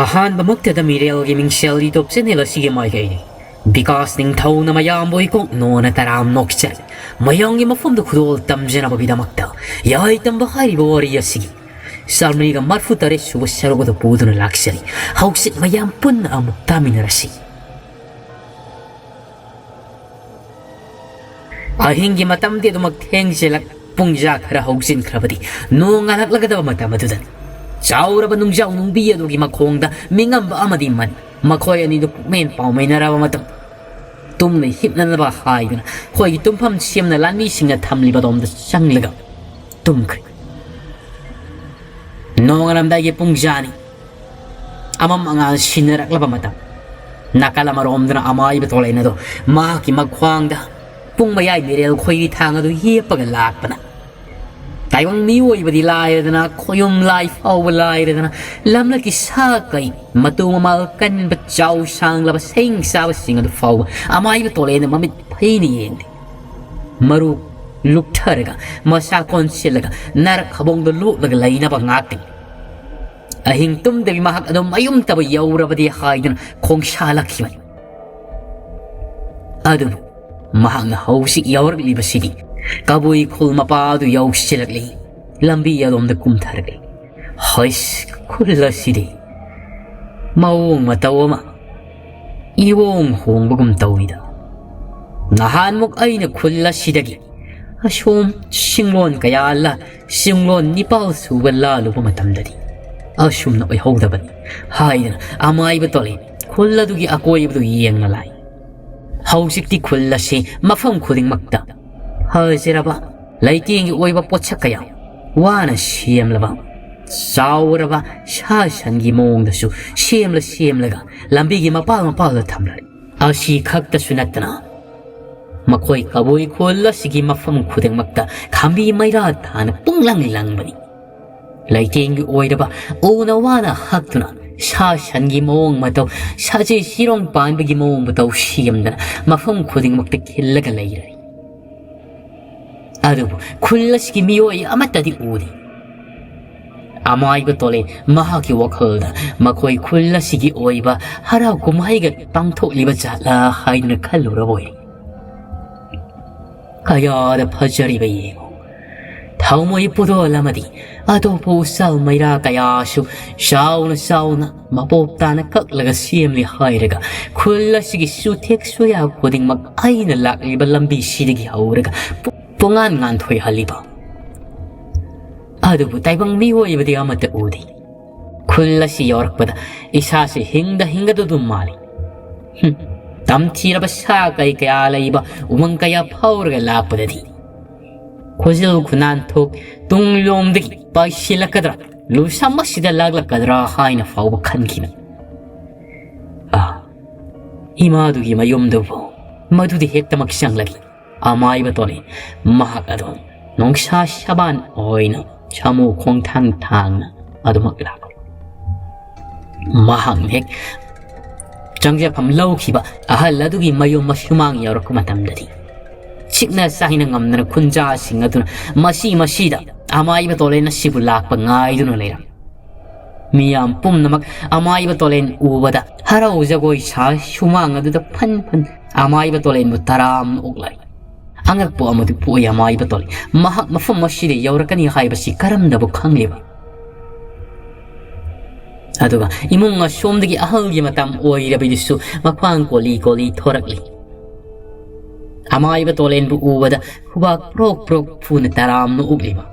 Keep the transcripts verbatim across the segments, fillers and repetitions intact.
ꯑꯍꯥꯟꯕꯃꯛꯇꯗ ꯃꯤꯔꯦꯜꯒꯤ ꯃꯤꯡꯁꯦꯜ YouTube channel ꯑꯁꯤꯒꯤ ꯃꯥꯏꯀꯩꯅꯤ꯫ ꯕꯤꯀꯥꯁ ꯅꯤꯡꯊꯧꯅ ꯃꯌꯥꯝꯕꯨ ꯏꯀꯣꯛ ꯅꯣꯅ ꯇꯔꯥꯝ ꯅꯣꯛꯆꯔꯤ꯫ ꯃꯌꯥꯝꯒꯤ ꯃꯐꯝꯗ ꯈꯨꯗꯣꯜ ꯇꯝꯖꯅꯕꯒꯤꯗꯃꯛꯇ ꯌꯥꯏ ꯇꯝꯕ ꯍꯥꯏꯔꯤꯕ ꯋꯥꯔꯤ ꯑꯁꯤꯒꯤ ꯆꯥꯃꯔꯤꯒ ꯃꯔꯐꯨ ꯇꯔꯦꯠ ꯁꯨꯕ ꯁꯔꯨꯛ ꯑꯗꯨ ꯄꯨꯗꯨꯅ ꯂꯥꯛꯆꯔꯤ꯫ ꯍꯧꯖꯤꯛ ꯃꯌꯥꯝ ꯄꯨꯟꯅ ꯑꯃꯨꯛ ꯇꯥꯃꯤꯟꯅꯔꯁꯤ꯫ ꯑꯍꯤꯡꯒꯤ ꯃꯇꯝꯗꯤ ꯑꯗꯨꯃꯛ ꯊꯦꯡꯖꯤꯜꯂꯛ ꯄꯨꯡꯖꯥ ꯈꯔ ꯍꯧꯖꯤꯟꯈ꯭ꯔꯕꯗꯤ ꯅꯣꯡ ꯉꯥꯜꯂꯛꯂꯒꯗꯕ ꯃꯇꯝ ꯑꯗꯨꯗꯅꯤ꯫ ꯆꯥꯎꯔꯕ ꯅꯨꯡꯖꯥꯎ ꯅꯨꯡꯕꯤ ꯑꯗꯨꯒꯤ ꯃꯈꯣꯡꯗ ꯃꯤꯉꯝꯕ ꯑꯃꯗꯤ ꯃꯟ ꯃꯈꯣꯏ ꯑꯅꯤꯗꯨ ꯄꯨꯛꯃꯦꯟ ꯄꯥꯎꯃꯦꯟꯅꯔꯕ ꯃꯇꯝ ꯇꯨꯝꯅ ꯍꯤꯞꯅꯅꯕ ꯍꯥꯏꯗꯨꯅ ꯑꯩꯈꯣꯏꯒꯤ ꯇꯨꯝꯐꯝ ꯁꯦꯝꯅ ꯂꯥꯟꯃꯤꯁꯤꯡꯅ ꯊꯝꯂꯤꯕ ꯑꯗꯣꯝꯗ ꯆꯪꯂꯒ ꯇꯨꯝꯈ꯭ꯔꯦ꯫ ꯅꯣꯡꯉꯥꯜꯂꯝꯗꯥꯏꯒꯤ ꯄꯨꯡ ꯖꯥꯅꯤ꯫ ꯑꯃꯝ ꯑꯉꯥꯟ ꯁꯤꯟꯅꯔꯛꯂꯕ ꯃꯇꯝ꯫ ꯅꯥꯀꯜ ꯑꯃꯔꯣꯝꯗꯅ ꯑꯃꯥꯏꯕ ꯇꯣꯂꯦꯟ ꯑꯗꯣ ꯃꯍꯥꯛꯀꯤ ꯃꯈ꯭ꯋꯥꯡꯗ ꯄꯨꯡ ꯃꯌꯥꯏ ꯃꯤꯔꯦꯜ ꯈꯣꯏꯔꯤ ꯊꯥꯡ ꯑꯗꯨ ꯌꯦꯞꯄꯒ ꯂꯥꯛꯄꯅ ꯇꯥꯏꯕꯪ ꯃꯤꯑꯣꯏꯕꯗꯤ ꯂꯥꯏꯔꯗꯅ, ꯈꯣꯌꯨꯝ ꯂꯥꯏ ꯐꯥꯎꯕ ꯂꯥꯏꯔꯗꯅ, ꯂꯝꯂꯛꯀꯤ ꯁꯥ ꯀꯩ, ꯃꯇꯨ ꯃꯃꯥꯜ ꯀꯟꯕ, ꯆꯥꯎ ꯁꯥꯡꯂꯕ ꯁꯌꯦꯡ ꯆꯥꯕꯁꯤꯡ ꯑꯗꯨ ꯐꯥꯎꯕ ꯑꯃꯥꯏꯕ ꯇꯣꯂꯦꯟꯅ ꯃꯃꯤꯠ ꯐꯩꯅ ꯌꯦꯡꯂꯤ꯫ ꯃꯔꯨ ꯂꯨꯛꯊꯔꯒ, ꯃꯁꯥ ꯀꯣꯟꯁꯤꯜꯂꯒ, ꯅꯥꯔꯛ ꯈꯕꯣꯡꯗ ꯂꯣꯠꯂꯒ ꯂꯩꯅꯕ ꯉꯥꯛꯇꯅꯤ꯫ ꯑꯍꯤꯡ ꯇꯨꯝꯗꯕꯤ ꯃꯍꯥꯛ ꯑꯗꯨꯝ ꯃꯌꯨꯝꯇꯕꯨ ꯌꯧꯔꯕꯗꯤ ꯍꯥꯏꯗꯨꯅ ꯈꯣꯡꯁꯥꯜꯂꯛꯈꯤꯕꯅꯤ꯫ ꯑꯗꯨꯕꯨ ꯃꯍꯥꯛꯅ ꯍꯧꯖꯤꯛ ꯌꯧꯔꯛꯂꯤꯕꯁꯤꯗꯤ ꯀꯕꯨꯏ ꯈꯨꯜ ꯃꯄꯥ ꯑꯗꯨ ꯌꯧꯁꯤꯜꯂꯛꯂꯤ꯫ ꯂꯝꯕꯤ ꯑꯗꯣꯝꯗ ꯀꯨꯝꯊꯔꯛꯂꯤ꯫ ꯍꯩꯁ, ꯈꯨꯜ ꯑꯁꯤꯗꯤ ꯃꯑꯣꯡ ꯃꯇꯧ ꯑꯃ ꯏꯋꯣꯡ ꯍꯣꯡꯕꯒꯨꯝ ꯇꯧꯏꯗ꯫ ꯅꯍꯥꯟꯃꯨꯛ ꯑꯩꯅ ꯈꯨꯜ ꯑꯁꯤꯗꯒꯤ ꯑꯁꯣꯝ ꯁꯤꯡꯂꯣꯟ ꯀꯌꯥ ꯂꯥ-, ꯁꯤꯡꯂꯣꯟ ꯅꯤꯄꯥꯜ ꯁꯨꯕ ꯂꯥꯜꯂꯨꯕ ꯃꯇꯝꯗꯗꯤ ꯑꯁꯨꯝꯅ ꯑꯣꯏꯍꯧꯗꯕꯅꯤ ꯍꯥꯏꯗꯅ ꯑꯃꯥꯏꯕ ꯇꯣꯂꯦꯟ ꯈꯨꯜ ꯑꯗꯨꯒꯤ ꯑꯀꯣꯏꯕꯗꯨ ꯌꯦꯡꯅ ꯂꯥꯛꯏ꯫ ꯍꯧꯖꯤꯛꯇꯤ ꯈꯨꯜ ꯑꯁꯤ ꯃꯐꯝ ꯈꯨꯗꯤꯡꯃꯛꯇ ꯐꯖꯔꯕ ꯂꯩꯇꯦꯡꯒꯤ ꯑꯣꯏꯕ ꯄꯣꯠꯁꯛ ꯀꯌꯥ ꯋꯥꯅ ꯁꯦꯝꯂꯕ ꯆꯥꯎꯔꯕ ꯁꯥ ꯁꯟꯒꯤ ꯃꯑꯣꯡꯗꯁꯨ ꯁꯦꯝꯂ ꯁꯦꯝꯂꯒ ꯂꯝꯕꯤꯒꯤ ꯃꯄꯥꯜ ꯃꯄꯥꯜꯗ ꯊꯝꯂꯔꯤ꯫ ꯑꯁꯤ ꯈꯛꯇꯁꯨ ꯅꯠꯇꯅ ꯃꯈꯣꯏ ꯀꯕꯨꯏ ꯈꯨꯜ ꯑꯁꯤꯒꯤ ꯃꯐꯝ ꯈꯨꯗꯤꯡꯃꯛꯇ ꯈꯥꯝꯕꯤ ꯃꯩꯔꯥ ꯊꯥꯅ ꯄꯨꯡꯂꯪ ꯂꯪꯕꯅꯤ꯫ ꯂꯩꯇꯦꯡꯒꯤ ꯑꯣꯏꯔꯕ ꯎꯅ ꯋꯥꯅ ꯍꯛꯇꯨꯅ ꯁꯥ ꯁꯟꯒꯤ ꯃꯑꯣꯡ ꯃꯇꯧ, ꯁꯥꯖꯦ ꯁꯤꯔꯣꯡ ꯄꯥꯟꯕꯒꯤ ꯃꯑꯣꯡ ꯃꯇꯧ ꯁꯦꯝꯗꯅ ꯃꯐꯝ ꯈꯨꯗꯤꯡꯃꯛꯇ ꯈꯤꯜꯂꯒ ꯂꯩꯔꯦ꯫ ꯑꯗꯨꯕꯨ ꯈꯨꯜ ꯑꯁꯤꯒꯤ ꯃꯤꯑꯣꯏ ꯑꯃꯠꯇꯗꯤ ꯎꯗꯦ꯫ ꯑꯃꯥꯏꯕ ꯇꯣꯂꯦꯟ ꯃꯍꯥꯛꯀꯤ ꯋꯥꯈꯜꯗ ꯃꯈꯣꯏ ꯈꯨꯜ ꯑꯁꯤꯒꯤ ꯑꯣꯏꯕ ꯍꯔꯥꯎ ꯀꯨꯝꯍꯩꯒ ꯄꯥꯡꯊꯣꯛꯂꯤꯕ ꯖꯥꯠꯂꯥ ꯍꯥꯏꯗꯨꯅ ꯈꯜꯂꯨꯔꯕ ꯑꯣꯏꯔꯦ꯫ ꯀꯌꯥꯗ ꯐꯖꯔꯤꯕ ꯌꯦꯡꯉꯨ꯫ ꯊꯥꯎꯃꯩ ꯄꯨꯗꯣꯜ ꯑꯃꯗꯤ ꯑꯇꯣꯞꯄ ꯎꯆꯥꯜ ꯃꯩꯔꯥ ꯀꯌꯥꯁꯨ ꯆꯥꯎꯅ ꯆꯥꯎꯅ ꯃꯄꯣꯞ ꯇꯥꯅ ꯀꯛꯂꯒ ꯁꯦꯝꯂꯤ ꯍꯥꯏꯔꯒ ꯈꯨꯜ ꯑꯁꯤꯒꯤ ꯆꯨꯊꯦꯛ ꯆꯨꯌꯥ ꯈꯨꯗꯤꯡꯃꯛ ꯑꯩꯅ ꯂꯥꯛꯂꯤꯕ ꯂꯝꯕꯤꯁꯤꯗꯒꯤ ꯍꯧꯔꯒ ꯄꯨ-, ꯄꯨꯡꯉꯥꯟ ꯉꯥꯟꯊꯣꯏꯍꯜꯂꯤꯕ꯫ ꯑꯗꯨꯕꯨ ꯇꯥꯏꯕꯪ ꯃꯤꯑꯣꯏꯕꯗꯤ ꯑꯃꯠꯇ ꯎꯗꯦ꯫ ꯈꯨꯜ ꯑꯁꯤ ꯌꯧꯔꯛꯄꯗ ꯏꯁꯥꯁꯤ ꯍꯤꯡꯗ ꯍꯤꯡꯒꯗꯧꯗꯨꯝ ꯃꯥꯜꯂꯤ꯫ ꯍꯨꯝ, ꯇꯝꯊꯤꯔꯕ ꯁꯥ ꯀꯩ ꯀꯌꯥ ꯂꯩꯕ ꯎꯃꯪ ꯀꯌꯥ ꯐꯥꯎꯔꯒ ꯂꯥꯛꯄꯗꯗꯤ ꯈꯨꯖꯤꯜ ꯈꯨꯅꯥꯟꯊꯣꯛ ꯇꯨꯡꯂꯣꯝꯗꯒꯤ ꯄꯥꯏꯁꯤꯜꯂꯛꯀꯗ꯭ꯔꯥ, ꯂꯨꯁꯝ ꯑꯁꯤꯗ ꯂꯥꯛꯂꯛꯀꯗ꯭ꯔꯥ ꯍꯥꯏꯅ ꯐꯥꯎꯕ ꯈꯟꯈꯤꯕꯅꯤ꯫ ꯑꯥ, ꯏꯃꯥꯗꯨꯒꯤ ꯃꯌꯨꯝꯗꯨꯕꯨ ꯃꯗꯨꯗꯤ ꯍꯦꯛꯇꯃꯛ ꯆꯪꯂꯒꯦ꯫ ꯑꯃꯥꯏꯕ ꯇꯣꯂꯦꯟ ꯃꯍꯥꯛ ꯑꯗꯨꯝ ꯅꯨꯡꯁꯥ ꯁꯕꯥꯟ ꯑꯣꯏꯅ ꯁꯥꯃꯨ ꯈꯣꯡꯊꯥꯡ ꯊꯥꯡꯅ ꯑꯗꯨꯃꯛ ꯂꯥꯛꯂꯦ꯫ ꯃꯍꯥꯛꯅ ꯍꯦꯛ ꯆꯪꯖꯐꯝ ꯂꯧꯈꯤꯕ ꯑꯍꯜ ꯑꯗꯨꯒꯤ ꯃꯌꯨꯝ ꯃꯁꯨꯃꯥꯡ ꯌꯧꯔꯛꯄ ꯃꯇꯝꯗꯗꯤ ꯆꯤꯛꯅ ꯆꯥꯏꯅ ꯉꯝꯗꯅ ꯈꯨꯟꯖꯥꯁꯤꯡ ꯑꯗꯨꯅ ꯃꯁꯤ ꯃꯁꯤꯗ ꯑꯃꯥꯏꯕ ꯇꯣꯂꯦꯟ ꯑꯁꯤꯕꯨ ꯂꯥꯛꯄ ꯉꯥꯏꯗꯨꯅ ꯂꯩꯔꯝꯃꯤ꯫ ꯃꯤꯌꯥꯝ ꯄꯨꯝꯅꯃꯛ ꯑꯃꯥꯏꯕ ꯇꯣꯂꯦꯟ ꯎꯕꯗ ꯍꯔꯥꯎ ꯖꯒꯣꯏ ꯁꯥ ꯁꯨꯃꯥꯡ ꯑꯗꯨꯗ ꯐꯟ ꯐꯟ ꯑꯃꯥꯏꯕ ꯇꯣꯂꯦꯟꯕꯨ ꯇꯔꯥꯝꯅ ꯑꯣꯛꯂꯛꯏ꯫ ꯑꯉꯛꯄ ꯑꯃꯗꯤ ꯄꯣꯛꯏ ꯑꯃꯥꯏꯕ ꯇꯣꯂꯦꯟ ꯃꯍꯥꯛ ꯃꯐꯝ ꯑꯁꯤꯗ ꯌꯧꯔꯛꯀꯅꯤ ꯍꯥꯏꯕꯁꯤ ꯀꯔꯝꯅꯕꯨ ꯈꯪꯂꯤꯕ? ꯑꯗꯨꯒ ꯏꯃꯨꯡ ꯑꯁꯣꯝꯗꯒꯤ ꯑꯍꯜꯒꯤ ꯃꯇꯝ ꯑꯣꯏꯔꯕꯗꯨꯁꯨ ꯃꯈ꯭ꯋꯥꯡ ꯀꯣꯜꯂꯤ ꯀꯣꯜꯂꯤ ꯊꯣꯔꯛꯂꯤ꯫ ꯑꯃꯥꯏꯕ ꯇꯣꯂꯦꯟꯕꯨ ꯎꯕꯗ ꯈꯨꯕꯥꯛ ꯄ꯭ꯔꯣꯛ ꯄ꯭ꯔꯣꯛ ꯐꯨꯅ ꯇꯔꯥꯝꯅ ꯎꯛꯂꯤꯕ꯫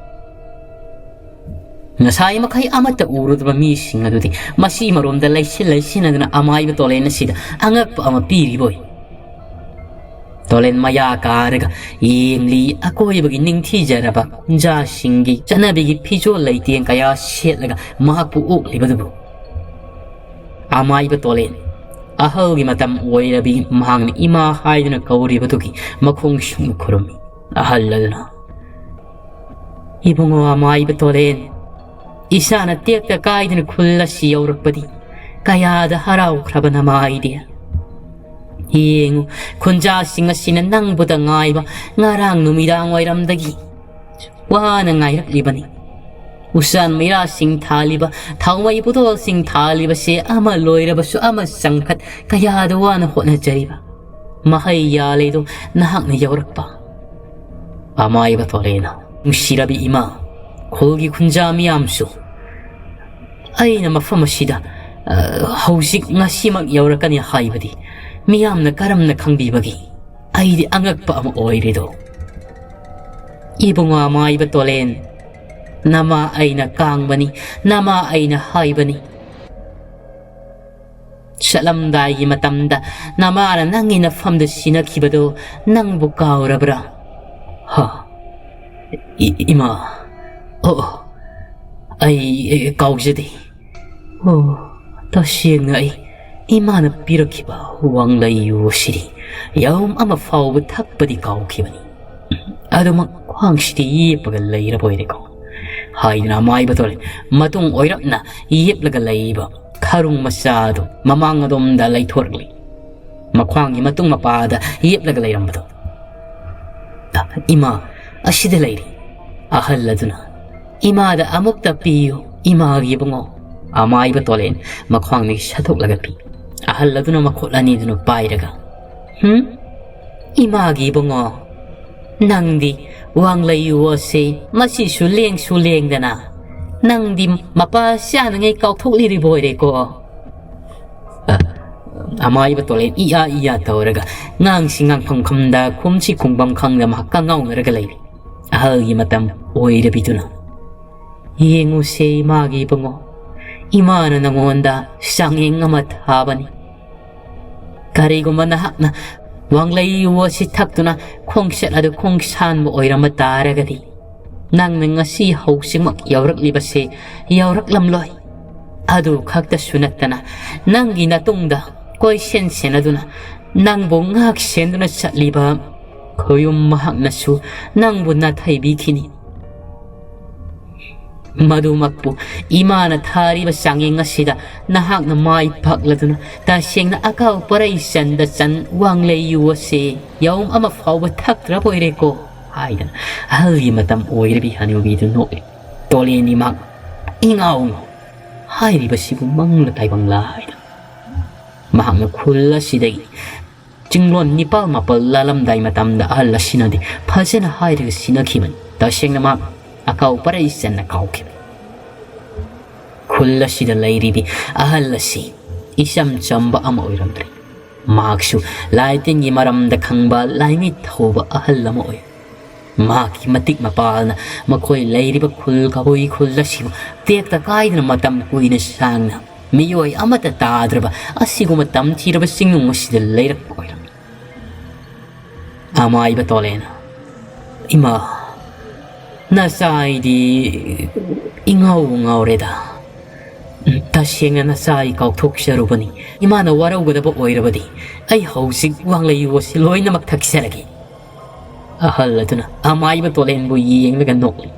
ꯉꯁꯥꯏ ꯃꯈꯩ ꯑꯃꯠꯇ ꯎꯔꯨꯗꯕ ꯃꯤꯁꯤꯡ ꯑꯗꯨꯗꯤ ꯃꯁꯤ ꯃꯔꯣꯝꯗ ꯂꯩꯁꯤꯟ ꯂꯩꯁꯤꯟꯅꯗꯨꯅ ꯑꯃꯥꯏꯕ ꯇꯣꯂꯦꯟ ꯑꯁꯤꯗ ꯑꯉꯛꯄ ꯑꯃ ꯄꯤꯔꯤꯕꯣꯏ꯫ ꯇꯣꯂꯦꯟ ꯃꯌꯥ ꯀꯥꯔꯒ ꯌꯦꯡꯂꯤ꯫ ꯑꯀꯣꯏꯕꯒꯤ ꯅꯤꯡꯊꯤꯖꯔꯕ ꯈꯨꯟꯖꯥꯁꯤꯡꯒꯤ ꯆꯠꯅꯕꯤꯒꯤ ꯐꯤꯖꯣꯜ ꯂꯩꯇꯦꯡ ꯀꯌꯥ ꯁꯦꯠꯂꯒ ꯃꯍꯥꯛꯄꯨ ꯑꯣꯛꯂꯤꯕꯗꯨꯕꯨ꯫ ꯑꯃꯥꯏꯕ ꯇꯣꯂꯦꯟ ꯑꯍꯜꯒꯤ ꯃꯇꯝ ꯑꯣꯏꯔꯕꯤ ꯃꯍꯥꯛꯅ ꯏꯃꯥ ꯍꯥꯏꯗꯨꯅ ꯀꯧꯔꯤꯕꯗꯨꯒꯤ ꯃꯈꯣꯡ ꯁꯨꯡꯅ ꯈꯨꯔꯨꯝꯃꯤ꯫ ꯑꯍꯜ ꯑꯗꯨꯅ, "ꯏꯕꯨꯡꯉꯣ ꯑꯃꯥꯏꯕ ꯇꯣꯂꯦꯟ, ꯏꯁꯥꯅ ꯇꯦꯛꯇ ꯀꯥꯏꯗꯅ ꯈꯨꯜ ꯑꯁꯤ ꯌꯧꯔꯛꯄꯗꯤ ꯀꯌꯥꯗ ꯍꯔꯥꯎꯈ꯭ꯔꯕ ꯅꯃꯥꯏꯗꯤ꯫ ꯌꯦꯡꯉꯨ, ꯈꯨꯟꯖꯥꯁꯤꯡ ꯑꯁꯤꯅ ꯅꯪꯕꯨꯗ ꯉꯥꯏꯕ ꯉꯔꯥꯡ ꯅꯨꯃꯤꯗꯥꯡ ꯋꯥꯏꯔꯝꯗꯒꯤ ꯋꯥꯅ ꯉꯥꯏꯔꯛꯂꯤꯕꯅꯤ꯫ ꯎꯆꯥꯟ ꯃꯩꯔꯥꯁꯤꯡ ꯊꯥꯜꯂꯤꯕ, ꯊꯥꯎꯃꯩ ꯄꯨꯇꯣꯜꯁꯤꯡ ꯊꯥꯜꯂꯤꯕꯁꯦ ꯑꯃ ꯂꯣꯏꯔꯕꯁꯨ ꯑꯃ ꯆꯪꯈꯠ ꯀꯌꯥꯗ ꯋꯥꯅ ꯍꯣꯠꯅꯖꯔꯤꯕ꯫ ꯃꯍꯩ ꯌꯥꯜꯂꯦꯗꯣ ꯅꯍꯥꯛꯅ ꯌꯧꯔꯛꯄ꯫ ꯑꯃꯥꯏꯕ ꯇꯣꯂꯦꯅ, ꯅꯨꯡꯁꯤꯔꯕꯤ ꯏꯃꯥ, ꯈꯨꯜꯒꯤ ꯈꯨꯟꯖꯥ ꯃꯤꯌꯥꯝꯁꯨ ꯑꯩꯅ ꯃꯐꯝ ꯑꯁꯤꯗ, ꯑ, ꯍꯧꯖꯤꯛ ꯉꯁꯤꯃꯛ ꯌꯧꯔꯛꯀꯅꯤ ꯍꯥꯏꯕꯗꯤ ꯃꯤꯌꯥꯝꯅ ꯀꯔꯝꯅ ꯈꯪꯕꯤꯕꯒꯦ? ꯑꯩꯗꯤ ꯑꯉꯛꯄ ꯑꯃ ꯑꯣꯏꯔꯦꯗꯣ꯫ ꯏꯕꯨꯡꯉꯣ ꯑꯃꯥꯏꯕ ꯇꯣꯂꯦꯟ, ꯅꯃꯥ ꯑꯩꯅ ꯀꯥꯡꯕꯅꯤ, ꯅꯃꯥ ꯑꯩꯅ ꯍꯥꯏꯕꯅꯤ꯫ ꯆꯠꯂꯝꯗꯥꯏꯒꯤ ꯃꯇꯝꯗ ꯅꯃꯥꯅ ꯅꯪꯒꯤ ꯅꯐꯝꯗ ꯁꯤꯟꯅꯈꯤꯕꯗꯣ ꯅꯪꯕꯨ ꯀꯥꯎꯔꯕ꯭ꯔꯥ? ꯍꯥ? ꯏ-, ꯏꯃꯥ꯫ ꯑꯣ, ꯑꯣ꯫ ꯑꯩ, ꯑꯩ ꯀꯥꯎꯖꯗꯦ꯫ ꯑꯣ, ꯇꯁꯦꯡꯅ ꯑꯩ ꯏꯃꯥꯅ ꯄꯤꯔꯛꯈꯤꯕ ꯋꯥꯡꯂꯩ ꯌꯨ ꯑꯁꯤꯗꯤ ꯌꯥꯎꯝ ꯑꯃ ꯐꯥꯎꯕ ꯊꯛꯄꯗꯤ ꯀꯥꯎꯈꯤꯕꯅꯤ꯫ ꯑꯗꯨꯃꯛ ꯈ꯭ꯋꯥꯡꯁꯤꯗꯤ ꯌꯦꯞꯄꯒ ꯂꯩꯔꯕ ꯑꯣꯏꯔꯦꯀꯣ? ꯍꯥꯏꯗꯨꯅ ꯑꯃꯥꯏꯕ ꯇꯣꯂꯦꯟ ꯃꯇꯨꯡ ꯑꯣꯏꯔꯞꯅ ꯌꯦꯞꯂꯒ ꯂꯩꯕ ꯈꯔꯨꯡ ꯃꯆꯥꯗꯨ ꯃꯃꯥꯡ ꯑꯗꯣꯝꯗ ꯂꯩꯊꯣꯔꯛꯂꯤ꯫ ꯃꯈ꯭ꯋꯥꯡꯒꯤ ꯃꯇꯨꯡ ꯃꯄꯥꯗ ꯌꯦꯞꯂꯒ ꯂꯩꯔꯝꯕꯗꯣ꯫ "ꯏꯃꯥ, ꯑꯁꯤꯗ ꯂꯩꯔꯤ꯫" ꯑꯍꯜ ꯑꯗꯨꯅ, "ꯏꯃꯥꯗ ꯑꯃꯨꯛꯇ ꯄꯤꯌꯨ, ꯏꯃꯥꯒꯤ ꯏꯕꯨꯡꯉꯣ꯫" ꯑꯃꯥꯏꯕ ꯇꯣꯂꯦꯟ ꯃꯈ꯭ꯋꯥꯡꯗꯒꯤ ꯁꯠꯇꯣꯛꯂꯒ ꯄꯤ꯫ ꯑꯍꯜ ꯑꯗꯨꯅ ꯃꯈꯨꯠ ꯑꯅꯤꯗꯨꯅ ꯄꯥꯏꯔꯒ, "ꯍꯨꯝ? ꯏꯃꯥꯒꯤ ꯏꯕꯨꯡꯉꯣ, ꯅꯪꯗꯤ ꯋꯥꯡꯂꯩ ꯌꯨ ꯑꯁꯤ ꯃꯁꯤꯁꯨ ꯂꯦꯡꯁꯨ ꯂꯦꯡꯗꯅ, ꯅꯪꯗꯤ ꯃꯄꯥ ꯆꯥꯅꯉꯩ ꯀꯥꯎꯊꯣꯛꯂꯤꯔꯤꯕ ꯑꯣꯏꯔꯦꯀꯣ?" ꯑ, ꯑꯃꯥꯏꯕ ꯇꯣꯂꯦꯟ ꯏꯌꯥ ꯏꯌꯥ ꯇꯧꯔꯒ ꯉꯥꯡꯁꯤ ꯉꯥꯡꯐꯝ ꯈꯪꯗ, ꯈꯨꯝꯁꯤ ꯈꯨꯝꯐꯝ ꯈꯪꯗ ꯃꯍꯥꯛ ꯀꯉꯥꯎꯅꯔꯒ ꯂꯩꯔꯤ꯫ ꯑꯍꯜꯒꯤ ꯃꯇꯝ ꯑꯣꯏꯔꯕꯤꯗꯨꯅ, "ꯌꯦꯡꯉꯨꯁꯦ ꯏꯃꯥꯒꯤ ꯏꯕꯨꯡꯉꯣ, ꯏꯃꯥꯅ ꯅꯉꯣꯟꯗ ꯆꯥꯡꯌꯦꯡ ꯑꯃ ꯊꯥꯕꯅꯤ꯫ ꯀꯔꯤꯒꯨꯝꯕ ꯅꯍꯥꯛꯅ ꯋꯥꯡꯂꯩ ꯌꯨ ꯑꯁꯤ ꯊꯛꯇꯨꯅ ꯈꯣꯡꯆꯠ ꯑꯗꯨ ꯈꯣꯡꯁꯥꯟꯕ ꯑꯣꯏꯔꯝꯕ ꯇꯥꯔꯒꯗꯤ, ꯅꯪꯅ ꯉꯁꯤ ꯍꯧꯖꯤꯛꯃꯛ ꯌꯧꯔꯛꯂꯤꯕꯁꯦ ꯌꯧꯔꯛꯂꯝꯂꯣꯏ꯫ ꯑꯗꯨ ꯈꯛꯇꯁꯨ ꯅꯠꯇꯅ, ꯅꯪꯒꯤ ꯅꯇꯨꯡꯗ ꯀꯣꯏꯁꯦꯟ ꯁꯦꯟꯅꯗꯨꯅ ꯅꯪꯕꯨ ꯉꯥꯛ ꯁꯦꯟꯗꯨꯅ ꯆꯠꯂꯤꯕ ꯈꯣꯌꯨꯝ ꯃꯍꯥꯛꯅꯁꯨ ꯅꯪꯕꯨ ꯅꯥꯊꯩꯕꯤꯈꯤꯅꯤ꯫ ꯃꯗꯨꯃꯛꯄꯨ ꯏꯃꯥꯅ ꯊꯥꯔꯤꯕ ꯆꯥꯡꯌꯦꯡ ꯑꯁꯤꯗ ꯅꯍꯥꯛꯅ ꯃꯥꯏ ꯄꯥꯛꯂꯗꯨꯅ ꯇꯁꯦꯡꯅ ꯑꯀꯥꯎ ꯄꯔꯩ ꯆꯟꯗ ꯆꯟ ꯋꯥꯡꯂꯩ ꯌꯨ ꯑꯁꯤ ꯌꯥꯎꯝ ꯑꯃ ꯐꯥꯎꯕ ꯊꯛꯇ꯭ꯔꯕ ꯑꯣꯏꯔꯦꯀꯣ?" ꯍꯥꯏꯗꯅ ꯑꯍꯜꯒꯤ ꯃꯇꯝ ꯑꯣꯏꯔꯕꯤ ꯍꯅꯨꯕꯤꯗꯨ ꯅꯣꯛꯂꯤ꯫ ꯇꯣꯂꯦꯟꯗꯤ ꯃꯍꯥꯛ ꯏꯉꯥꯎ ꯉꯥꯎ꯫ ꯍꯥꯏꯔꯤꯕꯁꯤꯕꯨ ꯃꯪꯂ ꯇꯥꯏꯕꯪꯂ ꯍꯥꯏꯅ꯫ ꯃꯍꯥꯛꯅ ꯈꯨꯜ ꯑꯁꯤꯗꯒꯤ ꯆꯤꯡꯂꯣꯟ ꯅꯤꯄꯥꯜ ꯃꯥꯄꯜ ꯂꯥꯜꯂꯝꯗꯥꯏ ꯃꯇꯝꯗ ꯑꯍꯜ ꯑꯁꯤꯅꯗꯤ ꯐꯖꯅ ꯍꯥꯏꯔꯒ ꯁꯤꯟꯅꯈꯤꯕꯅꯤ꯫ ꯇꯁꯦꯡꯅ ꯃꯍꯥꯛ ꯑꯀꯥꯎ ꯄꯔꯩ ꯆꯟꯅ ꯀꯥꯎꯈꯤꯕꯅꯤ꯫ ꯈꯨꯜ ꯑꯁꯤꯗ ꯂꯩꯔꯤꯕꯤ ꯑꯍꯜ ꯑꯁꯤ ꯏꯆꯝ ꯆꯝꯕ ꯑꯃ ꯑꯣꯏꯔꯝꯗ꯭ꯔꯦ꯫ ꯃꯍꯥꯛꯁꯨ ꯂꯥꯏ ꯇꯤꯟꯒꯤ ꯃꯔꯝꯗ ꯈꯪꯕ ꯂꯥꯏꯃꯤꯠ ꯊꯧꯕ ꯑꯍꯜ ꯑꯃ ꯑꯣꯏ꯫ ꯃꯍꯥꯛꯀꯤ ꯃꯇꯤꯛ ꯃꯄꯥꯜꯅ ꯃꯈꯣꯏ ꯂꯩꯔꯤꯕ ꯈꯨꯜ ꯀꯕꯨꯏ ꯈꯨꯜ ꯑꯁꯤꯕꯨ ꯇꯦꯛꯇ ꯀꯥꯏꯗꯅ ꯃꯇꯝ ꯀꯨꯏꯅ ꯁꯥꯡꯅ ꯃꯤꯑꯣꯏ ꯑꯃꯠꯇ ꯇꯥꯗ꯭ꯔꯕ ꯑꯁꯤꯒꯨꯝꯕ ꯇꯝꯊꯤꯔꯕ ꯆꯤꯡꯅꯨꯡ ꯑꯁꯤꯗ ꯂꯩꯔꯛꯄ ꯑꯣꯏꯔꯝꯃꯤ꯫ ꯑꯃꯥꯏꯕ ꯇꯣꯂꯦꯅ, "ꯏꯃꯥ, ꯅꯆꯥ ꯑꯩꯗꯤ ꯏꯉꯥꯎ ꯉꯥꯎꯔꯦꯗ꯫ ꯇꯁꯦꯡꯅ ꯅꯆꯥ ꯑꯩ ꯀꯥꯎꯊꯣꯛꯆꯔꯨꯕꯅꯤ꯫ ꯏꯃꯥꯅ ꯋꯥꯔꯧꯒꯗꯕ ꯑꯣꯏꯔꯕꯗꯤ ꯑꯩ ꯍꯧꯖꯤꯛ ꯋꯥꯡꯂꯩ ꯌꯨ ꯑꯁꯤ ꯂꯣꯏꯅꯃꯛ ꯊꯛꯆꯔꯒꯦ꯫" ꯑꯍꯜ ꯑꯗꯨꯅ ꯑꯃꯥꯏꯕ ꯇꯣꯂꯦꯟꯕꯨ ꯌꯦꯡꯂꯒ ꯅꯣꯛꯂꯤ꯫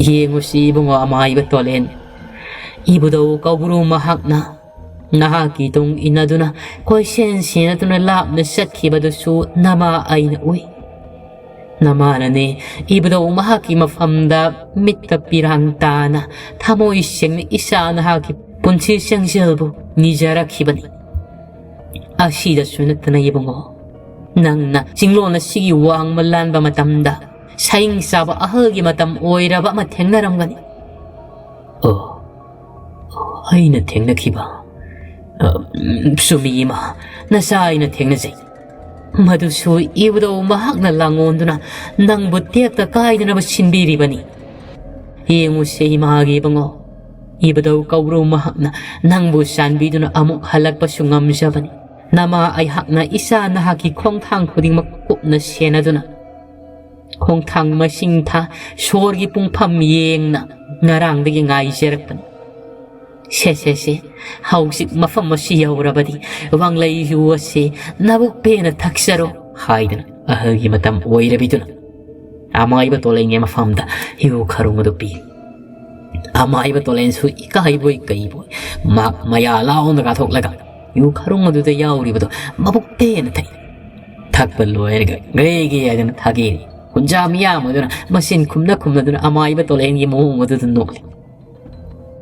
"ꯌꯦꯡꯉꯨꯁꯤ ꯏꯕꯨꯡꯉꯣ ꯑꯃꯥꯏꯕ ꯇꯣꯂꯦꯟ, ꯏꯕꯨꯙꯧ ꯀꯧꯕ꯭ꯔꯨ ꯃꯍꯥꯛꯅ ꯅꯍꯥꯛꯀꯤ ꯇꯨꯡ ꯏꯟꯅꯗꯨꯅ ꯀꯣꯏꯁꯦꯟ ꯁꯦꯟꯅꯗꯨꯅ ꯂꯥꯞꯅ ꯆꯠꯈꯤꯕꯗꯨꯁꯨ ꯅꯃꯥ ꯑꯩꯅ ꯎꯏ꯫ ꯅꯃꯥꯅꯅꯦ ꯏꯕꯨꯙꯧ ꯃꯍꯥꯛꯀꯤ ꯃꯐꯝꯗ ꯃꯤꯠꯇ ꯄꯤꯔꯥꯡ ꯇꯥꯅ ꯊꯃꯣꯏ ꯁꯦꯡꯅ ꯏꯆꯥ ꯅꯍꯥꯛꯀꯤ ꯄꯨꯟꯁꯤ ꯆꯦꯡꯖꯦꯜꯕꯨ ꯅꯤꯖꯔꯛꯈꯤꯕꯅꯤ꯫ ꯑꯁꯤꯗꯁꯨ ꯅꯠꯇꯅ ꯏꯕꯨꯡꯉꯣ, ꯅꯪꯅ ꯆꯤꯡꯂꯣꯟ ꯑꯁꯤꯒꯤ ꯋꯥꯡꯃ ꯂꯥꯟꯕ ꯃꯇꯝꯗ ꯁꯌꯤꯡ ꯆꯥꯕ ꯑꯍꯜꯒꯤ ꯃꯇꯝ ꯑꯣꯏꯔꯕ ꯑꯃ ꯊꯦꯡꯅꯔꯝꯒꯅꯤ꯫" "ꯑꯣ, ꯑꯣ, ꯑꯩꯅ ꯊꯦꯡꯅꯈꯤꯕ? ꯑ, ꯎꯝ, ꯆꯨꯝꯃꯤ ꯏꯃꯥ, ꯅꯆꯥ ꯑꯩꯅ ꯊꯦꯡꯅꯖꯩ꯫ ꯃꯗꯨꯁꯨ ꯏꯕꯨꯙꯧ ꯃꯍꯥꯛꯅ ꯂꯥꯡꯑꯣꯟꯗꯨꯅ ꯅꯪꯕꯨ ꯇꯦꯛꯇ ꯀꯥꯏꯗꯅꯕ ꯁꯤꯟꯕꯤꯔꯤꯕꯅꯤ꯫ ꯌꯦꯡꯉꯨꯁꯦ ꯏꯃꯥꯒꯤ ꯏꯕꯨꯡꯉꯣ, ꯏꯕꯨꯙꯧ ꯀꯧꯕ꯭ꯔꯨ ꯃꯍꯥꯛꯅ ꯅꯪꯕꯨ ꯆꯥꯟꯕꯤꯗꯨꯅ ꯑꯃꯨꯛ ꯍꯜꯂꯛꯄꯁꯨ ꯉꯝꯖꯕꯅꯤ꯫ ꯅꯃꯥ ꯑꯩꯍꯥꯛꯅ ꯏꯆꯥ ꯅꯍꯥꯛꯀꯤ ꯈꯣꯡꯊꯥꯡ ꯈꯨꯗꯤꯡꯃꯛ ꯀꯨꯞꯅ ꯁꯦꯟꯅꯗꯨꯅ ꯈꯣꯡꯊꯥꯡ ꯃꯁꯤꯡ ꯊꯥ ꯁꯣꯔꯒꯤ ꯄꯨꯡꯐꯝ ꯌꯦꯡꯅ ꯉꯔꯥꯡꯗꯒꯤ ꯉꯥꯏꯖꯔꯛꯄꯅꯤ꯫ ꯁꯦ, ꯁꯦ, ꯁꯦ, ꯍꯧꯖꯤꯛ ꯃꯐꯝ ꯑꯁꯤ ꯌꯧꯔꯕꯗꯤ ꯋꯥꯡꯂꯩ ꯌꯨ ꯑꯁꯤ ꯅꯕꯨꯛ ꯄꯦꯟꯅ ꯊꯛꯆꯔꯣ" ꯍꯥꯏꯗꯅ ꯑꯍꯜꯒꯤ ꯃꯇꯝ ꯑꯣꯏꯔꯕꯤꯗꯨꯅ ꯑꯃꯥꯏꯕ ꯇꯣꯂꯦꯟꯒꯤ ꯃꯐꯝꯗ ꯌꯨ ꯈꯔꯨꯡ ꯑꯗꯨ ꯄꯤ꯫ ꯑꯃꯥꯏꯕ ꯇꯣꯂꯦꯟꯁꯨ ꯏꯀꯥꯏꯕꯣꯏ ꯀꯩꯕꯣꯏ ꯃꯍꯥꯛ ꯃꯌꯥ ꯂꯥꯎꯅ ꯀꯥꯊꯣꯛꯂꯒ ꯌꯨ ꯈꯔꯨꯡ ꯑꯗꯨꯗ ꯌꯥꯎꯔꯤꯕꯗꯨ ꯃꯕꯨꯛ ꯄꯦꯟꯅ ꯊꯛꯏ꯫ ꯊꯛꯄ ꯂꯣꯏꯔꯒ ꯒ꯭ꯔꯦ ꯒ꯭ꯔꯦ ꯍꯥꯏꯗꯨꯅ ꯊꯛꯏ꯫ ꯈꯨꯟꯖꯥ ꯃꯤꯌꯥꯝ ꯑꯗꯨꯅ ꯃꯆꯤꯟ ꯈꯨꯝꯅ ꯈꯨꯝꯅꯗꯨꯅ ꯑꯃꯥꯏꯕ ꯇꯣꯂꯦꯟꯒꯤ ꯃꯑꯣꯡ ꯑꯗꯨꯗ ꯅꯣꯛꯂꯤ꯫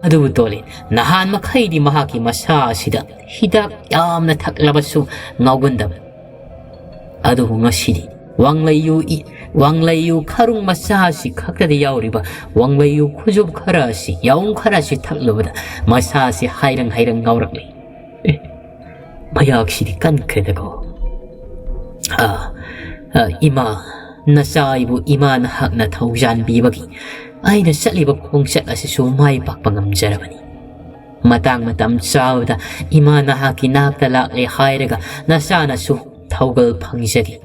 ꯑꯗꯨꯕꯨ ꯇꯣꯂꯦꯟ ꯅꯍꯥꯟ ꯃꯈꯩꯗꯤ ꯃꯍꯥꯛꯀꯤ ꯃꯁꯥ ꯑꯁꯤꯗ ꯍꯤꯗꯥꯛ ꯌꯥꯝꯅ ꯊꯛꯂꯕꯁꯨ ꯉꯥꯎꯒꯟꯗꯕ꯫ ꯑꯗꯨꯕꯨ ꯉꯁꯤꯗꯤ ꯋꯥꯡꯂꯩꯌꯨ ꯏ-, ꯋꯥꯡꯂꯩꯌꯨ ꯈꯔꯨꯡ ꯃꯆꯥ ꯑꯁꯤ ꯈꯛꯇꯗ ꯌꯥꯎꯔꯤꯕ ꯋꯥꯡꯂꯩꯌꯨ ꯈꯨꯖꯨꯞ ꯈꯔ ꯑꯁꯤ, ꯌꯥꯎꯝ ꯈꯔ ꯑꯁꯤ ꯊꯛꯂꯨꯕꯗ ꯃꯁꯥ ꯑꯁꯤ ꯍꯥꯏꯔꯪ ꯍꯥꯏꯔꯪ ꯉꯥꯎꯔꯛꯂꯤ꯫ ꯑꯦ, ꯃꯌꯥꯛꯁꯤꯗꯤ ꯀꯟꯈ꯭ꯔꯦꯗꯀꯣ꯫ ꯑꯥ, ꯑꯥ, ꯏꯃꯥ, ꯅꯆꯥ ꯑꯩꯕꯨ ꯏꯃꯥ ꯅꯍꯥꯛꯅ ꯊꯧꯖꯥꯟꯕꯤꯕꯒꯤ ꯑꯩꯅ ꯆꯠꯂꯤꯕ ꯈꯣꯡꯆꯠ ꯑꯁꯤꯁꯨ ꯃꯥꯏ ꯄꯥꯛꯄ ꯉꯝꯖꯔꯕꯅꯤ꯫ ꯃꯇꯥꯡ ꯃꯇꯝ ꯆꯥꯕꯗ ꯏꯃꯥ ꯅꯍꯥꯛꯀꯤ ꯅꯥꯛꯇ ꯂꯥꯛꯂꯦ ꯍꯥꯏꯔꯒ ꯅꯆꯥꯅꯁꯨ ꯊꯧꯒꯜ ꯐꯪꯖꯒꯦ꯫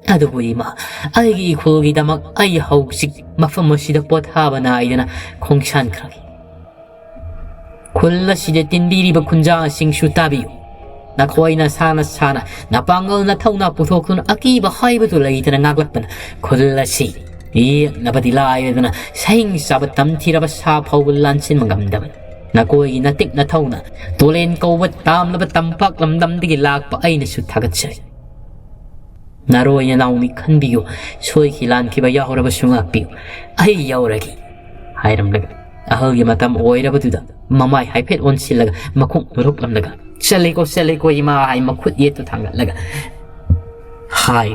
ꯑꯗꯨꯕꯨ ꯏꯃꯥ, ꯑꯩꯒꯤ ꯏꯈꯨꯜꯒꯤꯗꯃꯛ ꯑꯩ ꯍꯧꯖꯤꯛ ꯃꯐꯝ ꯑꯁꯤꯗ ꯄꯣꯊꯥꯕ ꯅꯥꯏꯗꯅ ꯈꯣꯡꯁꯥꯟꯈ꯭ꯔꯒꯦ꯫ ꯈꯨꯜ ꯑꯁꯤꯗ ꯇꯤꯟꯕꯤꯔꯤꯕ ꯈꯨꯟꯖꯥꯁꯤꯡꯁꯨ ꯇꯥꯕꯤꯌꯨ꯫ ꯅꯈꯣꯏ ꯅꯁꯥ ꯅꯁꯥꯅ ꯅꯄꯥꯡꯒꯜ ꯅꯊꯧꯅꯥ ꯄꯨꯊꯣꯛꯇꯨꯅ ꯑꯀꯤꯕ ꯍꯥꯏꯕꯗꯨ ꯂꯩꯇꯅ ꯉꯥꯛꯂꯛꯄꯅ ꯈꯨꯜ ꯑꯁꯤ ꯌꯦꯛꯅꯕꯗꯤ ꯂꯥꯏꯔꯗꯅ ꯁꯍꯤꯡ ꯆꯥꯕ ꯇꯝꯊꯤꯔꯕ ꯁꯥ ꯐꯥꯎꯕ ꯂꯥꯟꯁꯤꯟꯕ ꯉꯝꯗꯕꯅꯤ꯫ ꯅꯈꯣꯏꯒꯤ ꯅꯇꯤꯛ ꯅꯊꯧꯅ ꯇꯣꯂꯦꯟ ꯀꯧꯕ ꯇꯥꯝꯂꯕ ꯇꯝꯄꯥꯛ ꯂꯝꯗꯝꯗꯒꯤ ꯂꯥꯛꯄ ꯑꯩꯅꯁꯨ ꯊꯥꯒꯠꯆꯔꯤ꯫ ꯅꯔꯣꯏ ꯅꯅꯥꯎꯅꯤ ꯈꯟꯕꯤꯌꯨ, ꯁꯣꯏꯈꯤ ꯂꯥꯟꯈꯤꯕ ꯌꯥꯎꯔꯕꯁꯨ ꯉꯥꯛꯄꯤꯌꯨ, ꯑꯩ ꯌꯥꯎꯔꯒꯦ ꯍꯥꯏꯔꯝꯂꯒ ꯑꯍꯜꯒꯤ ꯃꯇꯝ ꯑꯣꯏꯔꯕꯗꯨꯗ ꯃꯃꯥꯏ ꯍꯥꯏꯐꯦꯠ ꯑꯣꯟꯁꯤꯜꯂꯒ ꯃꯈꯣꯡ ꯅꯣꯔꯣꯛꯂꯝꯂꯒ "ꯆꯠꯂꯦꯀꯣ, ꯆꯠꯂꯦꯀꯣ ꯏꯃꯥ" ꯍꯥꯏ ꯃꯈꯨꯠ ꯌꯦꯠꯇꯨ ꯊꯥꯡꯒꯠꯂꯒ ꯍꯥꯏ꯫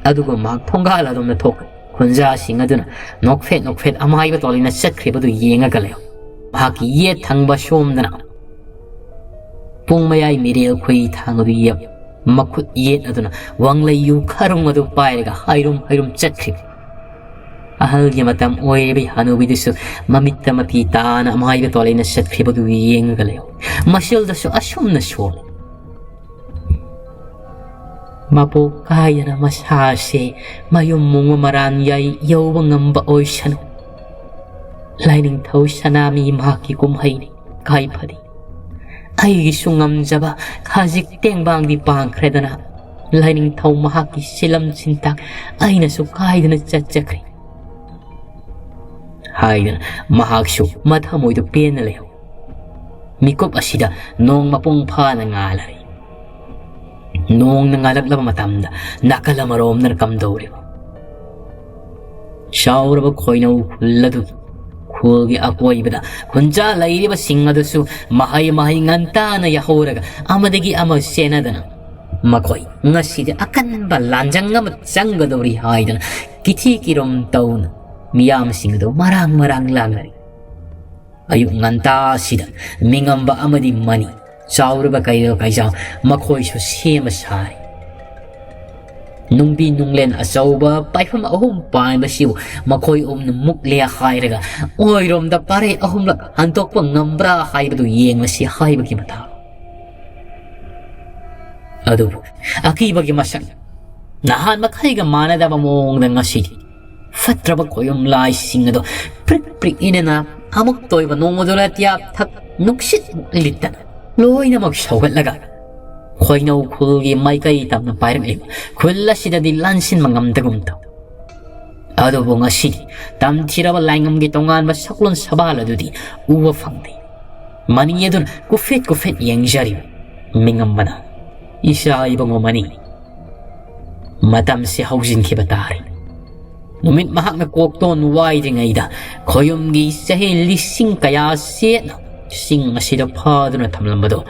ꯑꯗꯨꯒ ꯃꯍꯥꯛ ꯊꯣꯡꯒꯥꯜ ꯑꯗꯣꯝꯗ ꯊꯣꯛꯈ꯭ꯔꯦ꯫ ꯈꯨꯟꯖꯥꯁꯤꯡ ꯑꯗꯨꯅ ꯅꯣꯛꯐꯦꯠ ꯅꯣꯛꯐꯦꯠ ꯑꯃꯥꯏꯕ ꯇꯣꯂꯤꯅ ꯆꯠꯈ꯭ꯔꯤꯕꯗꯨ ꯌꯦꯡꯉꯒ ꯂꯩꯍꯧ꯫ ꯃꯍꯥꯛꯀꯤ ꯌꯦꯠ ꯊꯪꯕ ꯁꯣꯝꯗꯅ ꯄꯨꯡ ꯃꯌꯥꯏ ꯃꯤꯔꯦꯜ ꯈꯨꯏ ꯊꯥꯡ ꯑꯗꯨ ꯌꯦꯞ ꯃꯈꯨꯠ ꯌꯦꯠ ꯑꯗꯨꯅ ꯋꯥꯡꯂꯩ ꯌꯨ ꯈꯔꯨꯡ ꯑꯗꯨ ꯄꯥꯏꯔꯒ ꯍꯥꯏꯔꯨꯝ ꯍꯥꯏꯔꯨꯝ ꯆꯠꯈ꯭ꯔꯤꯕ꯫ ꯑꯍꯜꯒꯤ ꯃꯇꯝ ꯑꯣꯏꯔꯤꯕ ꯍꯅꯨꯕꯤꯗꯨꯁꯨ ꯃꯃꯤꯠꯇ ꯃꯄꯤ ꯇꯥꯅ ꯑꯃꯥꯏꯕ ꯇꯣꯂꯩꯅ ꯆꯠꯈ꯭ꯔꯤꯕꯗꯨ ꯌꯦꯡꯉꯒ ꯂꯩꯍꯧ꯫ ꯃꯁꯤꯜꯗꯁꯨ ꯑꯁꯨꯝꯅ ꯁꯣꯜꯂꯤ꯫ ꯃꯄꯣꯛ ꯀꯥꯏꯗꯅ ꯃꯁꯥꯁꯦ ꯃꯌꯨꯝ ꯃꯨꯡꯕ ꯃꯔꯥꯟ ꯌꯥꯏ ꯌꯧꯕ ꯉꯝꯕ ꯑꯣꯏꯁꯅꯨ꯫ ꯂꯥꯏꯅꯤꯡꯊꯧ ꯁꯅꯥꯃꯤ ꯃꯍꯥꯛꯀꯤ ꯀꯨꯝꯍꯩꯅꯤ, ꯀꯥꯏ ꯐꯔꯤ꯫ ꯑꯩꯒꯤꯁꯨ ꯉꯝꯖꯕ ꯈꯖꯤꯛ ꯇꯦꯡꯕꯥꯡꯗꯤ ꯄꯥꯡꯈ꯭ꯔꯦꯗꯅ, ꯂꯥꯏꯅꯤꯡꯊꯧ ꯃꯍꯥꯛꯀꯤ ꯁꯤꯂꯝ ꯁꯤꯟꯇꯥꯛ ꯑꯩꯅꯁꯨ ꯀꯥꯏꯗꯅ ꯆꯠꯆꯈ꯭ꯔꯦ ꯍꯥꯏꯗꯅ ꯃꯍꯥꯛꯁꯨ ꯃꯊꯃꯣꯏꯗꯨ ꯄꯦꯟꯅ ꯂꯩꯍꯧ꯫ ꯃꯤꯀꯨꯞ ꯑꯁꯤꯗ ꯅꯣꯡ ꯃꯄꯨꯡ ꯐꯥꯅ ꯉꯥꯜꯂꯔꯤ꯫ ꯅꯣꯡꯅ ꯉꯥꯜꯂꯛꯂꯕ ꯃꯇꯝꯗ ꯅꯥꯀꯜ ꯑꯃꯔꯣꯝꯗꯅ ꯀꯝꯗꯧꯔꯤꯕ? ꯆꯥꯎꯔꯕ ꯈꯣꯏꯅꯧ ꯈꯨꯜ ꯑꯗꯨ, ꯈꯨꯜꯒꯤ ꯑꯀꯣꯏꯕꯗ ꯈꯨꯟꯖꯥ ꯂꯩꯔꯤꯕꯁꯤꯡ ꯑꯗꯨꯁꯨ ꯃꯍꯩ ꯃꯍꯩ ꯉꯟꯇꯥꯅ ꯌꯥꯍꯧꯔꯒ ꯑꯃꯗꯒꯤ ꯑꯃ ꯆꯦꯟꯅꯗꯅ ꯃꯈꯣꯏ ꯉꯁꯤꯗꯤ ꯑꯀꯟꯕ ꯂꯥꯟꯖꯪ ꯑꯃ ꯆꯪꯒꯗꯧꯔꯤ ꯍꯥꯏꯗꯅ ꯀꯤꯊꯤ ꯀꯤꯔꯣꯝ ꯇꯧꯅ ꯃꯤꯌꯥꯝꯁꯤꯡ ꯑꯗꯨ ꯃꯔꯥꯡ ꯃꯔꯥꯡ ꯂꯥꯡꯅꯔꯤ꯫ ꯑꯌꯨꯛ ꯉꯟꯇꯥꯁꯤꯗ ꯃꯤꯉꯝꯕ ꯑꯃꯗꯤ ꯃꯅꯤ, ꯆꯥꯎꯔꯕ ꯀꯩꯔꯣꯜ ꯀꯩꯖꯥꯎ ꯃꯈꯣꯏꯁꯨ ꯁꯦꯝꯕ ꯁꯥꯔꯤ꯫ ꯅꯨꯡꯕꯤ ꯅꯨꯡꯂꯦꯟ ꯑꯆꯧꯕ ꯄꯥꯏꯐꯝ ꯑꯍꯨꯝ ꯄꯥꯏꯕꯁꯤꯕꯨ ꯃꯈꯣꯏ ꯑꯍꯨꯝꯅ ꯃꯨꯛꯂꯦ ꯍꯥꯏꯔꯒ ꯑꯣꯏꯔꯣꯝꯗ ꯄꯥꯔꯩ ꯑꯍꯨꯝꯂꯛ ꯍꯟꯗꯣꯛꯄ ꯉꯝꯕ꯭ꯔꯥ ꯍꯥꯏꯕꯗꯨ ꯌꯦꯡꯂꯁꯤ ꯍꯥꯏꯕꯒꯤ ꯃꯇꯥꯡ꯫ ꯑꯗꯨꯕꯨ ꯑꯀꯤꯕꯒꯤ ꯃꯁꯛ ꯅꯍꯥꯟ ꯃꯈꯩꯒ ꯃꯥꯟꯅꯗꯕ ꯃꯑꯣꯡꯗ ꯉꯁꯤꯗꯤ ꯐꯠꯇ꯭ꯔꯕ ꯈꯣꯌꯨꯝ ꯂꯥꯏꯁꯤꯡ ꯑꯗꯨ ꯄ꯭ꯔꯤꯛ ꯄ꯭ꯔꯤꯛ ꯏꯅꯅ ꯑꯃꯨꯛꯇ ꯑꯣꯏꯕ ꯅꯣꯡꯃꯗꯨꯅ ꯇꯤꯌꯥꯛ ꯊꯛ ꯅꯨꯡꯁꯤꯠ ꯂꯤꯠꯇꯅ ꯂꯣꯏꯅꯃꯛ ꯁꯧꯒꯠꯂꯒ ꯈꯣꯏꯅꯧ ꯈꯨꯜꯒꯤ ꯃꯥꯏꯀꯩ ꯇꯝꯅ ꯄꯥꯏꯔꯛꯂꯤꯕ ꯈꯨꯜ ꯑꯁꯤꯗꯗꯤ ꯂꯥꯟꯁꯤꯟꯕ ꯉꯝꯗꯒꯨꯝ ꯇꯧ꯫ ꯑꯗꯨꯕꯨ ꯉꯁꯤꯗꯤ ꯇꯝꯊꯤꯔꯕ ꯂꯥꯏꯉꯝꯒꯤ ꯇꯣꯉꯥꯟꯕ ꯁꯛꯂꯣꯟ ꯁꯕꯥꯜ ꯑꯗꯨꯗꯤ ꯎꯕ ꯐꯪꯗꯦ꯫ ꯃꯅꯤ ꯑꯗꯨꯅ ꯀꯨꯐꯦꯠ ꯀꯨꯐꯦꯠ ꯌꯦꯡꯖꯔꯤꯕ ꯃꯤꯉꯝꯕꯅ, "ꯏꯆꯥ ꯏꯕꯨꯡꯉꯣ ꯃꯅꯤ, ꯃꯇꯝꯁꯦ ꯍꯧꯖꯤꯟꯈꯤꯕ ꯇꯥꯔꯦ꯫ ꯅꯨꯃꯤꯠ ꯃꯍꯥꯛꯅ ꯀꯣꯛꯇꯣꯟ ꯋꯥꯏꯗ꯭ꯔꯤꯉꯩꯗ ꯈꯣꯌꯨꯝꯒꯤ ꯆꯍꯤ ꯂꯤꯁꯤꯡ ꯀꯌꯥ ꯆꯦꯠꯅ ꯆꯤꯡ ꯑꯁꯤꯗ ꯐꯥꯗꯨꯅ ꯊꯝꯂꯝꯕꯗꯣ,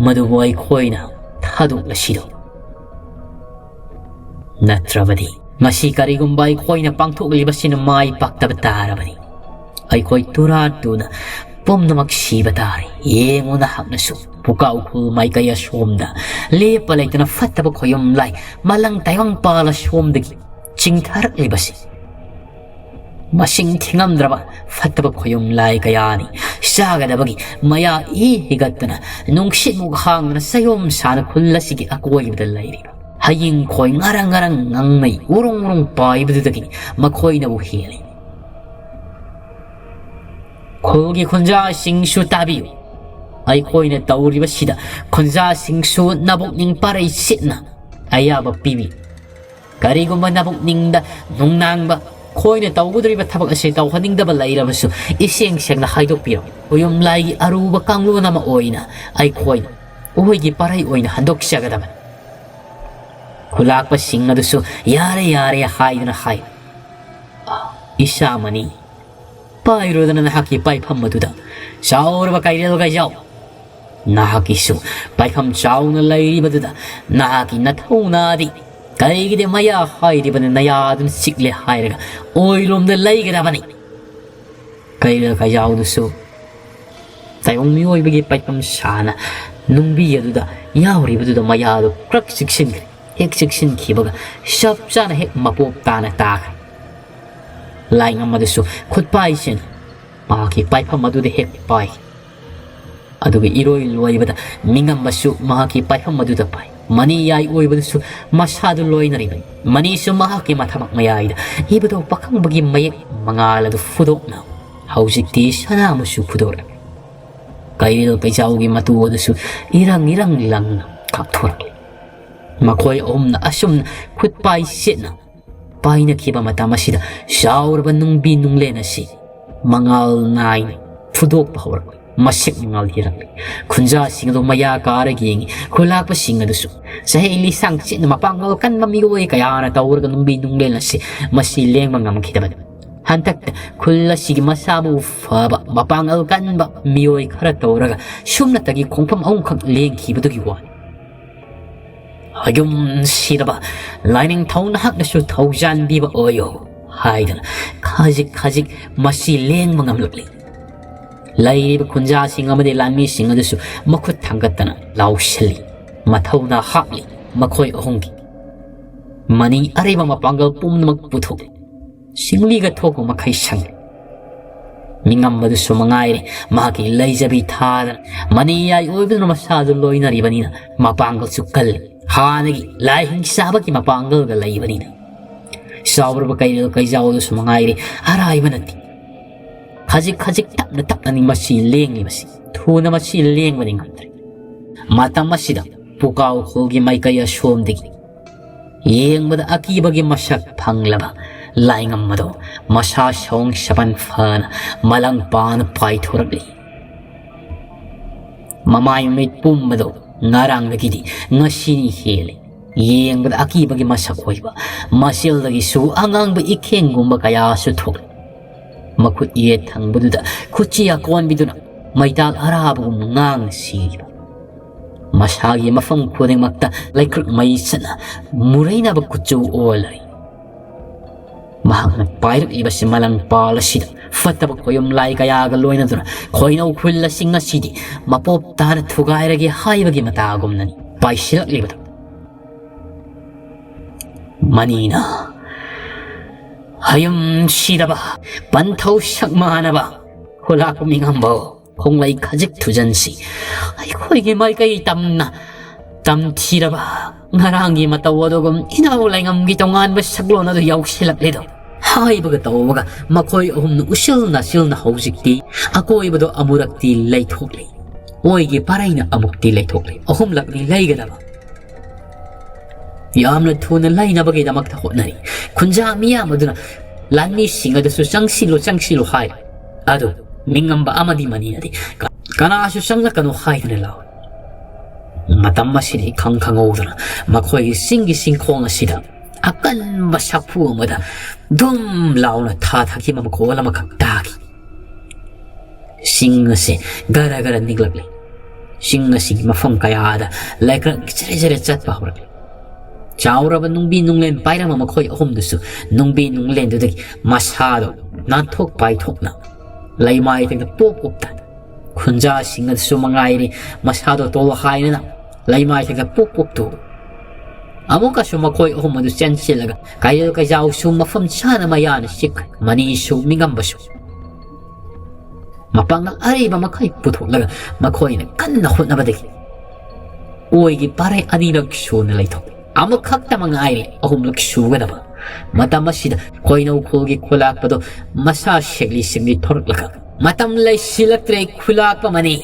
ꯃꯗꯨꯕꯨ ꯑꯩꯈꯣꯏꯅ ꯊꯥꯗꯣꯛꯂꯁꯤꯔꯣ? ꯅꯠꯇ꯭ꯔꯕꯗꯤ ꯉꯁꯤ ꯀꯔꯤꯒꯨꯝꯕ ꯑꯩꯈꯣꯏꯅ ꯄꯥꯡꯊꯣꯛꯂꯤꯕꯁꯤꯅ ꯃꯥꯏ ꯄꯥꯛꯇꯕ ꯇꯥꯔꯕꯗꯤ ꯑꯩꯈꯣꯏ ꯇꯨꯔꯥ ꯇꯨꯅ ꯄꯨꯝꯅꯃꯛ ꯁꯤꯕ ꯇꯥꯔꯦ꯫ ꯌꯦꯡꯉꯨ ꯅꯍꯥꯛꯅꯁꯨ ꯄꯨꯀꯥ ꯎꯈ꯭ꯔꯨꯜ ꯃꯥꯏꯀꯩ ꯑꯁꯣꯝꯗ ꯂꯦꯞꯄ ꯂꯩꯇꯅ ꯐꯠꯇꯕ ꯈꯣꯌꯨꯝ ꯂꯥꯏ ꯃꯂꯪ ꯇꯥꯏꯕꯪ ꯄꯥꯜ ꯑꯁꯣꯝꯗꯒꯤ ꯆꯤꯡꯊꯔꯛꯂꯤꯕꯁꯤ꯫ ꯃꯁꯤꯡ ꯊꯤꯉꯝꯗ꯭ꯔꯕ ꯐꯠꯇꯕ ꯈꯣꯌꯨꯝ ꯂꯥꯏ ꯀꯌꯥꯅꯤ ꯆꯥꯒꯗꯕꯒꯤ ꯃꯌꯥ ꯏ ꯍꯤꯒꯠꯇꯅ ꯅꯨꯡꯁꯤꯠꯃꯨꯛ ꯍꯥꯡꯗꯅ ꯆꯌꯣꯝ ꯁꯥꯅ ꯈꯨꯜ ꯑꯁꯤꯒꯤ ꯑꯀꯣꯏꯕꯗ ꯂꯩꯔꯤꯕ꯫ ꯍꯌꯤꯡ ꯈꯣꯏ ꯉꯔꯪ ꯉꯔꯪ ꯉꯪꯅꯩ ꯎꯔꯨꯡ ꯎꯔꯨꯡ ꯄꯥꯏꯕꯗꯨꯗꯒꯤ ꯃꯈꯣꯏꯅꯕꯨ ꯍꯦꯜꯂꯤ꯫ ꯈꯨꯜꯒꯤ ꯈꯨꯟꯖꯥꯁꯤꯡꯁꯨ ꯇꯥꯕꯤꯌꯨ꯫ ꯑꯩꯈꯣꯏꯅ ꯇꯧꯔꯤꯕꯁꯤꯗ ꯈꯨꯟꯖꯥꯁꯤꯡꯁꯨ ꯅꯕꯨꯛꯅꯤꯡ ꯄꯥꯔꯩ ꯁꯤꯠꯅ ꯑꯌꯥꯕ ꯄꯤꯕꯤ꯫ ꯀꯔꯤꯒꯨꯝꯕ ꯅꯕꯨꯛꯅꯤꯡꯗ ꯅꯨꯡꯅꯥꯡꯕ ꯈꯣꯏꯅ ꯇꯧꯒꯗꯧꯔꯤꯕ ꯊꯕꯛ ꯑꯁꯤ ꯇꯧꯍꯟꯅꯤꯡꯗꯕ ꯂꯩꯔꯕꯁꯨ ꯏꯁꯦꯡ ꯁꯦꯡꯅ ꯍꯥꯏꯗꯣꯛꯄꯤꯔꯣ꯫ ꯈꯣꯌꯨꯝ ꯂꯥꯏꯒꯤ ꯑꯔꯨꯕ ꯀꯥꯡꯂꯣꯟ ꯑꯃ ꯑꯣꯏꯅ ꯑꯩꯈꯣꯏꯅ ꯎꯍꯣꯏꯒꯤ ꯄꯥꯔꯩ ꯑꯣꯏꯅ ꯍꯟꯗꯣꯛꯆꯒꯗꯕꯅꯤ꯫ ꯈꯨꯂꯥꯛꯄꯁꯤꯡ ꯑꯗꯨꯁꯨ "ꯌꯥꯔꯦ, ꯌꯥꯔꯦ" ꯍꯥꯏꯗꯨꯅ ꯍꯥꯏ꯫ "ꯏꯆꯥ ꯃꯅꯤ, ꯄꯥꯏꯔꯨꯗꯅ ꯅꯍꯥꯛꯀꯤ ꯄꯥꯏꯐꯝ ꯑꯗꯨꯗ, ꯆꯥꯎꯔꯕ ꯀꯩꯔꯦꯜ ꯀꯩꯖꯥꯎ꯫ ꯅꯍꯥꯛꯀꯤꯁꯨ ꯄꯥꯏꯐꯝ ꯆꯥꯎꯅ ꯂꯩꯔꯤꯕꯗꯨꯗ ꯅꯍꯥꯛꯀꯤ ꯅꯊꯧꯅꯥꯗꯤ ꯀꯩꯒꯤꯗꯤ ꯃꯌꯥ ꯍꯥꯏꯔꯤꯕꯅ ꯅꯌꯥꯗꯨꯅ ꯆꯤꯛꯂꯦ ꯍꯥꯏꯔꯒ ꯑꯣꯏꯔꯣꯝꯗ ꯂꯩꯒꯗꯕꯅꯤ?" ꯀꯩꯔꯦꯜ ꯀꯩꯖꯥꯎꯗꯨꯁꯨ ꯇꯥꯏꯕꯪ ꯃꯤꯑꯣꯏꯕꯒꯤ ꯄꯥꯏꯐꯝ ꯁꯥꯅ ꯅꯨꯡꯕꯤ ꯑꯗꯨꯗ ꯌꯥꯎꯔꯤꯕꯗꯨꯗ ꯃꯌꯥꯗꯨ ꯈꯔ ꯆꯤꯛꯁꯤꯟꯈ꯭ꯔꯦ꯫ ꯍꯦꯛ ꯆꯤꯛꯁꯤꯟꯈꯤꯕꯒ ꯆꯞ ꯆꯥꯅ ꯍꯦꯛ ꯃꯄꯣꯞ ꯇꯥꯅ ꯇꯥꯈ꯭ꯔꯦ꯫ ꯂꯥꯏꯉꯝ ꯑꯗꯨꯁꯨ ꯈꯨꯠꯄꯥꯏꯁꯤꯅ ꯃꯍꯥꯛꯀꯤ ꯄꯥꯏꯐꯝ ꯑꯗꯨꯗ ꯍꯦꯛ ꯄꯥꯏ꯫ ꯑꯗꯨꯒ ꯏꯔꯣꯏ ꯂꯣꯏꯕꯗ ꯃꯤꯉꯝꯕꯁꯨ ꯃꯍꯥꯛꯀꯤ ꯄꯥꯏꯐꯝ ꯑꯗꯨꯗ ꯄꯥꯏ꯫ ꯃꯅꯤ ꯌꯥꯏ ꯑꯣꯏꯕꯗꯨꯁꯨ ꯃꯁꯥꯗꯨ ꯂꯣꯏꯅꯔꯤꯕꯅꯤ꯫ ꯃꯅꯤꯁꯨ ꯃꯍꯥꯛꯀꯤ ꯃꯊꯕꯥꯛ ꯃꯌꯥꯏꯗ ꯏꯕꯗꯧ ꯄꯥꯈꯪꯕꯒꯤ ꯃꯌꯦꯛ ꯃꯉꯥꯜ ꯑꯗꯨ ꯐꯨꯗꯣꯛꯅ ꯍꯧꯖꯤꯛꯇꯤ ꯁꯅꯥ ꯑꯃꯁꯨ ꯐꯨꯗꯣꯔꯛꯂꯦ꯫ ꯀꯩꯔꯦꯜ ꯀꯩꯖꯥꯎꯒꯤ ꯃꯇꯨ ꯑꯗꯨꯁꯨ ꯏꯔꯪ ꯏꯔꯪ ꯂꯪꯅ ꯀꯥꯞꯊꯣꯔꯛꯂꯤ꯫ ꯃꯈꯣꯏ ꯑꯍꯨꯝꯅ ꯑꯁꯨꯝꯅ ꯈꯨꯠ ꯄꯥꯏ ꯁꯦꯠꯅ ꯄꯥꯏꯅꯈꯤꯕ ꯃꯇꯝ ꯑꯁꯤꯗ ꯆꯥꯎꯔꯕ ꯅꯨꯡꯕꯤ ꯅꯨꯡꯂꯦꯟ ꯑꯁꯤ ꯃꯉꯥꯜ ꯅꯥꯏꯅ ꯐꯨꯗꯣꯛꯄ ꯍꯧꯔꯛꯂꯤ꯫ ꯃꯁꯦꯛ ꯃꯉꯥꯜ ꯍꯤꯔꯛꯂꯤ꯫ ꯈꯨꯟꯖꯥꯁꯤꯡ ꯑꯗꯨ ꯃꯌꯥ ꯀꯥꯔꯒ ꯌꯦꯡꯉꯤ꯫ ꯈꯨꯂꯥꯛꯄꯁꯤꯡ ꯑꯗꯨꯁꯨ ꯆꯍꯤ ꯂꯤꯁꯥꯡ ꯆꯦꯠꯅ ꯃꯄꯥꯡꯒꯜ ꯀꯟꯕ ꯃꯤꯑꯣꯏ ꯀꯌꯥꯅ ꯇꯧꯔꯒ ꯅꯨꯡꯕꯤ ꯅꯨꯡꯂꯦꯟ ꯑꯁꯤ ꯃꯁꯤ ꯂꯦꯡꯕ ꯉꯝꯈꯤꯗꯕꯅꯤ꯫ ꯍꯟꯗꯛꯇ ꯈꯨꯜ ꯑꯁꯤꯒꯤ ꯃꯁꯥ ꯃꯎ ꯐꯕ, ꯃꯄꯥꯡꯒꯜ ꯀꯟꯕ ꯃꯤꯑꯣꯏ ꯈꯔ ꯇꯧꯔꯒ ꯁꯨꯞꯅꯇꯒꯤ ꯈꯣꯡꯐꯝ ꯑꯍꯨꯝꯈꯛ ꯂꯦꯡꯈꯤꯕꯗꯨꯒꯤ ꯋꯥꯅꯤ꯫ "ꯑꯌꯨꯝ ꯁꯤꯔꯕ ꯂꯥꯏꯅꯤꯡꯊꯧ ꯅꯍꯥꯛꯅꯁꯨ ꯊꯧꯖꯥꯟꯕꯤꯕ ꯑꯣꯏꯌꯣ" ꯍꯥꯏꯗꯅ ꯈꯖꯤꯛ ꯈꯖꯤꯛ ꯃꯁꯤ ꯂꯦꯡꯕ ꯉꯝꯂꯛꯂꯤ꯫ ꯂꯩꯔꯤꯕ ꯈꯨꯟꯖꯥꯁꯤꯡ ꯑꯃꯗꯤ ꯂꯥꯟꯃꯤꯁꯤꯡ ꯑꯗꯨꯁꯨ ꯃꯈꯨꯠ ꯊꯥꯡꯒꯠꯇꯅ ꯂꯥꯎꯁꯤꯜꯂꯤ꯫ ꯃꯊꯧꯅꯥ ꯍꯥꯞꯂꯤ ꯃꯈꯣꯏ ꯑꯍꯨꯝꯒꯤ꯫ ꯃꯅꯤ ꯑꯔꯩꯕ ꯃꯄꯥꯡꯒꯜ ꯄꯨꯝꯅꯃꯛ ꯄꯨꯊꯣꯛꯂꯤ꯫ ꯁꯤꯡꯂꯤꯒ ꯊꯣꯛꯄ ꯃꯈꯩ ꯁꯪꯂꯤ꯫ ꯃꯤꯉꯝꯕꯗꯨꯁꯨ ꯃꯉꯥꯏꯔꯦ, ꯃꯍꯥꯛꯀꯤ ꯂꯩꯖꯕꯤ ꯊꯥꯗꯅ ꯃꯅꯤ ꯌꯥꯏ ꯑꯣꯏꯕꯗꯨꯅ ꯃꯁꯥꯗꯨ ꯂꯣꯏꯅꯔꯤꯕꯅꯤꯅ ꯃꯄꯥꯡꯒꯜꯁꯨ ꯀꯜꯂꯤ꯫ ꯍꯥꯟꯅꯒꯤ ꯂꯥꯏꯍꯤꯡ ꯆꯥꯕꯒꯤ ꯃꯄꯥꯡꯒꯜꯒ ꯂꯩꯕꯅꯤꯅ꯫ ꯆꯥꯎꯔꯕ ꯀꯩꯔꯦꯜ ꯀꯩꯖꯥꯎꯗꯨꯁꯨ ꯃꯉꯥꯏꯔꯦ, ꯑꯔꯥꯏꯕ ꯅꯠꯇꯦ꯫ ꯈꯖꯤꯛ ꯈꯖꯤꯛ ꯇꯞꯅ ꯇꯞꯅꯅꯤ ꯃꯁꯤ ꯂꯦꯡꯂꯤꯕꯁꯤ꯫ ꯊꯨꯅ ꯃꯁꯤ ꯂꯦꯡꯕꯗꯤ ꯉꯝꯗ꯭ꯔꯦ꯫ ꯃꯇꯝ ꯑꯁꯤꯗ ꯄꯨꯀꯥꯎꯈꯣꯜꯒꯤ ꯃꯥꯏꯀꯩ ꯑꯁꯣꯝꯗꯒꯤ ꯌꯦꯡꯕꯗ ꯑꯀꯤꯕꯒꯤ ꯃꯁꯛ ꯐꯪꯂꯕ ꯂꯥꯏꯉꯝ ꯑꯗꯣ ꯃꯁꯥ ꯁꯑꯣꯡ ꯁꯥꯄꯟ ꯐꯅ ꯃꯂꯪ ꯄꯥꯅ ꯄꯥꯏꯊꯣꯔꯛꯂꯤ꯫ ꯃꯃꯥꯏ ꯃꯃꯤꯠ ꯄꯨꯝꯕꯗꯣ ꯉꯔꯥꯡꯗꯒꯤꯗꯤ ꯉꯁꯤꯅꯤ ꯍꯦꯜꯂꯤ꯫ ꯌꯦꯡꯕꯗ ꯑꯀꯤꯕꯒꯤ ꯃꯁꯛ ꯑꯣꯏꯕ, ꯃꯆꯤꯜꯗꯒꯤꯁꯨ ꯑꯉꯥꯡꯕ ꯏꯈꯦꯡꯒꯨꯝꯕ ꯀꯌꯥꯁꯨ ꯊꯣꯛꯂꯤ꯫ ꯃꯈꯨꯠ ꯌꯦꯠ ꯊꯪꯕꯗꯨꯗ ꯈꯨꯠꯆꯤ ꯑꯀꯣꯟꯕꯤꯗꯨꯅ ꯃꯩꯇꯥꯜ ꯑꯔꯥꯕꯒꯨꯝ ꯉꯥꯡꯅ ꯁꯤꯔꯤꯕ꯫ ꯃꯁꯥꯒꯤ ꯃꯐꯝ ꯈꯨꯗꯤꯡꯃꯛꯇ ꯂꯩꯀ꯭ꯔꯛ ꯃꯩ ꯆꯠꯅ ꯃꯨꯔꯩꯅꯕ ꯀꯨꯆꯨ ꯑꯣꯜꯂꯔꯤ꯫ ꯃꯍꯥꯛꯅ ꯄꯥꯏꯔꯛꯂꯤꯕꯁꯤ ꯃꯂꯪ ꯄꯥꯜ ꯑꯁꯤꯗ ꯐꯠꯇꯕ ꯈꯣꯌꯨꯝ ꯂꯥꯏ ꯀꯌꯥꯒ ꯂꯣꯏꯅꯗꯨꯅ ꯈꯣꯏꯅꯧ ꯈꯨꯜ ꯑꯁꯤꯡ ꯑꯁꯤꯗꯤ ꯃꯄꯣꯞ ꯇꯥꯅ ꯊꯨꯒꯥꯏꯔꯒꯦ ꯍꯥꯏꯕꯒꯤ ꯃꯇꯥꯒꯨꯝꯅꯅꯤ ꯄꯥꯏꯁꯤꯜꯂꯛꯂꯤꯕꯗꯨ꯫ ꯃꯅꯤꯅ ꯍꯌꯨꯝ ꯁꯤꯗꯕ, ꯄꯟꯊꯧ ꯁꯛ ꯃꯥꯟꯅꯕ ꯈꯨꯂꯥꯛꯄ ꯃꯤꯉꯝꯕꯧ ꯈꯣꯡꯂꯩ ꯈꯖꯤꯛ ꯊꯨꯖꯟꯁꯤ꯫ ꯑꯩꯈꯣꯏꯒꯤ ꯃꯥꯏꯀꯩ ꯇꯝꯅ ꯇꯝꯊꯤꯔꯕ ꯉꯔꯥꯡꯒꯤ ꯃꯇꯧ ꯑꯗꯨꯒꯨꯝ ꯏꯅꯥꯎ ꯂꯩꯉꯝꯒꯤ ꯇꯣꯉꯥꯟꯕ ꯁꯛꯂꯣꯟ ꯑꯗꯨ ꯌꯥꯎꯁꯤꯜꯂꯛꯂꯦꯗꯣ꯫ ꯍꯥꯏꯕꯒ ꯇꯧꯕꯒ ꯃꯈꯣꯏ ꯑꯍꯨꯝꯅ ꯎꯁꯤꯜ ꯅꯥꯁꯤꯜꯅ ꯍꯧꯖꯤꯛꯇꯤ ꯑꯀꯣꯏꯕꯗꯣ ꯑꯃꯨꯔꯛꯇꯤ ꯂꯩꯊꯣꯛꯂꯤ꯫ ꯑꯣꯏꯒꯤ ꯄꯔꯩꯅ ꯑꯃꯨꯛꯇꯤ ꯂꯩꯊꯣꯛꯂꯤ꯫ ꯑꯍꯨꯝꯂꯛꯅꯤ ꯂꯩꯒꯗꯕ꯫ ꯌꯥꯝꯅ ꯊꯨꯅ ꯂꯩꯅꯕꯒꯤꯗꯃꯛꯇ ꯍꯣꯠꯅꯔꯤ꯫ ꯈꯨꯟꯖꯥ ꯃꯤꯌꯥꯝ ꯑꯗꯨꯅ ꯂꯥꯟꯃꯤꯁꯤꯡ ꯑꯗꯨꯁꯨ "ꯆꯪꯁꯤꯜꯂꯨ, ꯆꯪꯁꯤꯜꯂꯨ" ꯍꯥꯏ꯫ ꯑꯗꯨ ꯃꯤꯉꯝꯕ ꯑꯃꯗꯤ ꯃꯅꯤꯅꯗꯤ ꯀ-, "ꯀꯅꯥꯁꯨ ꯆꯪꯂꯛꯀꯅꯨ" ꯍꯥꯏꯗꯨꯅ ꯂꯥꯎꯏ꯫ ꯃꯇꯝ ꯑꯁꯤꯗ ꯏꯈꯪ ꯈꯪꯍꯧꯗꯅ ꯃꯈꯣꯏꯒꯤ ꯆꯤꯡꯒꯤ ꯆꯤꯡꯈꯣꯡ ꯑꯁꯤꯗ ꯑꯀꯟꯕ ꯁꯥꯐꯨ ꯑꯃꯗ ꯙꯨꯝ ꯂꯥꯎꯅ ꯊꯥ ꯊꯥꯈꯤꯕ ꯃꯈꯣꯜ ꯑꯃꯈꯛ ꯇꯥꯈꯤ꯫ ꯆꯤꯡ ꯑꯁꯤ ꯒꯔ ꯒꯔ ꯅꯤꯛꯂꯛꯂꯤ꯫ ꯆꯤꯡ ꯑꯁꯤꯒꯤ ꯃꯐꯝ ꯀꯌꯥꯗ ꯂꯩꯀ꯭ꯔꯛ ꯖꯔ ꯖꯔ ꯆꯠꯄ ꯍꯧꯔꯛꯂꯤ꯫ ꯆꯥꯎꯔꯕ ꯅꯨꯡꯕꯤ ꯅꯨꯡꯂꯦꯟ ꯄꯥꯏꯔꯝꯕ ꯃꯈꯣꯏ ꯑꯍꯨꯝꯗꯨꯁꯨ ꯅꯨꯡꯕꯤ ꯅꯨꯡꯂꯦꯟꯗꯨꯗꯒꯤ ꯃꯁꯥꯗꯣ ꯅꯥꯟꯊꯣꯛ ꯄꯥꯏꯊꯣꯛꯅ ꯂꯩꯃꯥꯏ ꯊꯛꯇ ꯄꯣꯞ ꯄꯣꯞ ꯇꯥꯏ꯫ ꯈꯨꯟꯖꯥꯁꯤꯡ ꯑꯗꯨꯁꯨ ꯃꯉꯥꯏꯔꯤ, ꯃꯁꯥꯗꯣ ꯇꯣꯜꯍꯥꯏꯅꯅ ꯂꯩꯃꯥꯏ ꯊꯛꯇ ꯄꯣꯞ ꯄꯣꯞ ꯇꯨ꯫ ꯑꯃꯨꯛꯀꯁꯨ ꯃꯈꯣꯏ ꯑꯍꯨꯝ ꯑꯗꯨ ꯆꯦꯟꯁꯤꯜꯂꯒ ꯀꯩꯔꯣꯜ ꯀꯩꯖꯥꯎꯁꯨ ꯃꯐꯝ ꯆꯥꯅ ꯃꯌꯥꯅ ꯆꯤꯛꯈ꯭ꯔꯦ꯫ ꯃꯅꯤꯁꯨ ꯃꯤꯉꯝꯕꯁꯨ ꯃꯄꯥꯡꯒꯜ ꯑꯔꯤꯕ ꯃꯈꯩ ꯄꯨꯊꯣꯛꯂꯒ ꯃꯈꯣꯏꯅ ꯀꯟꯅ ꯍꯣꯠꯅꯕꯗꯒꯤ ꯑꯣꯏꯒꯤ ꯄꯥꯔꯩ ꯑꯅꯤꯔꯛ ꯁꯨꯅ ꯂꯩꯊꯣꯛꯂꯦ꯫ ꯑꯃꯈꯛꯇ ꯃꯉꯥꯏꯔꯦ ꯑꯍꯨꯝꯂꯛ ꯁꯨꯒꯗꯕ꯫ ꯃꯇꯝ ꯑꯁꯤꯗ ꯀꯣꯏꯅꯧ ꯈꯨꯜꯒꯤ ꯈꯨꯂꯥꯛꯄꯗꯣ ꯃꯁꯥ ꯁꯦꯛꯂꯤ ꯁꯦꯛꯂꯤ ꯊꯣꯔꯛꯂꯒ, "ꯃꯇꯝ ꯂꯩꯁꯤꯜꯂꯛꯇ꯭ꯔꯦ ꯈꯨꯂꯥꯛꯄ ꯃꯅꯤ꯫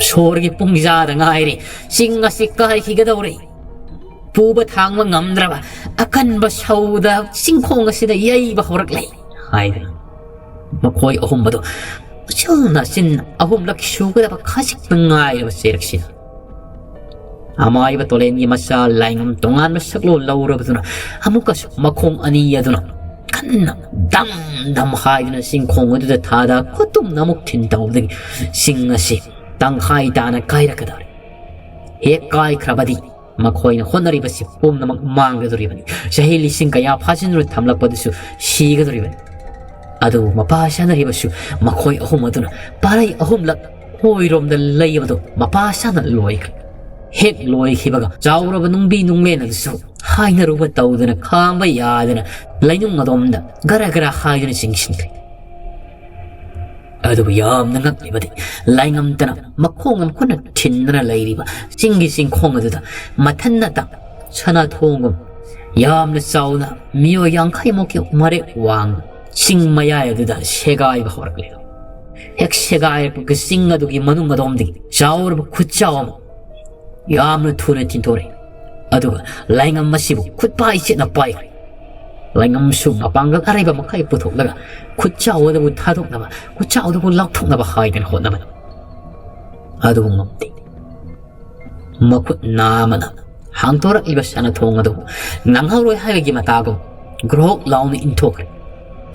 ꯁꯣꯔꯒꯤ ꯄꯨꯡꯖꯥꯗ ꯉꯥꯏꯔꯦ꯫ ꯆꯤꯡ ꯑꯁꯤ ꯀꯥꯏꯈꯤꯒꯗꯧꯔꯦ꯫ ꯄꯨꯕ ꯊꯥꯡꯕ ꯉꯝꯗ꯭ꯔꯕ ꯑꯀꯟꯕ ꯁꯧꯗ ꯆꯤꯡꯈꯣꯡ ꯑꯁꯤꯗ ꯌꯩꯕ ꯍꯧꯔꯛꯂꯦ" ꯍꯥꯏꯗꯅ ꯃꯈꯣꯏ ꯑꯍꯨꯝ ꯑꯗꯨ ꯎꯆꯤꯜ ꯅꯥꯆꯤꯟ ꯑꯍꯨꯝꯂꯛ ꯁꯨꯒꯗꯕ ꯈꯖꯤꯛꯇ ꯉꯥꯏꯔꯕ ꯆꯩꯔꯛꯁꯤꯗ ꯑꯃꯥꯏꯕ ꯇꯣꯂꯦꯟꯒꯤ ꯃꯆꯥ ꯂꯥꯏꯉꯝ ꯇꯣꯉꯥꯟꯕ ꯁꯛꯂꯣꯟ ꯂꯧꯔꯕꯗꯨꯅ ꯑꯃꯨꯛꯀꯁꯨ ꯃꯈꯣꯡ ꯑꯅꯤ ꯑꯗꯨꯅ ꯀꯟꯅ ꯗꯝ ꯗꯝ ꯍꯥꯏꯗꯨꯅ ꯆꯤꯡꯈꯣꯡ ꯑꯗꯨꯗ ꯊꯥꯗ ꯈꯨꯇꯨꯝꯅ ꯑꯃꯨꯛ ꯊꯤꯟ ꯇꯧꯕꯗꯒꯤ ꯆꯤꯡ ꯑꯁꯤ ꯇꯪꯈꯥꯏ ꯇꯥꯅ ꯀꯥꯏꯔꯛꯀꯗꯧꯔꯦ꯫ ꯍꯦꯛ ꯀꯥꯏꯈ꯭ꯔꯕꯗꯤ ꯃꯈꯣꯏꯅ ꯍꯣꯠꯅꯔꯤꯕꯁꯤ ꯄꯨꯝꯅꯃꯛ ꯃꯥꯡꯒꯗꯧꯔꯤꯕꯅꯤ꯫ ꯆꯍꯤ ꯂꯤꯁꯤꯡ ꯀꯌꯥ ꯐꯥꯖꯤꯟꯗꯨꯅ ꯊꯝꯂꯛꯄꯗꯨꯁꯨ ꯁꯤꯒꯗꯧꯔꯤꯕꯅꯤ꯫ ꯑꯗꯨꯕꯨ ꯃꯄꯥ ꯆꯥꯅꯔꯤꯕꯁꯨ ꯃꯈꯣꯏ ꯑꯍꯨꯝ ꯑꯗꯨꯅ ꯄꯥꯔꯩ ꯑꯍꯨꯝꯂꯛ ꯑꯣꯏꯔꯣꯝꯗ ꯂꯩꯕꯗꯨ ꯃꯄꯥ ꯆꯥꯅ ꯂꯣꯏꯈ꯭ꯔꯦ꯫ ꯍꯦꯛ ꯂꯣꯏꯈꯤꯕꯒ ꯆꯥꯎꯔꯕ ꯅꯨꯡꯕꯤ ꯅꯨꯡꯂꯦꯟ ꯑꯗꯨꯁꯨ ꯍꯥꯏꯅꯔꯨꯕ ꯇꯧꯗꯅ ꯈꯥꯡꯕ ꯌꯥꯗꯅ ꯂꯩꯅꯨꯡ ꯑꯗꯣꯝꯗ ꯒꯔ ꯒꯔ ꯍꯥꯏꯗꯨꯅ ꯆꯤꯡꯁꯤꯟꯈ꯭ꯔꯦ꯫ ꯑꯗꯨꯕꯨ ꯌꯥꯝꯅ ꯉꯛꯂꯤꯕꯗꯤ ꯂꯥꯏꯉꯝꯇꯅ ꯃꯈꯣꯡ ꯑꯃ ꯈꯨꯠꯅ ꯊꯤꯟꯗꯨꯅ ꯂꯩꯔꯤꯕ ꯆꯤꯡꯒꯤ ꯆꯤꯡꯈꯣꯡ ꯑꯗꯨꯗ ꯃꯊꯟꯅꯇ ꯁꯅꯥꯊꯣꯡꯒꯨꯝ ꯌꯥꯝꯅ ꯆꯥꯎꯅ ꯃꯤꯑꯣꯏ ꯌꯥꯡꯈꯩꯃꯨꯛꯀꯤ ꯃꯔꯦꯛ ꯋꯥꯡꯅ ꯆꯤꯡ ꯃꯌꯥꯏ ꯑꯗꯨꯗ ꯁꯦꯒꯥꯏꯕ ꯍꯧꯔꯛꯂꯦ꯫ ꯍꯦꯛ ꯁꯦꯒꯥꯏꯔꯛꯄꯒꯤ ꯆꯤꯡ ꯑꯗꯨꯒꯤ ꯃꯅꯨꯡ ꯑꯗꯣꯝꯗꯒꯤ ꯆꯥꯎꯔꯕ ꯈꯨꯠꯆꯥꯎ ꯑꯃ ꯌꯥꯝꯅ ꯊꯨꯅ ꯊꯤꯟꯊꯣꯔꯛꯏ꯫ ꯑꯗꯨꯒ ꯂꯥꯏꯉꯝ ꯑꯁꯤꯕꯨ ꯈꯨꯠꯄꯥꯏ ꯆꯦꯠꯅ ꯄꯥꯏꯈ꯭ꯔꯦ꯫ ꯂꯥꯏꯉꯝꯁꯨ ꯃꯄꯥꯡꯒꯜ ꯑꯔꯩꯕ ꯃꯈꯩ ꯄꯨꯊꯣꯛꯂꯒ ꯈꯨꯠꯆꯥꯎ ꯑꯗꯨꯕꯨ ꯊꯥꯗꯣꯛꯅꯕ, ꯈꯨꯠꯆꯥꯎ ꯑꯗꯨꯕꯨ ꯂꯥꯎꯊꯣꯛꯅꯕ ꯍꯥꯏꯗꯅ ꯍꯣꯠꯅꯕꯅꯤ꯫ ꯑꯗꯨꯕꯨ ꯉꯝꯗꯦ꯫ ꯃꯈꯨꯠ ꯅꯥꯝꯃꯅ ꯍꯥꯡꯗꯣꯔꯛꯂꯤꯕ ꯁꯅꯥꯊꯣꯡ ꯑꯗꯨꯕꯨ ꯅꯪꯍꯧꯔꯣꯏ ꯍꯥꯏꯕꯒꯤ ꯃꯇꯥꯒꯨꯝ ꯒ꯭ꯔꯣꯛ ꯂꯥꯎꯅ ꯏꯟꯊꯣꯛꯈ꯭ꯔꯦ꯫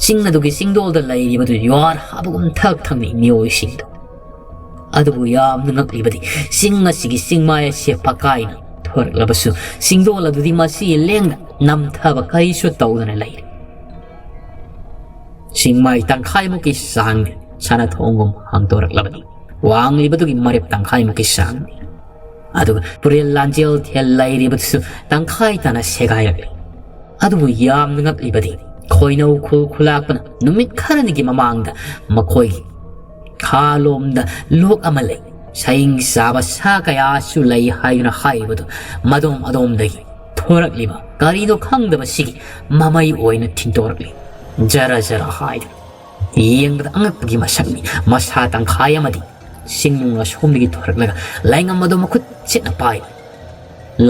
ꯆꯤꯡ ꯑꯗꯨꯒꯤ ꯆꯤꯡꯗꯣꯜꯗ ꯂꯩꯔꯤꯕꯗꯨ ꯌꯨꯍꯥꯔ ꯍꯥꯕꯒꯨꯝ ꯊꯛ ꯊꯛꯅꯤ ꯃꯤꯑꯣꯏꯁꯤꯡꯗꯨ꯫ ꯑꯗꯨꯕꯨ ꯌꯥꯝꯅ ꯉꯛꯂꯤꯕꯗꯤ ꯆꯤꯡ ꯑꯁꯤꯒꯤ ꯆꯤꯡꯃꯥꯏ ꯑꯁꯤ ꯄꯀꯥꯏꯅ ꯊꯣꯔꯛꯂꯕꯁꯨ ꯆꯤꯡꯗꯣꯜ ꯑꯗꯨꯗꯤ ꯃꯁꯤ ꯂꯦꯡꯗ ꯅꯝꯊꯕ ꯀꯔꯤꯁꯨ ꯇꯧꯗꯅ ꯂꯩꯔꯦ꯫ ꯆꯤꯡꯃꯥꯏ ꯇꯪꯈꯥꯏꯃꯨꯛꯀꯤ ꯆꯥꯡꯗꯤ ꯁꯅꯥꯊꯣꯡꯒꯨꯝ ꯍꯥꯡꯗꯣꯔꯛꯂꯕꯅꯤ꯫ ꯋꯥꯡꯂꯤꯕꯗꯨꯒꯤ ꯃꯔꯦꯞ ꯇꯪꯈꯥꯏꯃꯨꯛꯀꯤ ꯆꯥꯡꯅꯤ꯫ ꯑꯗꯨꯒ ꯇꯨꯔꯦꯜ ꯂꯥꯟꯖꯦꯜ ꯊꯦꯜ ꯂꯩꯔꯤꯕꯗꯨꯁꯨ ꯇꯪꯈꯥꯏ ꯇꯥꯅ ꯁꯦꯒꯥꯏꯔꯛꯂꯤ꯫ ꯑꯗꯨꯕꯨ ꯌꯥꯝꯅ ꯉꯛꯂꯤꯕꯗꯤ ꯈꯣꯏꯅꯧ ꯈꯨꯜ ꯈꯨꯂꯥꯛꯄꯅ ꯅꯨꯃꯤꯠ ꯈꯔꯅꯤꯒꯤ ꯃꯃꯥꯡꯗ ꯃꯈꯣꯏꯒꯤ ꯈꯥꯂꯣꯝꯗ ꯂꯣꯛ ꯑꯃ ꯂꯩ, ꯁꯌꯤꯡ ꯆꯥꯕ ꯁꯥ ꯀꯌꯥꯁꯨ ꯂꯩ ꯍꯥꯏꯗꯨꯅ ꯍꯥꯏꯔꯤꯕꯗꯨ ꯃꯗꯣꯝ ꯑꯗꯣꯝꯗꯒꯤ ꯊꯣꯔꯛꯂꯤꯕ ꯀꯔꯤꯅꯣ ꯈꯪꯗꯕꯁꯤꯒꯤ ꯃꯃꯩ ꯑꯣꯏꯅ ꯊꯤꯟꯗꯣꯔꯛꯂꯤ꯫ ꯖꯔ ꯖꯔ ꯍꯥꯏꯗꯨꯅ ꯌꯦꯡꯕꯗ ꯑꯉꯛꯄꯒꯤ ꯃꯁꯛꯅꯤ꯫ ꯃꯁꯥ ꯇꯪꯈꯥꯏ ꯑꯃꯗꯤ ꯆꯤꯡꯅꯨꯡ ꯑꯁꯣꯝꯗꯒꯤ ꯊꯣꯔꯛꯂꯒ ꯂꯥꯏꯉꯝ ꯑꯗꯨ ꯃꯈꯨꯠ ꯆꯦꯠꯅ ꯄꯥꯏ꯫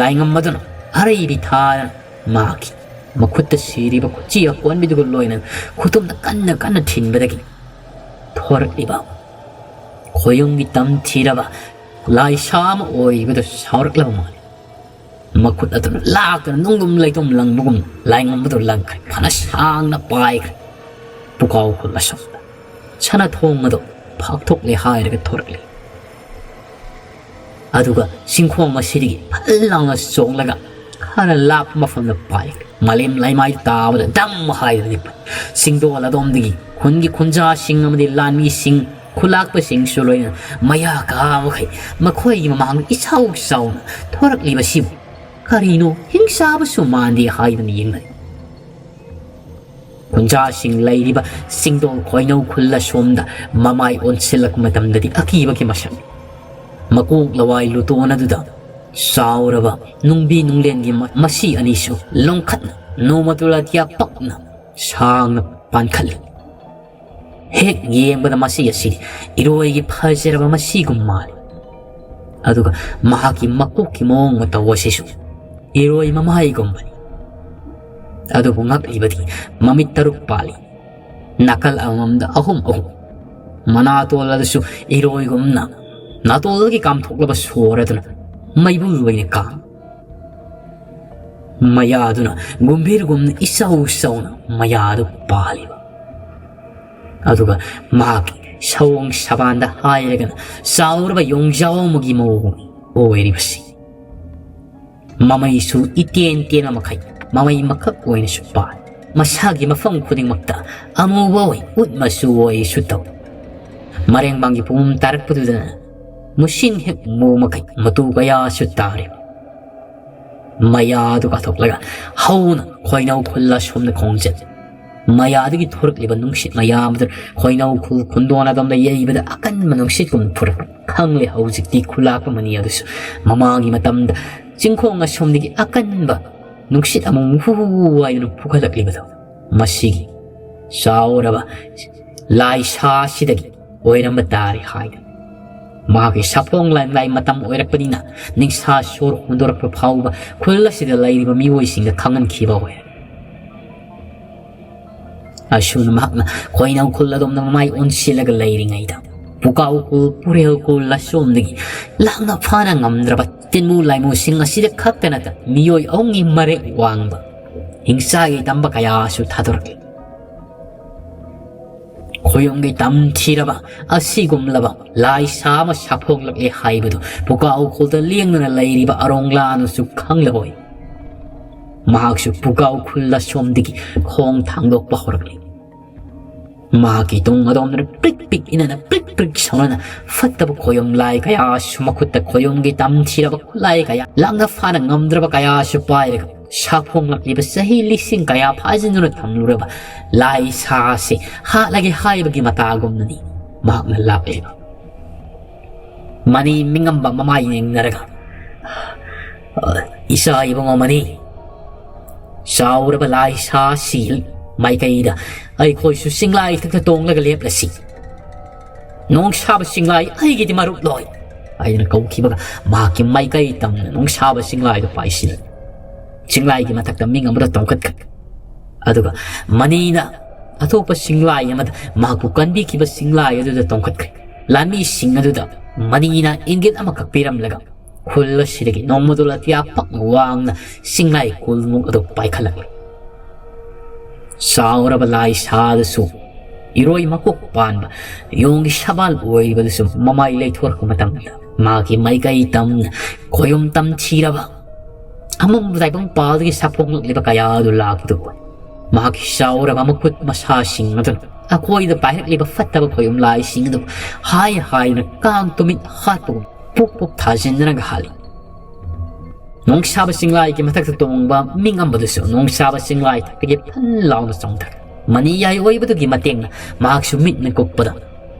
ꯂꯥꯏꯉꯝ ꯑꯗꯨꯅ ꯑꯔꯩꯕꯤ ꯊꯥꯗꯅ ꯃꯍꯥꯛꯀꯤ ꯃꯈꯨꯠꯇ ꯁꯤꯔꯤꯕ ꯈꯨꯠꯆꯤ ꯑꯀꯣꯟꯕꯤꯗꯨꯒ ꯂꯣꯏꯅꯅ ꯈꯨꯇꯨꯝꯅ ꯀꯟꯅ ꯀꯟꯅ ꯊꯤꯟꯕꯗꯒꯤ ꯊꯣꯔꯛꯂꯤꯕ ꯈꯣꯌꯨꯝꯒꯤ ꯇꯝꯊꯤꯔꯕ ꯂꯥꯏꯁꯥ ꯑꯃ ꯑꯣꯏꯕꯗ ꯁꯥꯎꯔꯛꯂꯕ ꯃꯥꯜꯂꯤ꯫ ꯃꯈꯨꯠ ꯑꯗꯨꯅ ꯂꯥꯛꯇꯅ ꯅꯨꯡꯗꯨꯝ ꯂꯩꯇꯨꯝ ꯂꯪꯕꯒꯨꯝ ꯂꯥꯏꯉꯝꯕꯗꯨ ꯂꯪꯈ꯭ꯔꯦ꯫ ꯐꯅ ꯁꯥꯡꯅ ꯄꯥꯏꯈ꯭ꯔꯦ꯫ ꯄꯨꯀꯥꯎ ꯈꯨꯜ ꯑꯁꯣꯝꯗ ꯁꯅꯥ ꯊꯣꯡ ꯑꯗꯨ ꯐꯥꯛꯊꯣꯛꯂꯦ ꯍꯥꯏꯔꯒ ꯊꯣꯔꯛꯂꯤ꯫ ꯑꯗꯨꯒ ꯆꯤꯡꯈꯣꯡ ꯑꯁꯤꯗꯒꯤ ꯐꯠ ꯂꯥꯎꯅ ꯆꯣꯡꯂꯒ ꯈꯔ ꯂꯥꯞꯄ ꯃꯐꯝꯗ ꯄꯥꯏꯈ꯭ꯔꯦ꯫ ꯃꯥꯂꯦꯝ ꯂꯩꯃꯥꯏ ꯇꯥꯕꯗ ꯗꯝ ꯍꯥꯏꯗꯨꯅ ꯅꯤꯛꯄ꯫ ꯆꯤꯡꯗꯣꯜ ꯑꯗꯣꯝꯗꯒꯤ ꯈꯨꯟꯒꯤ ꯈꯨꯟꯖꯥꯁꯤꯡ ꯑꯃꯗꯤ ꯂꯥꯟꯃꯤꯁꯤꯡ, ꯈꯨꯂꯥꯛꯄꯁꯤꯡꯁꯨ ꯂꯣꯏꯅ ꯃꯌꯥ ꯀꯥ ꯃꯈꯩ ꯃꯈꯣꯏꯒꯤ ꯃꯃꯥꯡꯗ ꯏꯆꯥꯎ ꯆꯥꯎꯅ ꯊꯣꯔꯛꯂꯤꯕꯁꯤꯕꯨ ꯀꯔꯤꯅꯣ ꯍꯤꯡꯆꯥꯕꯁꯨ ꯃꯥꯟꯗꯦ ꯍꯥꯏꯗꯨꯅ ꯌꯦꯡꯅꯔꯤ꯫ ꯈꯨꯟꯖꯥꯁꯤꯡ ꯂꯩꯔꯤꯕ ꯆꯤꯡꯗꯣꯜ ꯈꯣꯏꯅꯧ ꯈꯨꯜ ꯑꯁꯣꯝꯗ ꯃꯃꯥꯏ ꯑꯣꯟꯁꯤꯜꯂꯛꯄ ꯃꯇꯝꯗꯗꯤ ꯑꯀꯤꯕꯒꯤ ꯃꯁꯛ꯫ ꯃꯀꯣꯛ ꯂꯋꯥꯏ ꯂꯨꯇꯣꯟ ꯑꯗꯨꯗ ꯆꯥꯎꯔꯕ ꯅꯨꯡꯕꯤ ꯅꯨꯡꯂꯦꯟꯒꯤ ꯃ-, ꯃꯁꯤ ꯑꯅꯤꯁꯨ ꯂꯣꯡꯈꯠꯅ ꯅꯣꯡꯃꯇꯨ ꯑꯇꯤꯌꯥ ꯄꯛꯅ ꯁꯥꯡꯅ ꯄꯥꯟꯈꯠꯂꯤ꯫ ꯍꯦꯛ ꯌꯦꯡꯕꯗ ꯃꯁꯤ ꯑꯁꯤ ꯏꯔꯣꯏꯒꯤ ꯐꯖꯔꯕ ꯃꯁꯤꯒꯨꯝ ꯃꯥꯜꯂꯤ꯫ ꯑꯗꯨꯒ ꯃꯍꯥꯛꯀꯤ ꯃꯀꯣꯛꯀꯤ ꯃꯑꯣꯡ ꯃꯇꯧ ꯑꯁꯤꯁꯨ ꯏꯔꯣꯏ ꯃꯃꯥꯏꯒꯨꯝꯕꯅꯤ꯫ ꯑꯗꯨꯕꯨ ꯉꯛꯂꯤꯕꯗꯤ ꯃꯃꯤꯠ ꯇꯔꯨꯛ ꯄꯥꯜꯂꯤ꯫ ꯅꯥꯀꯜ ꯑꯃꯃꯝꯗ ꯑꯍꯨꯝ ꯑꯍꯨꯝ꯫ ꯃꯅꯥꯇꯣꯜ ꯑꯗꯨꯁꯨ ꯏꯔꯣꯏꯒꯨꯝꯅ ꯅꯥꯇꯣꯜꯗꯒꯤ ꯀꯥꯝꯊꯣꯛꯂꯕ ꯁꯣꯔ ꯑꯗꯨꯅ ꯃꯩꯕꯨꯜ ꯑꯣꯏꯅ ꯀꯥꯝ꯫ ꯃꯌꯥꯗꯨꯅ ꯒꯨꯝꯚꯤꯔꯒꯨꯝꯅ ꯏꯆꯧ ꯆꯧꯅ ꯃꯌꯥꯗꯨ ꯄꯥꯜꯂꯤꯕ꯫ ꯑꯗꯨꯒ ꯃꯍꯥꯛꯀꯤ ꯁꯑꯣꯡ ꯁꯕꯥꯟꯗ ꯍꯥꯏꯔꯒꯅ ꯆꯥꯎꯔꯕ ꯌꯣꯡꯖꯥꯎ ꯑꯃꯒꯤ ꯃꯑꯣꯡ ꯑꯣꯏꯔꯤꯕꯁꯤ꯫ ꯃꯃꯩꯁꯨ ꯏꯇꯦꯟ ꯇꯦꯟꯕ ꯃꯈꯩ ꯃꯃꯩ ꯃꯀꯛ ꯑꯣꯏꯅꯁꯨ ꯄꯥꯜꯂꯤ꯫ ꯃꯁꯥꯒꯤ ꯃꯐꯝ ꯈꯨꯗꯤꯡꯃꯛꯇ ꯑꯃꯨꯕ ꯑꯣꯏ ꯎꯠ ꯃꯆꯨ ꯑꯣꯏꯁꯨ ꯇꯧ꯫ ꯃꯔꯦꯡꯕꯥꯡꯒꯤ ꯄꯨꯝ ꯇꯥꯔꯛꯄꯗꯨꯗꯅ ꯃꯨꯁꯤꯟ ꯍꯦꯛ ꯃꯨ ꯃꯈꯩ ꯃꯇꯨ ꯀꯌꯥꯁꯨ ꯇꯥꯔꯤ꯫ ꯃꯌꯥꯗꯨ ꯀꯥꯊꯣꯛꯂꯒ ꯍꯧꯅ ꯈꯣꯏꯅꯧ ꯈꯨꯜ ꯑꯁꯣꯝꯗ ꯈꯣꯡꯖꯠ꯫ ꯃꯌꯥꯗꯒꯤ ꯊꯣꯔꯛꯂꯤꯕ ꯅꯨꯡꯁꯤꯠ ꯃꯌꯥꯝ ꯑꯗꯨ ꯈꯣꯏꯅꯧ ꯈꯨꯜ ꯈꯨꯟꯗꯣꯟ ꯑꯗꯣꯝꯗ ꯌꯩꯕꯗ ꯑꯀꯟꯕ ꯅꯨꯡꯁꯤꯠꯀꯨꯝ ꯐꯨꯔꯛꯄ ꯈꯪꯂꯦ꯫ ꯍꯧꯖꯤꯛꯇꯤ ꯈꯨꯂꯥꯛꯄ ꯃꯅꯤ ꯑꯗꯨꯁꯨ ꯃꯃꯥꯡꯒꯤ ꯃꯇꯝꯗ ꯆꯤꯡꯈꯣꯡ ꯑꯁꯣꯝꯗꯒꯤ ꯑꯀꯟꯕ ꯅꯨꯡꯁꯤꯠ ꯑꯃ ꯍꯨ ꯍꯨ ꯍꯥꯏꯗꯨꯅ ꯐꯨꯒꯠꯂꯛꯂꯤꯕꯗꯣ ꯃꯁꯤꯒꯤ ꯆꯥꯎꯔꯕ ꯂꯥꯏꯁꯥꯁꯤꯗꯒꯤ ꯑꯣꯏꯔꯝꯕ ꯇꯥꯔꯦ ꯍꯥꯏꯅ꯫ ꯃꯍꯥꯛꯀꯤ ꯁꯥꯐꯣꯡ ꯂꯥꯏ ꯃꯇꯝ ꯑꯣꯏꯔꯛꯄꯅꯤꯅ ꯅꯤꯡꯁꯥ ꯁꯣꯔ ꯍꯣꯟꯗꯣꯔꯛꯄ ꯐꯥꯎꯕ ꯈꯨꯜ ꯑꯁꯤꯗ ꯂꯩꯔꯤꯕ ꯃꯤꯑꯣꯏꯁꯤꯡꯗ ꯈꯪꯍꯟꯈꯤꯕ ꯑꯣꯏꯔꯦ꯫ ꯑꯁꯨꯝꯅ ꯃꯍꯥꯛꯅ ꯈꯣꯏꯅꯧ ꯈꯨꯜ ꯑꯗꯣꯝꯗ ꯃꯃꯥꯏ ꯑꯣꯟꯁꯤꯜꯂꯒ ꯂꯩꯔꯤꯉꯩꯗ ꯄꯨꯀꯥꯎ ꯈꯨꯜ, ꯄꯨꯔꯦꯜ ꯈꯨꯜ ꯂꯁꯣꯝꯗꯒꯤ ꯂꯥꯛꯅ ꯐꯥꯅ ꯉꯝꯗ꯭ꯔꯕ ꯇꯤꯟꯃꯨ ꯂꯥꯏꯃꯨꯁꯤꯡ ꯑꯁꯤꯗ ꯈꯛꯇ ꯅꯠꯇ ꯃꯤꯑꯣꯏ ꯑꯍꯨꯝꯒꯤ ꯃꯔꯦꯛ ꯋꯥꯡꯕ ꯍꯤꯡꯁꯥꯒꯤ ꯇꯝꯕ ꯀꯌꯥꯁꯨ ꯊꯥꯗꯣꯔꯛꯂꯤ꯫ ꯈꯣꯌꯨꯝꯒꯤ ꯇꯝꯊꯤꯔꯕ ꯑꯁꯤꯒꯨꯝꯂꯕ ꯂꯥꯏꯁꯥ ꯑꯃ ꯁꯥꯐꯣꯡꯂꯛꯂꯦ ꯍꯥꯏꯕꯗꯨ ꯄꯨꯀꯥꯎ ꯈꯨꯜꯗ ꯂꯦꯡꯗꯨꯅ ꯂꯩꯔꯤꯕ ꯑꯔꯣꯡꯂꯥꯅꯁꯨ ꯈꯪꯂꯕꯣꯏ꯫ ꯃꯍꯥꯛꯁꯨ ꯄꯨꯀꯥꯎ ꯈꯨꯜ ꯑꯁꯣꯝꯗꯒꯤ ꯈꯣꯡ ꯊꯥꯡꯗꯣꯛꯄ ꯍꯧꯔꯛꯂꯤ꯫ ꯃꯍꯥꯛꯀꯤ ꯇꯨꯡ ꯑꯗꯣꯝꯗꯅ ꯄ꯭ꯔꯤꯛ ꯄ꯭ꯔꯤꯛ ꯏꯅꯅ ꯄ꯭ꯔꯤꯛ ꯄ꯭ꯔꯤꯛ ꯁꯧꯅꯅ ꯐꯠꯇꯕ ꯈꯣꯌꯨꯝ ꯂꯥꯏ ꯀꯌꯥꯁꯨ, ꯃꯈꯨꯠꯇ ꯈꯣꯌꯨꯝꯒꯤ ꯇꯝꯊꯤꯔꯕ ꯈꯨꯠꯂꯥꯏ ꯀꯌꯥ, ꯂꯥꯛꯅ ꯐꯥꯅ ꯉꯝꯗ꯭ꯔꯕ ꯀꯌꯥꯁꯨ ꯄꯥꯏꯔꯒ ꯁꯥꯐꯣꯡꯂꯛꯂꯤꯕ ꯆꯍꯤ ꯂꯤꯁꯤꯡ ꯀꯌꯥ ꯐꯥꯖꯤꯟꯗꯨꯅ ꯊꯝꯂꯨꯔꯕ ꯂꯥꯏ ꯁꯥ ꯑꯁꯤ ꯍꯥꯠꯂꯒꯦ ꯍꯥꯏꯕꯒꯤ ꯃꯇꯥꯒꯨꯝꯅꯅꯤ ꯃꯍꯥꯛꯅ ꯂꯥꯛꯂꯤꯕ꯫ ꯃꯅꯤ ꯃꯤꯉꯝꯕ ꯃꯃꯥꯏ ꯌꯦꯡꯅꯔꯒ, "ꯏꯆꯥ ꯏꯕꯨꯡꯉꯣ ꯃꯅꯤ, ꯆꯥꯎꯔꯕ ꯂꯥꯏ ꯁꯥꯁꯤ ꯃꯥꯏꯀꯩꯗ ꯑꯩꯈꯣꯏꯁꯨ ꯆꯤꯡꯂꯥꯏ ꯊꯛꯇ ꯇꯣꯡꯂꯒ ꯂꯦꯞꯂꯁꯤ꯫ ꯅꯣꯡꯁꯥꯕ ꯆꯤꯡꯂꯥꯏ ꯑꯩꯒꯤꯗꯤ ꯃꯔꯨꯞ ꯂꯣꯏ," ꯍꯥꯏꯗꯨꯅ ꯀꯧꯈꯤꯕꯒ ꯃꯍꯥꯛꯀꯤ ꯃꯥꯏꯀꯩ ꯇꯝꯅ ꯅꯣꯡꯁꯥꯕ ꯆꯤꯡꯂꯥꯏꯗꯨ ꯄꯥꯏꯁꯤꯜꯂꯤ꯫ ꯆꯤꯡꯂꯥꯏꯒꯤ ꯃꯊꯛꯇ ꯃꯤꯡ ꯑꯃꯗ ꯇꯣꯡꯈꯠꯈ꯭ꯔꯦ꯫ ꯑꯗꯨꯒ ꯃꯅꯤꯅ ꯑꯇꯣꯞꯄ ꯆꯤꯡꯂꯥꯏ ꯑꯃꯗ ꯃꯍꯥꯛꯄꯨ ꯀꯟꯕꯤꯈꯤꯕ ꯆꯤꯡꯂꯥꯏ ꯑꯗꯨꯗ ꯇꯣꯡꯈꯠꯈ꯭ꯔꯦ꯫ ꯂꯥꯟꯃꯤꯁꯤꯡ ꯑꯗꯨꯗ ꯃꯅꯤꯅ ꯏꯪꯒꯤꯠ ꯑꯃꯈꯛ ꯄꯤꯔꯝꯂꯒ ꯈꯨꯜ ꯑꯁꯤꯗꯒꯤ ꯅꯣꯡꯃꯗꯣꯜ ꯑꯇꯤꯌꯥ ꯄꯛꯅ ꯋꯥꯡꯅ ꯆꯤꯡꯂꯥꯏ ꯀꯨꯜꯃꯨꯛ ꯑꯗꯨ ꯄꯥꯏꯈꯠꯂꯛꯂꯦ꯫ ꯆꯥꯎꯔꯕ ꯂꯥꯏ ꯁꯥꯗꯨꯁꯨ ꯏꯔꯣꯏ ꯃꯀꯣꯛ ꯄꯥꯟꯕ ꯌꯣꯡꯒꯤ ꯁꯕꯥꯜ ꯑꯣꯏꯔꯤꯕꯗꯨꯁꯨ ꯃꯃꯥꯏ ꯂꯩꯊꯣꯔꯛꯄ ꯃꯇꯝꯗ ꯃꯥꯒꯤ ꯃꯥꯏꯀꯩ ꯇꯝꯅ ꯈꯣꯌꯨꯝ ꯇꯝꯊꯤꯔꯕ ꯑꯃꯝꯕ ꯇꯥꯏꯕꯪ ꯄꯥꯜꯗꯒꯤ ꯁꯥꯐꯣꯡꯂꯛꯂꯤꯕ ꯀꯌꯥ ꯑꯗꯨ ꯂꯥꯛꯄꯗꯨ ꯎꯏ꯫ ꯃꯍꯥꯛꯀꯤ ꯆꯥꯎꯔꯕ ꯃꯈꯨꯠ ꯃꯁꯥꯁꯤꯡ ꯑꯗꯨꯅ ꯑꯀꯣꯏꯗ ꯄꯥꯏꯔꯛꯂꯤꯕ ꯐꯠꯇꯕ ꯈꯣꯌꯨꯝ ꯂꯥꯏꯁꯤꯡ ꯑꯗꯨ ꯍꯥꯏ ꯍꯥꯏꯗꯨꯅ ꯀꯥꯡ ꯇꯨꯃꯤꯠ ꯍꯥꯠꯄꯒꯨꯝ ꯄꯨꯛ ꯄꯨꯛ ꯊꯥꯖꯤꯟꯗꯨꯅꯒ ꯍꯥꯠꯂꯤ꯫ ꯅꯣꯡꯁꯥꯕ ꯆꯤꯡꯂꯥꯏꯒꯤ ꯃꯊꯛꯇ ꯇꯣꯡꯕ ꯃꯤꯉꯝꯕꯗꯨꯁꯨ ꯅꯣꯡꯁꯥꯕ ꯆꯤꯡꯂꯥꯏ ꯊꯛꯇꯒꯤ ꯐꯟ ꯂꯥꯎꯅ ꯆꯣꯡꯊꯔꯦ꯫ ꯃꯅꯤ ꯌꯥꯏ ꯑꯣꯏꯕꯗꯨꯒꯤ ꯃꯇꯦꯡꯅ ꯃꯍꯥꯛꯁꯨ ꯃꯤꯠꯅ ꯀꯨꯞꯄꯗ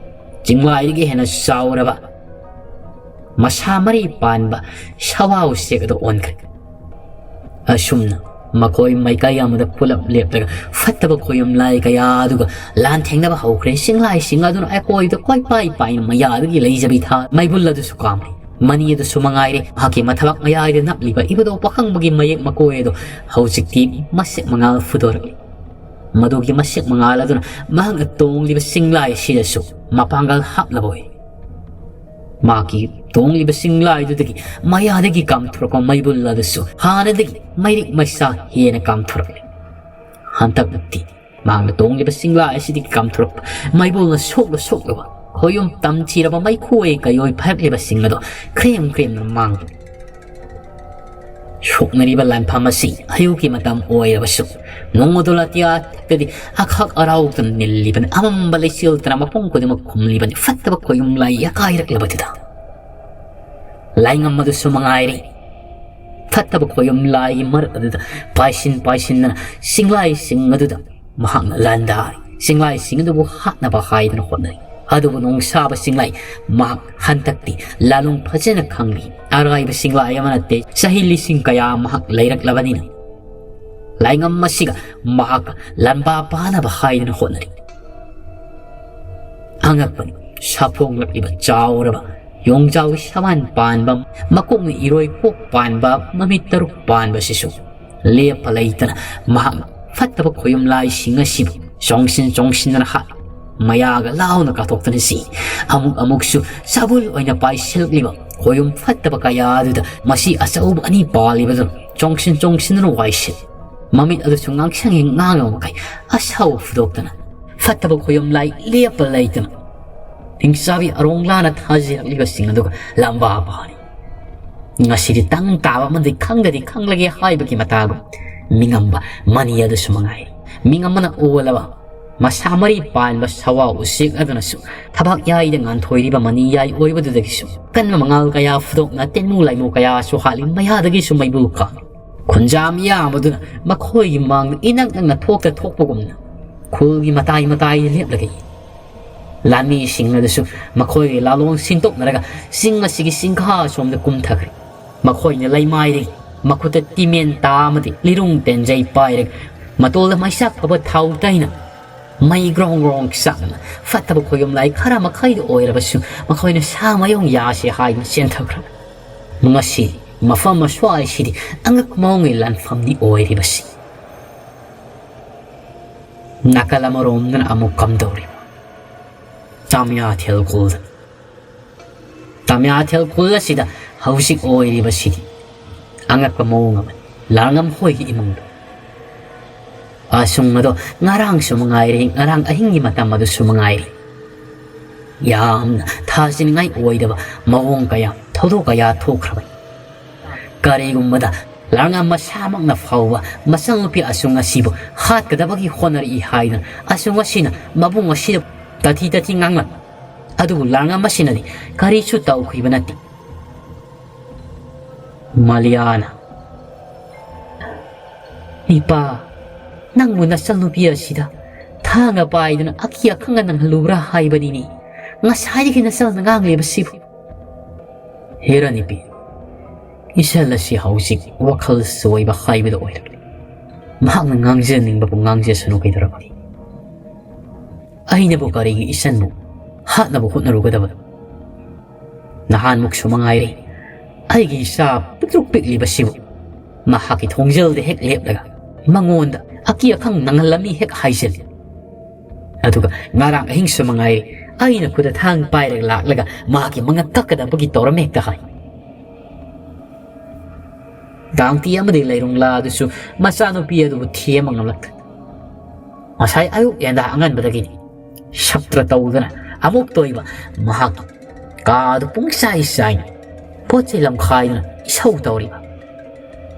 ꯆꯤꯡꯂꯥꯏꯗꯒꯤ ꯍꯦꯟꯅ ꯆꯥꯎꯔꯕ ꯃꯁꯥ ꯃꯔꯤ ꯄꯥꯟꯕ ꯁꯋꯥ ꯎꯆꯦꯛ ꯑꯗꯨ ꯑꯣꯟꯈ꯭ꯔꯦ꯫ ꯑꯁꯨꯝꯅ ꯃꯈꯣꯏ ꯃꯥꯏꯀꯩ ꯑꯃꯗ ꯄꯨꯂꯞ ꯂꯦꯞꯂꯒ ꯐꯠꯇꯕ ꯈꯣꯌꯨꯝ ꯂꯥꯏ ꯀꯌꯥ ꯑꯗꯨꯒ ꯂꯥꯟꯊꯦꯡꯅꯕ ꯍꯧꯈ꯭ꯔꯦ꯫ ꯆꯤꯡꯂꯥꯏꯁꯤꯡ ꯑꯗꯨꯅ ꯑꯀꯣꯏꯕꯗ ꯀꯣꯏꯄꯥꯏ ꯄꯥꯏꯅ ꯃꯌꯥꯗꯒꯤ ꯂꯩꯖꯕꯤ ꯊꯥ ꯃꯩꯕꯨꯜ ꯑꯗꯨꯁꯨ ꯀꯥꯝꯂꯤ꯫ ꯃꯅꯤ ꯑꯗꯨꯁꯨ ꯃꯉꯥꯏꯔꯦ, ꯃꯍꯥꯛꯀꯤ ꯃꯊꯕꯥꯛ ꯃꯌꯥꯏꯗ ꯅꯞꯂꯤꯕ ꯏꯕꯨꯙꯧ ꯄꯥꯈꯪꯕꯒꯤ ꯃꯌꯦꯛ ꯃꯀꯣꯏ ꯑꯗꯨ ꯍꯧꯖꯤꯛꯇꯤ ꯃꯁꯦꯛ ꯃꯉꯥꯜ ꯐꯨꯗꯣꯔꯛꯂꯤ꯫ ꯃꯗꯨꯒꯤ ꯃꯁꯦꯛ ꯃꯉꯥꯜ ꯑꯗꯨꯅ ꯃꯍꯥꯛꯅ ꯇꯣꯡꯂꯤꯕ ꯆꯤꯡꯂꯥꯏ ꯑꯁꯤꯗꯁꯨ ꯃꯄꯥꯡꯒꯜ ꯍꯥꯞꯂꯕ ꯑꯣꯏ꯫ ꯃꯍꯥꯛꯀꯤ ꯇꯣꯡꯂꯤꯕ ꯆꯤꯡꯂꯥꯏꯗꯨꯗꯒꯤ ꯃꯌꯥꯗꯒꯤ ꯀꯥꯝꯊꯣꯔꯛꯄ ꯃꯩꯕꯨꯜ ꯑꯗꯨꯁꯨ ꯍꯥꯟꯅꯗꯒꯤ ꯃꯩꯔꯤꯛ ꯃꯩꯁꯥ ꯍꯦꯟꯅ ꯀꯥꯝꯊꯣꯔꯛꯂꯦ꯫ ꯍꯟꯗꯛꯇꯤ ꯃꯍꯥꯛꯅ ꯇꯣꯡꯂꯤꯕ ꯆꯤꯡꯂꯥꯏ ꯑꯁꯤꯗꯒꯤ ꯀꯥꯝꯊꯣꯔꯛꯄ ꯃꯩꯕꯨꯜꯅ ꯁꯣꯛꯂ ꯁꯣꯛꯂꯕ ꯈꯣꯌꯨꯝ ꯇꯝꯊꯤꯔꯕ ꯃꯩꯈꯣꯏ ꯀꯩꯑꯣꯏ ꯐꯥꯏꯔꯛꯂꯤꯕꯁꯤꯡ ꯑꯗꯣ ꯈ꯭ꯔꯦꯝ ꯈ꯭ꯔꯦꯝꯅ ꯃꯥꯡꯂꯤ꯫ ꯁꯣꯛꯅꯔꯤꯕ ꯂꯥꯟꯐꯝ ꯑꯁꯤ ꯑꯌꯨꯛꯀꯤ ꯃꯇꯝ ꯑꯣꯏꯔꯕꯁꯨ ꯅꯣꯡ ꯑꯗꯨ ꯑꯇꯤꯌꯥ ꯊꯛꯇꯗꯤ ꯑꯈꯥꯛ ꯑꯔꯥꯎꯗꯨꯅ ꯅꯤꯜꯂꯤꯕꯅꯤ꯫ ꯑꯃꯝꯕ ꯂꯩꯆꯤꯜꯇꯅ ꯃꯐꯝ ꯈꯨꯗꯤꯡꯃꯛ ꯈꯨꯝꯂꯤꯕꯅꯤ꯫ ꯐꯠꯇꯕ ꯈꯣꯌꯨꯝ ꯂꯥꯏ ꯌꯥꯀꯥꯏꯔꯛꯂꯕꯗꯨꯗ ꯂꯥꯏꯉꯝ ꯑꯗꯨꯁꯨ ꯃꯉꯥꯏꯔꯦ꯫ ꯐꯠꯇꯕ ꯈꯣꯌꯨꯝ ꯂꯥꯏꯒꯤ ꯃꯔꯛ ꯑꯗꯨꯗ ꯄꯥꯏꯁꯤꯟ ꯄꯥꯏꯁꯤꯟꯗꯅ ꯆꯤꯡꯂꯥꯏꯁꯤꯡ ꯑꯗꯨꯗ ꯃꯍꯥꯛꯅ ꯂꯥꯟꯗꯥꯔꯤ꯫ ꯆꯤꯡꯂꯥꯏꯁꯤꯡ ꯑꯗꯨꯕꯨ ꯍꯥꯠꯅꯕ ꯍꯥꯏꯗꯨꯅ ꯍꯣꯠꯅꯔꯤ꯫ ꯑꯗꯨꯕꯨ ꯅꯣꯡꯁꯥꯕ ꯆꯤꯡꯂꯥꯏ ꯃꯍꯥꯛ ꯍꯟꯗꯛꯇꯤ ꯂꯥꯂꯣꯡ ꯐꯖꯅ ꯈꯪꯂꯤ꯫ ꯑꯔꯥꯏꯕ ꯆꯤꯡꯂꯥꯏ ꯑꯃ ꯅꯠꯇꯦ꯫ ꯆꯍꯤ ꯂꯤꯁꯤꯡ ꯀꯌꯥ ꯃꯍꯥꯛ ꯂꯩꯔꯛꯂꯕꯅꯤꯅ ꯂꯥꯏꯉꯝ ꯑꯁꯤꯒ ꯃꯍꯥꯛꯀ ꯂꯥꯟꯕꯥ ꯄꯥꯅꯕ ꯍꯥꯏꯗꯨꯅ ꯍꯣꯠꯅꯔꯤ꯫ ꯑꯉꯛꯄꯅꯤ, ꯁꯥꯐꯣꯡꯂꯛꯂꯤꯕ ꯆꯥꯎꯔꯕ ꯌꯣꯡꯖꯥꯎꯒꯤ ꯁꯕꯥꯟ ꯄꯥꯟꯕ, ꯃꯀꯣꯛꯅ ꯏꯔꯣꯏ ꯀꯣꯛ ꯄꯥꯟꯕ, ꯃꯃꯤꯠ ꯇꯔꯨꯛ ꯄꯥꯟꯕꯁꯤꯁꯨ ꯂꯦꯞꯄ ꯂꯩꯇꯅ ꯃꯍꯥꯛꯅ ꯐꯠꯇꯕ ꯈꯣꯌꯨꯝ ꯂꯥꯏꯁꯤꯡ ꯑꯁꯤꯕꯨ ꯆꯣꯡꯁꯤꯟ ꯆꯣꯡꯁꯤꯟꯗꯅ ꯍꯥꯠ, ꯃꯌꯥꯒ ꯂꯥꯎꯅ ꯀꯥꯊꯣꯛꯇꯨꯅ ꯁꯤ꯫ ꯑꯃꯨꯛ ꯑꯃꯨꯛꯁꯨ ꯆꯥꯕꯨꯜ ꯑꯣꯏꯅ ꯄꯥꯏꯁꯤꯜꯂꯛꯂꯤꯕ ꯈꯣꯌꯨꯝ ꯐꯠꯇꯕ ꯀꯌꯥ ꯑꯗꯨꯗ ꯃꯁꯤ ꯑꯆꯧꯕ ꯑꯅꯤ ꯄꯥꯜꯂꯤꯕꯗꯨꯅ ꯆꯣꯡꯁꯤꯟ ꯆꯣꯡꯁꯤꯟꯗꯨꯅ ꯋꯥꯏꯁꯤꯜ꯫ ꯃꯃꯤꯠ ꯑꯗꯨꯁꯨ ꯉꯥꯡꯁꯪ ꯍꯦꯛ ꯉꯥꯡꯉꯕ ꯃꯈꯩ ꯑꯁꯥꯎꯕ ꯐꯨꯗꯣꯛꯇꯅ ꯐꯠꯇꯕ ꯈꯣꯌꯨꯝ ꯂꯥꯏ ꯂꯦꯞꯄ ꯂꯩꯇꯅ ꯍꯤꯡꯆꯥꯕꯤ ꯑꯔꯣꯡꯂꯥꯅ ꯊꯥꯖꯤꯜꯂꯛꯂꯤꯕꯁꯤꯡ ꯑꯗꯨꯒ ꯂꯝꯕꯥ ꯄꯥꯔꯤ꯫ ꯉꯁꯤꯗꯤ ꯇꯪ ꯇꯥꯕ ꯑꯃꯗꯤ ꯈꯪꯗꯗꯤ ꯈꯪꯂꯒꯦ ꯍꯥꯏꯕꯒꯤ ꯃꯇꯥꯒꯨꯝ ꯃꯤꯉꯝꯕ ꯃꯅꯤ ꯑꯗꯨꯁꯨ ꯃꯉꯥꯏ꯫ ꯃꯤꯉꯝꯕꯅ ꯑꯣꯜꯂꯕ ꯃꯁꯥ ꯃꯔꯤ ꯄꯥꯟꯕ ꯁꯋꯥ ꯎꯆꯦꯛ ꯑꯗꯨꯅꯁꯨ ꯊꯕꯥꯛ ꯌꯥꯏꯗ ꯉꯥꯟꯊꯣꯏꯔꯤꯕ ꯃꯅꯤ ꯌꯥꯏ ꯑꯣꯏꯕꯗꯨꯗꯒꯤꯁꯨ ꯀꯟꯕ ꯃꯉꯥꯜ ꯀꯌꯥ ꯐꯨꯗꯣꯛꯅ ꯇꯦꯟꯃꯨ ꯂꯥꯏꯃꯨ ꯀꯌꯥꯁꯨ ꯍꯥꯠꯂꯤ꯫ ꯃꯌꯥꯗꯒꯤꯁꯨ ꯃꯩꯕꯨ ꯀꯥꯡ ꯈꯨꯟꯖꯥ ꯃꯤꯌꯥꯝ ꯑꯗꯨꯅ ꯃꯈꯣꯏꯒꯤ ꯃꯥꯡꯗ ꯏꯅꯛ ꯅꯛꯅ ꯊꯣꯛꯇ ꯊꯣꯛꯄꯒꯨꯝꯅ ꯈꯨꯜꯒꯤ ꯃꯇꯥꯏ ꯃꯇꯥꯏꯗ ꯂꯦꯞꯂꯒ ꯌꯦꯡ꯫ ꯂꯥꯟꯃꯤꯁꯤꯡ ꯑꯗꯨꯁꯨ ꯃꯈꯣꯏꯒꯤ ꯂꯥꯂꯣꯡ ꯁꯤꯟꯗꯣꯛꯅꯔꯒ ꯆꯤꯡ ꯑꯁꯤꯒꯤ ꯆꯤꯡꯈꯥ ꯑꯁꯣꯝꯗ ꯀꯨꯝꯊꯈ꯭ꯔꯦ꯫ ꯃꯈꯣꯏꯅ ꯂꯩꯃꯥꯏꯗꯒꯤ ꯃꯈꯨꯠꯇ ꯇꯤꯃꯦꯟ ꯇꯥ ꯑꯃꯗꯤ ꯂꯤꯔꯨꯡ ꯇꯦꯟꯖꯩ ꯄꯥꯏꯔꯒ ꯃꯇꯣꯜꯗ ꯃꯩꯁꯥꯛ ꯐꯕ ꯊꯥꯎ ꯇꯩꯅ ꯃꯩ ꯒ꯭ꯔꯣꯡ ꯒ꯭ꯔꯣꯡ ꯆꯥꯛꯅ ꯐꯠꯇꯕ ꯈꯣꯌꯨꯝ ꯂꯥꯏ ꯈꯔ ꯃꯈꯩꯗ ꯑꯣꯏꯔꯕꯁꯨ ꯃꯈꯣꯏꯅ ꯁꯥ ꯃꯌꯨꯡ ꯌꯥꯁꯤ ꯍꯥꯏꯗꯨꯅ ꯆꯦꯟꯊꯈ꯭ꯔꯕ꯫ ꯉꯁꯤ ꯃꯐꯝ ꯑꯁ꯭ꯋꯥꯏꯁꯤꯗꯤ ꯑꯉꯛꯄ ꯃꯑꯣꯡꯒꯤ ꯂꯥꯟꯐꯝꯅꯤ ꯑꯣꯏꯔꯤꯕꯁꯤ꯫ ꯅꯥꯀꯜ ꯑꯃꯔꯣꯝꯗꯅ ꯑꯃꯨꯛ ꯀꯝꯗꯧꯔꯤꯕ? ꯇꯥꯃꯤꯌꯥꯊꯦꯜ ꯈꯨꯜꯗ꯫ ꯇꯥꯃꯤꯌꯥꯊꯦꯜ ꯈꯨꯜ ꯑꯁꯤꯗ ꯍꯧꯖꯤꯛ ꯑꯣꯏꯔꯤꯕꯁꯤꯗꯤ ꯑꯉꯛꯄ ꯃꯑꯣꯡ ꯑꯃꯅꯤ꯫ ꯂꯥꯡꯉꯝ ꯍꯣꯏꯒꯤ ꯏꯃꯨꯡꯗ ꯑꯁꯨꯡ ꯑꯗꯣ ꯉꯔꯥꯡꯁꯨ ꯃꯉꯥꯏꯔꯦ, ꯉꯔꯥꯡ ꯑꯍꯤꯡꯒꯤ ꯃꯇꯝ ꯑꯗꯨꯁꯨ ꯃꯉꯥꯏꯔꯦ, ꯌꯥꯝꯅ ꯊꯥꯖꯅꯤꯡꯉꯥꯏ ꯑꯣꯏꯗꯕ ꯃꯑꯣꯡ ꯀꯌꯥ, ꯊꯧꯗꯣꯛ ꯀꯌꯥ ꯊꯣꯛꯈ꯭ꯔꯕꯅꯤ꯫ ꯀꯔꯤꯒꯨꯝꯕꯗ ꯂꯥꯡꯉꯝ ꯃꯁꯥꯃꯛꯅ ꯐꯥꯎꯕ ꯃꯆꯥꯅꯨꯄꯤ ꯑꯁꯨꯡ ꯑꯁꯤꯕꯨ ꯍꯥꯠꯀꯗꯕꯒꯤ ꯍꯣꯠꯅꯔꯛꯏ ꯍꯥꯏꯗꯨꯅ ꯑꯁꯨꯡ ꯑꯁꯤꯅ ꯃꯕꯨꯡ ꯑꯁꯤꯗ ꯇꯥꯊꯤ ꯇꯥꯊꯤ ꯉꯥꯡꯂꯝꯃꯤ꯫ ꯑꯗꯨꯕꯨ ꯂꯥꯡꯉꯝ ꯑꯁꯤꯅꯗꯤ ꯀꯔꯤꯁꯨ ꯇꯧꯈꯤꯕ ꯅꯠꯇꯦ꯫ ꯃꯥꯂꯤꯌꯥꯅ, "ꯏꯄꯥ, ꯅꯪꯕꯨ ꯅꯆꯜꯅꯨꯄꯤ ꯑꯁꯤꯗ ꯊꯥꯡꯅ ꯄꯥꯏꯗꯨꯅ ꯑꯀꯤ ꯑꯈꯪꯒ ꯅꯪꯍꯜꯂꯨꯕ꯭ꯔꯥ ꯍꯥꯏꯕꯅꯤꯅꯦ꯫ ꯉꯁꯥꯏꯗꯒꯤ ꯅꯆꯜꯅ ꯉꯥꯡꯂꯤꯕꯁꯤꯕꯨ?" ꯍꯦꯔꯥ ꯅꯨꯄꯤ, ꯏꯆꯜ ꯑꯁꯤ ꯍꯧꯖꯤꯛ ꯋꯥꯈꯜ ꯆꯣꯏꯕ ꯍꯥꯏꯕꯗꯨ ꯑꯣꯏꯔꯕꯅꯤ꯫ ꯃꯍꯥꯛꯅ ꯉꯥꯡꯖꯅꯤꯡꯕꯕꯨ ꯉꯥꯡꯖꯁꯅꯨ ꯀꯩꯗꯧꯔꯕꯅꯤ? ꯑꯩꯅꯕꯨ ꯀꯔꯤꯒꯤ ꯏꯆꯟꯕꯨ ꯍꯥꯠꯅꯕ ꯍꯣꯠꯅꯔꯨꯒꯗꯕꯅꯣ? ꯅꯍꯥꯟꯃꯨꯛꯁꯨ ꯃꯉꯥꯏꯔꯦ, ꯑꯩꯒꯤ ꯏꯆꯥ ꯄꯤꯛꯇ꯭ꯔꯨ ꯄꯤꯛꯂꯤꯕꯁꯤꯕꯨ ꯃꯍꯥꯛꯀꯤ ꯊꯣꯡꯖꯦꯜꯗ ꯍꯦꯛ ꯂꯦꯞꯂꯒ ꯃꯉꯣꯟꯗ ꯑꯀꯤ ꯑꯈꯪ ꯅꯪꯍꯜꯂꯝꯃꯤ ꯍꯦꯛ ꯍꯥꯏꯖꯜꯂꯤ꯫ ꯑꯗꯨꯒ ꯉꯔꯥꯡ ꯑꯍꯤꯡꯁꯨ ꯃꯉꯥꯏꯔꯦ, ꯑꯩꯅ ꯈꯨꯠꯇ ꯊꯥꯡ ꯄꯥꯏꯔꯒ ꯂꯥꯛꯂꯒ ꯃꯍꯥꯛꯀꯤ ꯃꯉꯛ ꯀꯛꯀꯗꯕꯒꯤ ꯇꯧꯔꯝꯃꯦ ꯍꯦꯛꯇ ꯍꯥꯏ꯫ ꯗꯥꯡꯇꯤ ꯑꯃꯗꯤ ꯂꯩꯔꯨꯡꯂꯥ ꯑꯗꯨꯁꯨ ꯃꯆꯥꯅꯨꯄꯤ ꯑꯗꯨꯕꯨ ꯊꯦꯝꯕ ꯉꯝꯂꯛꯇ꯭ꯔꯦ꯫ ꯉꯁꯥꯏ ꯑꯌꯨꯛ ꯌꯦꯟꯗꯥ ꯑꯉꯟꯕꯗꯒꯤꯅꯤ ꯁꯞꯇ꯭ꯔ ꯇꯧꯗꯨꯅ ꯑꯃꯨꯛꯇ ꯑꯣꯏꯕ ꯃꯍꯥꯛꯀꯤ ꯀꯥꯗꯨ ꯄꯨꯡꯆꯥꯏ ꯆꯥꯏꯅ ꯄꯣꯠ ꯆꯩ ꯂꯝꯈꯥꯏꯗꯨꯅ ꯏꯁꯧ ꯇꯧꯔꯤꯕ꯫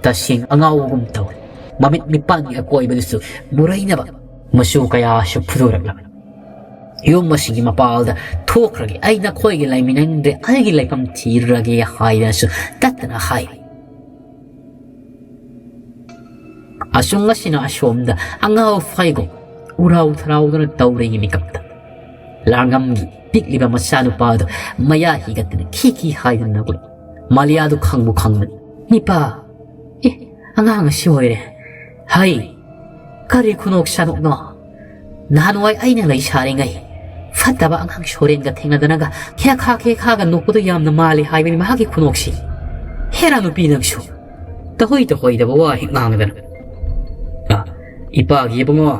ꯇꯁꯦꯡ ꯑꯉꯥꯎꯕꯒꯨꯝ ꯇꯧꯏ꯫ ꯃꯃꯤꯠ ꯃꯤꯄꯥꯟꯒꯤ ꯑꯀꯣꯏꯕꯗꯁꯨ ꯃꯨꯔꯩꯅꯕ ꯃꯆꯨ ꯀꯌꯥꯁꯨ ꯐꯨꯗꯣꯔꯛꯂꯕꯅꯤ꯫ "ꯌꯨꯝ ꯑꯁꯤꯒꯤ ꯃꯄꯥꯜꯗ ꯊꯣꯛꯈ꯭ꯔꯒꯦ, ꯑꯩ ꯅꯈꯣꯏꯒꯤ ꯂꯩꯃꯤꯟꯅꯅꯤꯡꯗ꯭ꯔꯦ, ꯑꯩꯒꯤ ꯂꯩꯐꯝ ꯊꯤꯔꯨꯔꯒꯦ" ꯍꯥꯏꯗꯅꯁꯨ ꯇꯠꯇꯅ ꯍꯥꯏꯔꯤ꯫ ꯑꯁꯨꯡ ꯑꯁꯤꯅ ꯑꯁꯣꯝꯗ ꯑꯉꯥꯎ ꯐꯩꯒꯨꯝ ꯎꯔꯥꯎ ꯊꯔꯥꯎꯗꯨꯅ ꯇꯧꯔꯤꯉꯩ ꯃꯤꯀꯞꯇ ꯂꯥꯡꯉꯝꯒꯤ ꯄꯤꯛꯂꯤꯕ ꯃꯆꯥꯅꯨꯄꯥꯗꯨ ꯃꯌꯥ ꯍꯤꯒꯠꯇꯨꯅ ꯈꯤ ꯈꯤ ꯍꯥꯏꯗꯨꯅ ꯅꯣꯛꯂꯛꯏ꯫ ꯃꯥꯂꯤꯌꯥꯗꯨ ꯈꯪꯕꯨ ꯈꯪꯕꯅꯤ꯫ "ꯏꯄꯥ, ꯑꯦ, ꯑꯉꯥꯡ ꯑꯁꯤ ꯑꯣꯏꯔꯦ꯫ ꯍꯩ, ꯀꯔꯤ ꯈꯨꯅꯣꯛ ꯁꯥꯅꯣꯛꯅꯣ? ꯅꯍꯥꯟꯋꯥꯏ ꯑꯩꯅ ꯂꯩꯁꯥꯔꯤꯉꯩ ꯐꯠꯇꯕ ꯑꯉꯥꯡ ꯁꯣꯔꯦꯟꯒ ꯊꯦꯡꯅꯗꯅꯒ ꯈꯦꯈꯥ ꯈꯦꯈꯥꯒ ꯅꯣꯛꯄꯗꯨ ꯌꯥꯝꯅ ꯃꯥꯜꯂꯤ ꯍꯥꯏꯕꯅꯤ ꯃꯍꯥꯛꯀꯤ ꯈꯨꯅꯣꯛꯁꯤ꯫ ꯍꯦꯔꯥ ꯅꯨꯄꯤ ꯅꯪꯁꯨ ꯇꯍꯣꯏ ꯇꯍꯣꯏꯗꯕ ꯋꯥ ꯍꯦꯛ ꯉꯥꯡꯗꯅ꯫ ꯑ, ꯏꯄꯥꯒꯤ ꯏꯕꯨꯡꯉꯣ,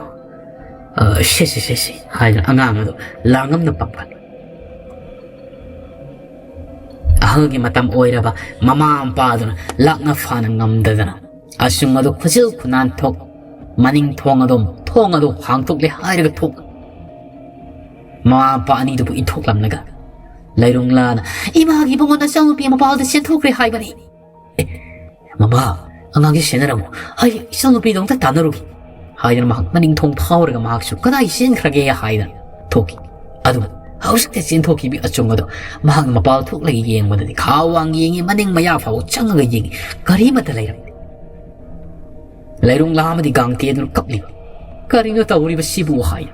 "ꯑ, ꯁꯦ, ꯁꯦ, ꯁꯦ, ꯁꯦ," ꯍꯥꯏꯗꯨꯅ ꯑꯉꯥꯡ ꯑꯗꯨ ꯂꯥꯡꯉꯝꯅ ꯄꯪꯐꯥꯜꯂꯤ꯫ ꯑꯍꯜꯒꯤ ꯃꯇꯝ ꯑꯣꯏꯔꯕ ꯃꯃꯥ ꯃꯄꯥꯗꯨꯅ ꯂꯥꯛꯅ ꯐꯥꯅ ꯉꯝꯗꯗꯅ ꯑꯆꯨꯝ ꯑꯗꯨ ꯈꯨꯖꯤꯜ ꯈꯨꯅꯥꯟ ꯊꯣꯛ, ꯃꯅꯤꯡ ꯊꯣꯡ ꯑꯗꯨ, ꯊꯣꯡ ꯑꯗꯨ ꯍꯥꯡꯇꯣꯛꯂꯦ ꯍꯥꯏꯔꯒ ꯊꯣꯛ꯫ ꯃꯃꯥ ꯃꯄꯥ ꯑꯅꯤꯗꯨꯕꯨ ꯏꯟꯊꯣꯛꯂꯝꯂꯒ ꯂꯩꯔꯨꯡꯂꯥꯅ, "ꯏꯃꯥꯒꯤ ꯏꯕꯨꯡꯉꯣ ꯅꯆꯥꯅꯨꯄꯤ ꯃꯄꯥꯜꯗ ꯆꯦꯟꯊꯣꯛꯈ꯭ꯔꯦ ꯍꯥꯏꯕꯅꯤ꯫ ꯑꯦ, ꯃꯃꯥ, ꯑꯉꯥꯡꯁꯦ ꯁꯦꯟꯅꯔꯝꯃꯨ꯫ ꯑꯩ ꯏꯆꯥꯅꯨꯄꯤꯗꯣ ꯑꯝꯇ ꯇꯥꯟꯅꯔꯨꯒꯦ," ꯍꯥꯏꯗꯨꯅ ꯃꯍꯥꯛ ꯃꯅꯤꯡ ꯊꯣꯡ ꯐꯥꯎꯔꯒ ꯃꯍꯥꯛꯁꯨ ꯀꯗꯥꯏ ꯆꯦꯟꯈ꯭ꯔꯒꯦ ꯍꯥꯏꯗꯅ ꯊꯣꯛꯈꯤ꯫ ꯑꯗꯨ ꯍꯧꯖꯤꯛꯇ ꯆꯦꯟꯊꯣꯛꯈꯤꯕ ꯑꯆꯨꯝ ꯑꯗꯣ ꯃꯍꯥꯛꯅ ꯃꯄꯥꯜ ꯊꯣꯛꯂꯒ ꯌꯦꯡꯕꯗꯗꯤ ꯈꯥ ꯋꯥꯡ ꯌꯦꯡꯉꯤ, ꯃꯅꯤꯡ ꯃꯌꯥ ꯐꯥꯎ ꯆꯪꯉꯒ ꯌꯦꯡꯉꯤ, ꯀꯔꯤꯃꯠꯇ ꯂꯩꯔꯝꯗꯦ꯫ ꯂꯩꯔꯨꯡꯂꯥ ꯑꯃꯗꯤ ꯒꯥꯡꯇꯦ ꯑꯗꯨꯅ ꯀꯞꯂꯤꯕ, "ꯀꯔꯤꯅꯣ ꯇꯧꯔꯤꯕꯁꯤꯕꯨ?" ꯍꯥꯏꯅ꯫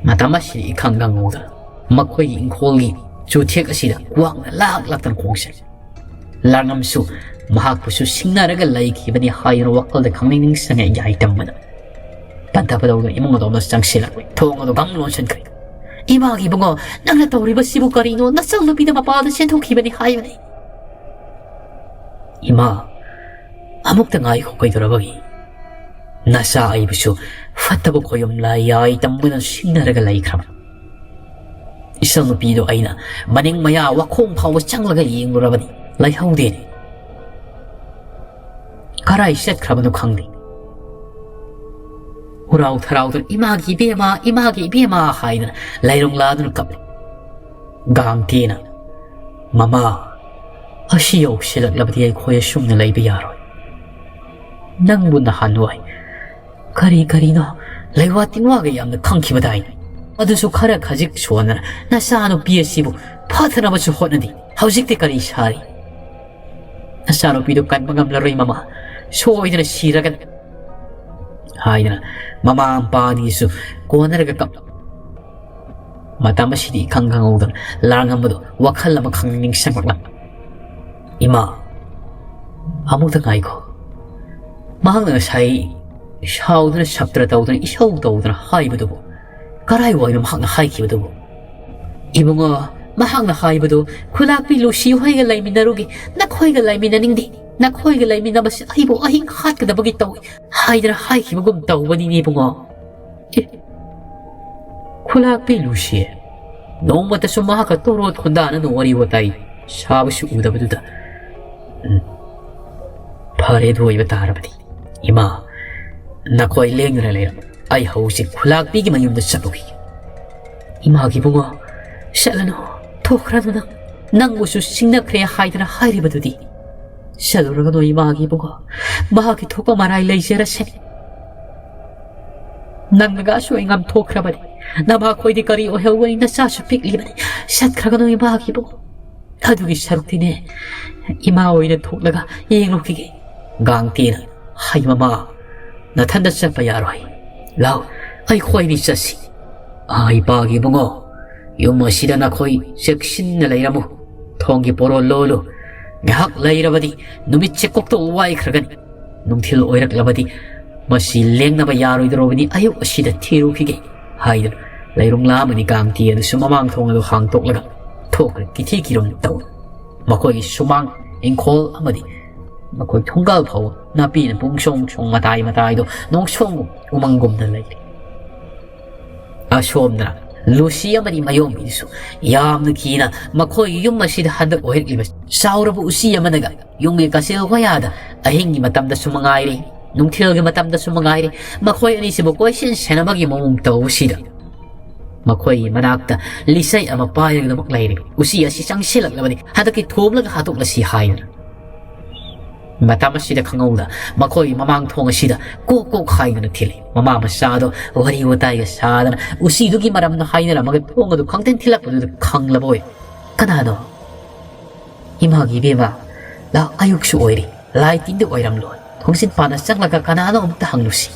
ꯃꯇꯝ ꯑꯁꯤꯗ ꯏꯈꯪ ꯈꯪꯍꯧꯗꯅ ꯃꯈꯣꯏꯒꯤ ꯏꯪꯈꯣꯜꯒꯤ ꯆꯨꯊꯦꯛ ꯑꯁꯤꯗ ꯀ꯭ꯋꯥꯛꯅ ꯂꯥꯛ ꯂꯥꯛꯇꯅ ꯈꯣꯡꯁꯦ꯫ ꯂꯥꯡꯉꯝꯁꯨ ꯃꯍꯥꯛꯄꯨꯁꯨ ꯁꯤꯡꯅꯔꯒ ꯂꯩꯈꯤꯕꯅꯤ ꯍꯥꯏꯗꯨꯅ ꯋꯥꯈꯜꯗ ꯈꯪꯅꯤꯡ ꯅꯤꯡꯁꯤꯡꯉꯦ ꯌꯥꯏꯇꯝꯕꯅ꯫ ꯇꯟꯊꯕꯗꯧꯅ ꯏꯃꯨꯡ ꯑꯗꯣꯝꯗ ꯆꯪꯁꯤꯜꯂꯛꯂꯦ꯫ ꯊꯣꯡ ꯑꯗꯨ ꯒꯪ ꯂꯣꯟꯁꯤꯟꯈ꯭ꯔꯦ꯫ "ꯏꯃꯥꯒꯤ ꯏꯕꯨꯡꯉꯣ, ꯅꯪꯅ ꯇꯧꯔꯤꯕꯁꯤꯕꯨ ꯀꯔꯤꯅꯣ? ꯅꯆꯥꯅꯨꯄꯤꯗ ꯃꯄꯥꯗ ꯆꯦꯟꯊꯣꯛꯈꯤꯕꯅꯤ ꯍꯥꯏꯕꯅꯤ꯫" "ꯏꯃꯥ, ꯑꯃꯨꯛꯇ ꯉꯥꯏꯈꯣ, ꯀꯩꯗꯧꯔꯕꯒꯦ? ꯅꯆꯥ ꯑꯩꯕꯨꯁꯨ ꯐꯠꯇꯕ ꯈꯣꯌꯨꯝ ꯂꯥꯏ ꯌꯥꯏꯇꯝꯕꯅ ꯁꯤꯡꯅꯔꯒ ꯂꯩꯈ꯭ꯔꯕ꯫ ꯏꯆꯥꯅꯨꯄꯤꯗꯣ ꯑꯩꯅ ꯃꯅꯤꯡ ꯃꯌꯥ ꯋꯥꯈꯣꯡ ꯐꯥꯎꯕ ꯆꯪꯂꯒ ꯌꯦꯡꯂꯨꯔꯕꯅꯤ, ꯂꯩꯍꯧꯗꯦꯅꯦ꯫ ꯀꯔꯥꯏ ꯆꯠꯈ꯭ꯔꯕꯅꯣ ꯈꯪꯗꯦ꯫" ꯍꯨꯔꯥꯎ ꯊꯔꯥꯎꯗꯨꯅ, "ꯏꯃꯥꯒꯤ ꯏꯕꯦꯝꯃ, ꯏꯃꯥꯒꯤ ꯏꯕꯦꯝꯃ" ꯍꯥꯏꯗꯅ ꯂꯩꯔꯨꯡꯂꯥꯗꯨꯅ ꯀꯞꯂꯤ꯫ ꯒꯥꯡꯇꯦꯅ, "ꯃꯃꯥ, ꯑꯁꯤ ꯌꯧꯁꯤꯜꯂꯛꯂꯕꯗꯤ ꯑꯩꯈꯣꯏ ꯑꯁꯨꯝꯅ ꯂꯩꯕ ꯌꯥꯔꯣꯏ꯫ ꯅꯪꯕꯨ ꯅꯍꯥꯟꯋꯥꯏ ꯀꯔꯤ ꯀꯔꯤꯅꯣ ꯂꯩꯋꯥ ꯇꯤꯟꯋꯥꯒ ꯌꯥꯝꯅ ꯈꯪꯈꯤꯕꯗꯥꯏ? ꯑꯗꯨꯁꯨ ꯈꯔ ꯈꯖꯤꯛ ꯁꯣꯟꯗꯅ ꯅꯆꯥꯅꯨꯄꯤ ꯑꯁꯤꯕꯨ ꯐꯊꯅꯕꯁꯨ ꯍꯣꯠꯅꯗꯦ꯫ ꯍꯧꯖꯤꯛꯇꯤ ꯀꯔꯤ ꯁꯥꯔꯤ? ꯅꯆꯥꯅꯨꯄꯤꯗꯨ ꯀꯟꯕ ꯉꯝꯂꯔꯣꯏ ꯃꯃꯥ, ꯁꯣꯏꯗꯅ ꯁꯤꯔꯒꯅꯤ" ꯍꯥꯏꯗꯅ ꯃꯃꯥ ꯃꯄꯥ ꯑꯅꯤꯁꯨ ꯀꯣꯟꯅꯔꯒ ꯀꯞ꯫ ꯃꯇꯝ ꯑꯁꯤꯗꯤ ꯏꯈꯪ ꯈꯪꯍꯧꯗꯅ ꯂꯥꯡꯉꯝꯕꯗꯨ ꯋꯥꯈꯜ ꯑꯃ ꯈꯪꯅꯤꯡ ꯅꯤꯡꯁꯤꯡꯂꯛꯂꯝꯃꯤ꯫ "ꯏꯃꯥ, ꯑꯃꯨꯛꯇ ꯉꯥꯏꯈꯣ꯫ ꯃꯍꯥꯛꯅ ꯉꯁꯥꯏ ꯁꯥꯎꯗꯨꯅ ꯁꯞꯇ꯭ꯔ ꯇꯧꯗꯨꯅ ꯏꯁꯧ ꯇꯧꯗꯨꯅ ꯍꯥꯏꯕꯗꯨꯕꯨ ꯀꯔꯥꯏ ꯋꯥꯏꯅꯣ ꯃꯍꯥꯛꯅ ꯍꯥꯏꯈꯤꯕꯗꯨꯕꯨ?" "ꯏꯕꯨꯡꯉꯣ, ꯃꯍꯥꯛꯅ ꯍꯥꯏꯕꯗꯨ ꯈꯨꯂꯥꯛꯄꯤ ꯂꯨꯁꯤ ꯍꯣꯏꯒ ꯂꯩꯃꯤꯟꯅꯔꯨꯒꯦ, ꯅꯈꯣꯏꯒ ꯂꯩꯃꯤꯟꯅꯅꯤꯡꯗꯦ꯫ "ꯅꯈꯣꯏꯒ ꯂꯩꯃꯤꯟꯅꯕꯁꯤ ꯑꯩꯕꯨ ꯑꯍꯤꯡ ꯍꯥꯠꯀꯗꯕꯒꯤ ꯇꯧꯏ" ꯍꯥꯏꯗꯅ ꯍꯥꯏꯈꯤꯕꯒꯨꯝ ꯇꯧꯕꯅꯤꯅꯦ ꯏꯕꯨꯡꯉꯣ꯫ ꯑꯦ, ꯈꯨꯂꯥꯛꯄꯤ ꯂꯨꯁꯤ, ꯅꯣꯡꯃꯇꯁꯨ ꯃꯍꯥꯛꯀ ꯇꯣꯔꯣꯠ ꯈꯨꯟꯗꯥꯅꯅ ꯋꯥꯔꯤ ꯋꯥꯇꯥꯏ ꯁꯥꯕꯁꯨ ꯎꯗꯕꯗꯨꯗ, "ꯎꯝ, ꯐꯔꯦ, ꯑꯗꯨ ꯑꯣꯏꯕ ꯇꯥꯔꯕꯗꯤ ꯏꯃꯥ, ꯅꯈꯣꯏ ꯂꯦꯡꯗꯅ ꯂꯩꯔꯝꯃꯨ, ꯑꯩ ꯍꯧꯖꯤꯛ ꯈꯨꯂꯥꯛꯄꯤꯒꯤ ꯃꯌꯨꯝꯗ ꯆꯠꯂꯨꯈꯤꯒꯦ꯫" "ꯏꯃꯥꯒꯤ ꯏꯕꯨꯡꯉꯣ, ꯆꯠꯂꯅꯨ, ꯊꯣꯛꯈ꯭ꯔꯅꯨ ꯅꯪ, ꯅꯪꯕꯨꯁꯨ ꯁꯤꯡꯅꯈ꯭ꯔꯦ ꯍꯥꯏꯗꯅ ꯍꯥꯏꯔꯤꯕꯗꯨꯗꯤ꯫ ꯆꯠꯂꯨꯔꯒꯅꯨ ꯏꯃꯥꯒꯤ ꯏꯕꯨꯡꯉꯣ, ꯃꯍꯥꯛꯀꯤ ꯊꯣꯛꯄ ꯃꯔꯥꯏ ꯂꯩꯖꯔꯁꯅꯤ꯫ ꯅꯪꯅꯒ ꯑꯁꯣꯏ ꯉꯥꯝꯊꯣꯛꯈ꯭ꯔꯕꯅꯤ, ꯅꯃꯥꯈꯣꯏꯗꯤ ꯀꯔꯤ ꯑꯣꯏꯍꯧꯒꯅꯤ, ꯅꯆꯥꯁꯨ ꯄꯤꯛꯂꯤꯕꯅꯤ, ꯆꯠꯈ꯭ꯔꯒꯅꯨ ꯏꯃꯥꯒꯤ ꯏꯕꯨꯡꯉꯣ꯫ ꯑꯗꯨꯒꯤ ꯁꯔꯨꯛꯇꯤꯅꯦ, ꯏꯃꯥ ꯑꯣꯏꯅ ꯊꯣꯛꯂꯒ ꯌꯦꯡꯂꯨꯈꯤꯒꯦ꯫" ꯒꯥꯡꯇꯦꯅ, "ꯍꯩ ꯃꯃꯥ, ꯅꯊꯟꯗ ꯆꯠꯄ ꯌꯥꯔꯣꯏ꯫ ꯂꯥꯎ, ꯑꯩꯈꯣꯏꯅꯤ ꯆꯠꯁꯤ꯫" "ꯑꯥ, ꯏꯄꯥꯒꯤ ꯏꯕꯨꯡꯉꯣ, ꯌꯨꯝ ꯑꯁꯤꯗ ꯅꯈꯣꯏ ꯆꯦꯛꯁꯤꯟꯅ ꯂꯩꯔꯝꯃꯨ꯫ ꯊꯣꯡꯒꯤ ꯄꯣꯔꯣꯜ ꯂꯣꯜꯂꯨ꯫ ꯉꯥꯏꯍꯥꯛ ꯂꯩꯔꯕꯗꯤ ꯅꯨꯃꯤꯠꯁꯦ ꯀꯣꯛꯇꯣꯛ ꯋꯥꯏꯈ꯭ꯔꯒꯅꯤ꯫ ꯅꯨꯡꯊꯤꯜ ꯑꯣꯏꯔꯛꯂꯕꯗꯤ ꯃꯁꯤ ꯂꯦꯡꯅꯕ ꯌꯥꯔꯣꯏꯗꯧꯔꯕꯅꯤ, ꯑꯌꯨꯛ ꯑꯁꯤꯗ ꯊꯤꯔꯨꯈꯤꯒꯦ" ꯍꯥꯏꯗꯨꯅ ꯂꯩꯔꯨꯡꯂꯥ ꯑꯃꯗꯤ ꯒꯥꯡꯇꯤ ꯑꯗꯨꯁꯨ ꯃꯃꯥꯡ ꯊꯣꯡ ꯑꯗꯨ ꯍꯥꯡꯇꯣꯛꯂꯒ ꯊꯣꯛꯈ꯭ꯔꯦ꯫ ꯀꯤꯊꯤ ꯀꯤꯔꯨꯝ ꯇꯧ ꯃꯈꯣꯏꯒꯤ ꯁꯨꯃꯥꯡ, ꯏꯪꯈꯣꯜ ꯑꯃꯗꯤ ꯃꯈꯣꯏ ꯊꯣꯡꯒꯥꯜ ꯐꯥꯎꯕ ꯅꯥꯄꯤꯅ ꯄꯨꯡꯁꯣꯡ ꯁꯣꯡ, ꯃꯇꯥꯏ ꯃꯇꯥꯏꯗꯣ ꯅꯣꯡꯁꯣꯡ ꯎꯃꯪꯒꯨꯝꯅ ꯂꯩꯔꯤ꯫ ꯑꯁꯣꯝꯗ ꯂꯨꯁꯤ ꯑꯃꯗꯤ ꯃꯌꯣꯝꯕꯤꯗꯨꯁꯨ ꯌꯥꯝꯅ ꯀꯤꯅ ꯃꯈꯣꯏꯒꯤ ꯌꯨꯝ ꯑꯁꯤꯗ ꯍꯟꯗꯛ ꯑꯣꯏꯔꯛꯂꯤꯕ ꯆꯥꯎꯔꯕ ꯎꯆꯤ ꯑꯃꯅꯒ ꯌꯨꯝꯒꯤ ꯀꯥꯆꯤꯜ ꯍꯣꯌꯥꯗ ꯑꯍꯤꯡꯒꯤ ꯃꯇꯝꯗꯁꯨ ꯃꯉꯥꯏꯔꯦ, ꯅꯨꯡꯊꯤꯜꯒꯤ ꯃꯇꯝꯗꯁꯨ ꯃꯉꯥꯏꯔꯦ, ꯃꯈꯣꯏ ꯑꯅꯤꯁꯤꯕꯨ ꯀꯣꯏꯁꯦꯟ ꯁꯦꯟꯅꯕꯒꯤ ꯃꯑꯣꯡ ꯇꯧꯕꯁꯤꯗ ꯃꯈꯣꯏꯒꯤ ꯃꯅꯥꯛꯇ ꯂꯤꯆꯩ ꯑꯃ ꯄꯥꯏꯔꯒꯗꯃꯛ ꯂꯩꯔꯦ꯫ ꯎꯆꯤ ꯑꯁꯤ ꯆꯪꯁꯤꯜꯂꯛꯂꯕꯗꯤ ꯍꯟꯗꯛꯀꯤ ꯊꯣꯝꯂꯒ ꯍꯥꯠꯇꯣꯛꯂꯁꯤ ꯍꯥꯏꯗꯨꯅ꯫ ꯃꯇꯝ ꯑꯁꯤꯗ ꯈꯪꯍꯧꯗ ꯃꯈꯣꯏꯒꯤ ꯃꯃꯥꯡ ꯊꯣꯡ ꯑꯁꯤꯗ ꯀꯣꯛ ꯀꯣꯛ ꯍꯥꯏꯗꯨꯅ ꯊꯤꯜꯂꯤ꯫ ꯃꯃꯥ ꯃꯆꯥꯗꯣ ꯋꯥꯔꯤ ꯋꯥꯇꯥꯏꯒ ꯁꯥꯗꯅ ꯎꯆꯤꯗꯨꯒꯤ ꯃꯔꯝꯗ ꯍꯥꯏꯅꯔꯝꯃꯒ ꯊꯣꯡ ꯑꯗꯨ ꯈꯪꯇꯦꯟ ꯊꯤꯜꯂꯛꯄꯗꯨꯗ ꯈꯪꯂꯕ ꯑꯣꯏ꯫ "ꯀꯅꯥꯅꯣ? ꯏꯃꯥꯒꯤ ꯏꯕꯦꯝꯃ, ꯂꯥꯛ, ꯑꯌꯨꯛꯁꯨ ꯑꯣꯏꯔꯤ, ꯂꯥꯏ ꯇꯤꯟꯗꯤ ꯑꯣꯏꯔꯝꯂꯣꯏ꯫ ꯊꯣꯡꯖꯤꯟ ꯄꯥꯅ ꯆꯪꯂꯒ ꯀꯅꯥꯅꯣ ꯑꯃꯨꯛꯇ ꯍꯪꯂꯨꯁꯤ꯫"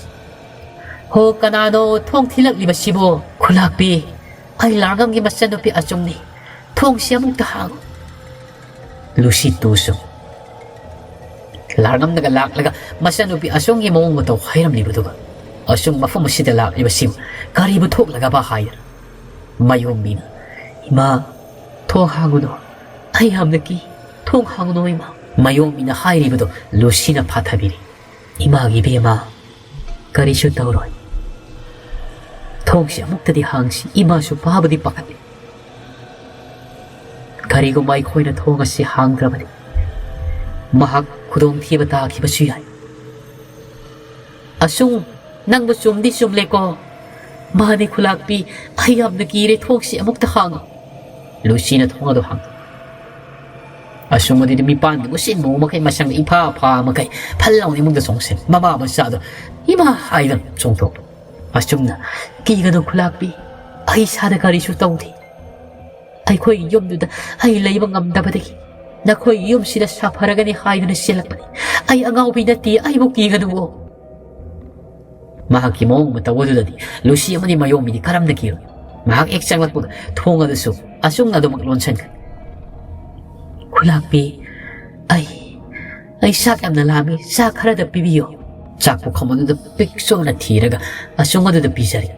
"ꯍꯣ, ꯀꯅꯥꯅꯣ ꯊꯣꯡ ꯊꯤꯜꯂꯛꯂꯤꯕꯁꯤꯕꯣ?" "ꯈꯨꯂꯥꯛꯄꯤ, ꯑꯩ ꯂꯥꯡꯉꯝꯒꯤ ꯃꯆꯟꯅꯨꯄꯤ ꯑꯆꯨꯝꯅꯤ꯫ ꯊꯣꯡꯁꯤ ꯑꯃꯨꯛꯇ ꯍꯥꯡꯉꯨ꯫" ꯂꯨꯁꯤ ꯇꯨꯁꯨ ꯂꯥꯡꯉꯝꯗꯒ ꯂꯥꯛꯂꯒ ꯃꯆꯟꯅꯨꯄꯤ ꯑꯆꯨꯝꯒꯤ ꯃꯑꯣꯡ ꯃꯇꯧ ꯍꯥꯏꯔꯝꯂꯤꯕꯗꯨꯒ, "ꯑꯆꯨꯝ ꯃꯐꯝ ꯑꯁꯤꯗ ꯂꯥꯛꯂꯤꯕꯁꯤꯕꯨ ꯀꯔꯤꯕꯨ ꯊꯣꯛꯂꯒꯕ?" ꯍꯥꯏꯗꯅ ꯃꯌꯣꯝꯕꯤꯅ, "ꯏꯃꯥ, ꯊꯣꯡ ꯍꯥꯡꯉꯨꯅꯨ, ꯑꯩ ꯌꯥꯝꯅ ꯀꯤ, ꯊꯣꯡ ꯍꯥꯡꯉꯨꯅꯨ ꯏꯃꯥ, ꯃꯌꯣꯝꯕꯤꯅ ꯍꯥꯏꯔꯤꯕꯗꯣ ꯂꯨꯁꯤꯅ ꯐꯥꯊꯕꯤꯔꯤ꯫ "ꯏꯃꯥꯒꯤ ꯏꯕꯦꯝꯃ, ꯀꯔꯤꯁꯨ ꯇꯧꯔꯣꯏ꯫ ꯊꯣꯡꯁꯤ ꯑꯃꯨꯛꯇꯗꯤ ꯍꯥꯡꯁꯤ, ꯏꯃꯥꯁꯨ ꯄꯥꯕꯗꯤ ꯄꯥꯈꯠꯂꯤ꯫ ꯀꯔꯤꯒꯨꯝꯕ ꯑꯩꯈꯣꯏꯅ ꯊꯣꯡ ꯑꯁꯤ ꯍꯥꯡꯗ꯭ꯔꯕꯗꯤ ꯃꯍꯥꯛ ꯈꯨꯗꯣꯡꯊꯤꯕ ꯇꯥꯈꯤꯕꯁꯨ ꯌꯥꯏ꯫" "ꯑꯁꯨꯡ, ꯅꯪꯕꯨ ꯆꯨꯝꯗꯤ ꯆꯨꯝꯂꯦꯀꯣ꯫" "ꯃꯥꯅꯦ ꯈꯨꯂꯥꯛꯄꯤ, ꯑꯩ ꯌꯥꯝꯅ ꯀꯤꯔꯦ, ꯊꯣꯡꯁꯤ ꯑꯃꯨꯛꯇ ꯍꯥꯡꯉꯨ꯫" ꯂꯨꯁꯤꯅ ꯊꯣꯡ ꯑꯗꯨ ꯍꯥꯡꯗꯣꯛꯏ꯫ ꯑꯁꯨꯡ ꯑꯗꯨꯗꯤ ꯃꯤꯄꯥꯟꯒꯤ ꯃꯨꯁꯤꯟ ꯃꯨ ꯃꯈꯩ ꯃꯁꯪ ꯏꯐꯥ ꯐꯥ ꯃꯈꯩ ꯐꯜ ꯂꯥꯎꯅ ꯏꯃꯨꯡꯗ ꯆꯣꯡꯁꯤꯜꯂꯤ꯫ ꯃꯃꯥ ꯃꯆꯥꯗꯣ "ꯏꯃꯥ" ꯍꯥꯏꯗꯨꯅ ꯆꯣꯡꯊꯣꯛꯏ꯫ ꯑꯁꯨꯝꯅ "ꯀꯤꯒꯅꯨ ꯈꯨꯂꯥꯛꯄꯤ, ꯑꯩ ꯏꯁꯥꯗ ꯀꯔꯤꯁꯨ ꯇꯧꯗꯦ꯫ ꯑꯩꯈꯣꯏꯒꯤ ꯌꯨꯝꯗꯨꯗ ꯑꯩ ꯂꯩꯕ ꯉꯝꯗꯕꯗꯒꯤ ꯅꯈꯣꯏꯒꯤ ꯌꯨꯝꯁꯤꯗ ꯁꯥꯐꯔꯒꯅꯤ ꯍꯥꯏꯗꯨꯅ ꯆꯦꯜꯂꯛꯄꯅꯤ꯫ ꯑꯩ ꯑꯉꯥꯎꯕꯤ ꯅꯠꯇꯦ, ꯑꯩꯕꯨ ꯀꯤꯒꯅꯨꯑꯣ꯫" ꯃꯍꯥꯛꯀꯤ ꯃꯑꯣꯡ ꯃꯇꯧ ꯑꯗꯨꯗꯗꯤ ꯂꯨꯁꯤ ꯑꯃꯗꯤ ꯃꯌꯣꯝꯕꯤꯗꯤ ꯀꯔꯝꯅ ꯀꯤꯔꯣꯏ? ꯃꯍꯥꯛ ꯍꯦꯛ ꯆꯪꯂꯛꯄꯒ ꯊꯣꯡ ꯑꯗꯨꯁꯨ ꯑꯁꯨꯝꯅ ꯑꯗꯨꯃꯛ ꯂꯣꯟꯁꯤꯟꯈ꯭ꯔꯦ꯫ "ꯈꯨꯂꯥꯛꯄꯤ, ꯑꯩ, ꯑꯩ ꯆꯥꯛ ꯌꯥꯝꯅ ꯂꯥꯝꯃꯤ, ꯆꯥꯛ ꯈꯔꯗ ꯄꯤꯕꯤꯌꯨ꯫" ꯆꯥꯛ ꯄꯨꯈꯝ ꯑꯗꯨꯗ ꯄꯤꯛ ꯆꯣꯟꯅ ꯊꯤꯔꯒ ꯑꯁꯨꯝ ꯑꯗꯨꯗ ꯄꯤꯖꯔꯤ꯫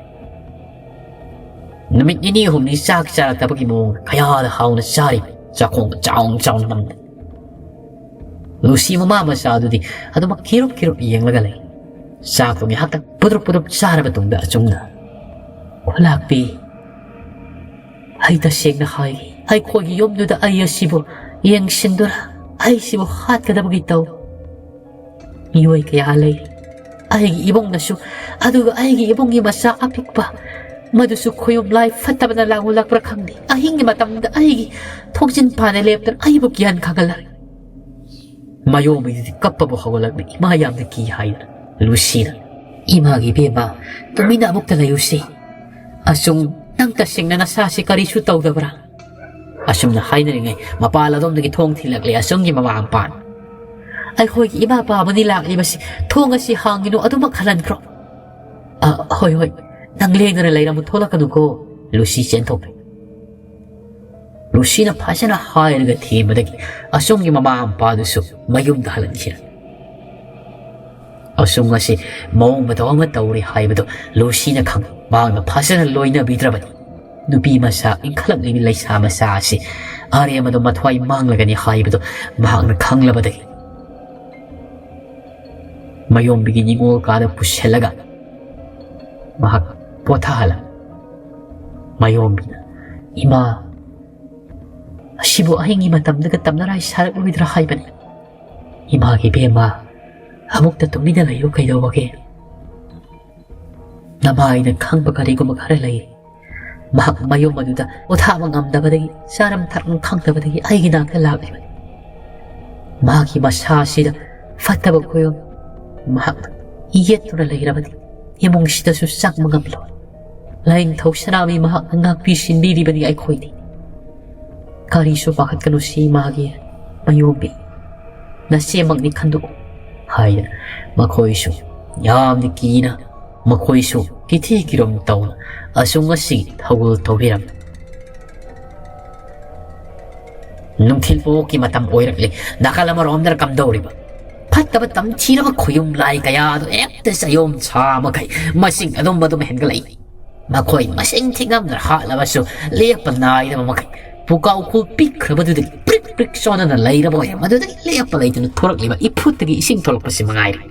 ꯅꯨꯃꯤꯠ ꯅꯤꯅꯤ ꯍꯨꯝꯅꯤ ꯆꯥꯛ ꯆꯥꯔꯛꯇꯕꯒꯤ ꯃꯑꯣꯡꯗ ꯀꯌꯥꯗ ꯍꯥꯎꯅ ꯆꯥꯔꯤ, ꯆꯥꯛꯈꯣꯡꯗ ꯆꯥꯎꯅ ꯆꯥꯎꯅ ꯅꯝꯗ꯫ ꯂꯨꯁꯤ ꯃꯃꯥ ꯃꯆꯥ ꯑꯗꯨꯗꯤ ꯑꯗꯨꯃꯛ ꯀꯤꯔꯨꯞ ꯀꯤꯔꯨꯞ ꯌꯦꯡꯂꯒ ꯂꯩ꯫ ꯆꯥꯛꯇꯨ ꯉꯥꯏꯍꯥꯛꯇꯪ ꯄꯨꯗ꯭ꯔꯨꯞ ꯄꯨꯗ꯭ꯔꯨꯞ ꯆꯥꯔꯕ ꯇꯨꯡꯗ ꯑꯆꯨꯝꯅ, "ꯈꯨꯂꯥꯛꯄꯤ, ꯑꯩ ꯇꯁꯦꯡꯅ ꯍꯥꯏꯒꯦ, ꯑꯩꯈꯣꯏꯒꯤ ꯌꯨꯝꯗꯨꯗ ꯑꯩ ꯑꯁꯤꯕꯨ ꯌꯦꯡꯁꯤꯟꯗꯨꯅ ꯑꯩꯁꯤꯕꯨ ꯍꯥꯠꯀꯗꯕꯒꯤ ꯇꯧ꯫ ꯃꯤꯑꯣꯏ ꯀꯌꯥ ꯂꯩ ꯑꯩꯒꯤ ꯏꯕꯨꯡꯅꯁꯨ, ꯑꯗꯨꯒ ꯑꯩꯒꯤ ꯏꯕꯨꯡꯒꯤ ꯃꯆꯥ ꯑꯄꯤꯛꯄ, ꯃꯗꯨꯁꯨ ꯈꯣꯌꯨꯝ ꯂꯥꯏ ꯐꯠꯇꯕꯅ ꯂꯥꯡꯂꯛꯄ꯭ꯔꯥ ꯈꯪꯗꯦ, ꯑꯍꯤꯡꯒꯤ ꯃꯇꯝꯗ ꯑꯩꯒꯤ ꯊꯣꯡꯖꯤꯟ ꯄꯥꯅ ꯂꯦꯞꯇꯨꯅ ꯑꯩꯕꯨ ꯀꯤꯍꯟ ꯈꯪꯍꯜꯂꯛꯏ꯫" ꯃꯌꯣꯝꯕꯤꯗꯨꯗꯤ ꯀꯞꯄꯕꯨ ꯍꯧꯒꯠꯂꯛꯂꯤ꯫ "ꯏꯃꯥ ꯌꯥꯝꯅ ꯀꯤ" ꯍꯥꯏꯗꯅ꯫ ꯂꯨꯁꯤꯅ, "ꯏꯃꯥꯒꯤ ꯏꯕꯦꯝꯃ, ꯇꯨꯃꯤꯟꯅ ꯑꯃꯨꯛꯇ ꯂꯩꯌꯨꯁꯤ꯫ ꯑꯁꯨꯝ, ꯅꯪ ꯇꯁꯦꯡꯅ ꯅꯁꯥꯁꯤ ꯀꯔꯤꯁꯨ ꯇꯧꯗꯕ꯭ꯔꯥ?" ꯑꯁꯨꯝꯅ ꯍꯥꯏꯅꯔꯤꯉꯩ ꯃꯄꯥꯜ ꯑꯗꯣꯝꯗꯒꯤ ꯊꯣꯡ ꯊꯤꯜꯂꯛꯂꯦ ꯑꯁꯨꯝꯒꯤ ꯃꯃꯥ ꯃꯄꯥꯅ꯫ "ꯑꯩꯈꯣꯏꯒꯤ ꯏꯃꯥ ꯄꯥꯕꯅꯤ ꯂꯥꯛꯂꯤꯕꯁꯤ, ꯊꯣꯡ ꯑꯁꯤ ꯍꯥꯡꯒꯅꯨ, ꯑꯗꯨꯃꯛ ꯈꯜꯍꯟꯈ꯭ꯔꯣ꯫" "ꯑ, ꯍꯣꯏ, ꯍꯣꯏ, ꯅꯪ ꯂꯦꯡꯗꯅ ꯂꯩꯔꯝꯃꯨ, ꯊꯣꯛꯂꯛꯀꯅꯨꯀꯣ꯫" ꯂꯨꯁꯤ ꯆꯦꯟꯊꯣꯛꯈ꯭ꯔꯦ꯫ ꯂꯨꯁꯤꯅ ꯐꯖꯅ ꯍꯥꯏꯔꯒ ꯊꯦꯝꯕꯗꯒꯤ ꯑꯁꯨꯝꯒꯤ ꯃꯃꯥ ꯃꯄꯥꯗꯨꯁꯨ ꯃꯌꯨꯝꯗ ꯍꯜꯍꯟꯈꯤꯔꯦ꯫ ꯑꯁꯨꯝ ꯑꯁꯤ ꯃꯑꯣꯡ ꯃꯇꯧ ꯑꯃ ꯇꯧꯔꯦ ꯍꯥꯏꯕꯗꯨ ꯂꯨꯁꯤꯅ ꯈꯪꯏ꯫ ꯃꯍꯥꯛꯅ ꯐꯖꯅ ꯂꯣꯏꯅꯕꯤꯗ꯭ꯔꯕꯗꯤ ꯅꯨꯄꯤ ꯃꯆꯥ ꯏꯟꯈꯠꯂꯛꯂꯤꯕꯤ ꯂꯩꯁꯥ ꯃꯆꯥ ꯑꯁꯤ ꯑꯔꯦꯝꯕꯗ ꯃꯊ꯭ꯋꯥꯏ ꯃꯥꯡꯂꯒꯅꯤ ꯍꯥꯏꯕꯗꯨ ꯃꯍꯥꯛꯅ ꯈꯪꯂꯕꯗꯒꯤ ꯃꯌꯣꯝꯕꯤꯒꯤ ꯅꯤꯡꯉꯣꯜ ꯀꯥꯗ ꯄꯨꯁꯤꯜꯂꯒ ꯃꯍꯥꯛ ꯄꯣꯊꯥꯍꯜꯂ꯫ ꯃꯌꯣꯝꯕꯤꯅ, "ꯏꯃꯥ, ꯑꯁꯤꯕꯨ ꯑꯍꯤꯡꯒꯤ ꯃꯇꯝꯗꯒ ꯇꯝꯅꯔꯥꯏ ꯁꯥꯔꯛꯂꯣꯏꯗ꯭ꯔꯥ ꯍꯥꯏꯕꯅꯤ? ꯏꯃꯥꯒꯤ ꯏꯕꯦꯝꯃ, ꯑꯃꯨꯛꯇ ꯇꯨꯃꯤꯟꯅ ꯂꯩꯌꯨ ꯀꯩꯗꯧꯕꯒꯦ? ꯅꯃꯥꯏꯅ ꯈꯪꯕ ꯀꯔꯤꯒꯨꯝꯕ ꯈꯔ ꯂꯩ꯫ ꯃꯍꯥꯛ ꯃꯌꯨꯝ ꯑꯗꯨꯗ ꯄꯣꯊꯥꯕ ꯉꯝꯗꯕꯗꯒꯤ ꯆꯥꯔꯝ ꯊꯛꯂꯝ ꯈꯪꯗꯕꯗꯒꯤ ꯑꯩꯒꯤ ꯅꯥꯛꯇ ꯂꯥꯛꯂꯤꯕꯅꯤ꯫ ꯃꯍꯥꯛꯀꯤ ꯃꯁꯥ ꯑꯁꯤꯗ ꯐꯠꯇꯕ ꯈꯣꯏꯌꯨꯝ ꯃꯍꯥꯛꯅ ꯌꯦꯠꯇꯨꯅ ꯂꯩꯔꯕꯗꯤ ꯏꯃꯨꯡꯁꯤꯗꯁꯨ ꯆꯪꯕ ꯉꯝꯂꯣꯏ꯫ ꯂꯥꯏꯅꯤꯡꯊꯧ ꯁꯅꯥꯃꯍꯤ ꯃꯍꯥꯛꯅ ꯉꯥꯛꯄꯤ ꯁꯤꯟꯕꯤꯔꯤꯕꯅꯤ ꯑꯩꯈꯣꯏꯗꯤ꯫ ꯀꯔꯤꯁꯨ ꯄꯥꯈꯠꯀꯅꯨ ꯁꯤ ꯏꯃꯥꯒꯤ ꯃꯌꯣꯝꯕꯤ꯫ ꯅꯆꯦꯃꯛꯅꯤ ꯈꯟꯗꯣꯛꯎ" ꯍꯥꯏꯗꯅ ꯃꯈꯣꯏꯁꯨ ꯌꯥꯝꯅ ꯀꯤꯅ, ꯃꯈꯣꯏꯁꯨ ꯀꯤꯊꯤ ꯀꯤꯔꯨꯝ ꯇꯧꯅ ꯑꯁꯨꯝ ꯉꯁꯤ ꯊꯧꯒꯜ ꯇꯧꯕꯤꯔꯝꯃꯤ꯫ ꯅꯨꯡꯊꯤꯜ ꯄꯣꯛꯀꯤ ꯃꯇꯝ ꯑꯣꯏꯔꯛꯂꯤ꯫ ꯅꯥꯀꯜ ꯑꯃꯔꯣꯝꯗꯅ ꯀꯝꯗꯧꯔꯤꯕ? ꯐꯠꯇꯕ ꯇꯝꯊꯤꯔꯕ ꯈꯨꯌꯨꯝ ꯂꯥꯏ ꯀꯌꯥ ꯑꯗꯨ ꯍꯦꯛꯇ ꯆꯌꯣꯝ ꯁꯥ ꯃꯈꯩ ꯃꯁꯤꯡ ꯑꯗꯨꯝ ꯑꯗꯨꯝ ꯍꯦꯟꯒꯠꯂꯛꯏ꯫ ꯃꯈꯣꯏ ꯃꯁꯤꯡ ꯊꯤꯉꯝꯗꯅ ꯍꯥꯠꯂꯕꯁꯨ ꯂꯦꯞꯄ ꯅꯥꯏꯗꯕ ꯃꯈꯩ ꯄꯨꯀꯥ ꯎꯈꯨꯜ ꯄꯤꯛꯈ꯭ꯔꯕꯗꯨꯗꯒꯤ ꯄ꯭ꯔꯤꯛ ꯄ꯭ꯔꯤꯛ ꯆꯣꯟꯗꯅ ꯂꯩꯔꯕ ꯑꯣꯏꯔꯦ꯫ ꯃꯗꯨꯗꯒꯤ ꯂꯦꯞꯄ ꯂꯩꯇꯅ ꯊꯣꯔꯛꯂꯤꯕ ꯏꯐꯨꯠꯇꯒꯤ ꯏꯁꯤꯡ ꯊꯣꯛꯂꯛꯄꯁꯤ ꯃꯉꯥꯏꯔꯦ꯫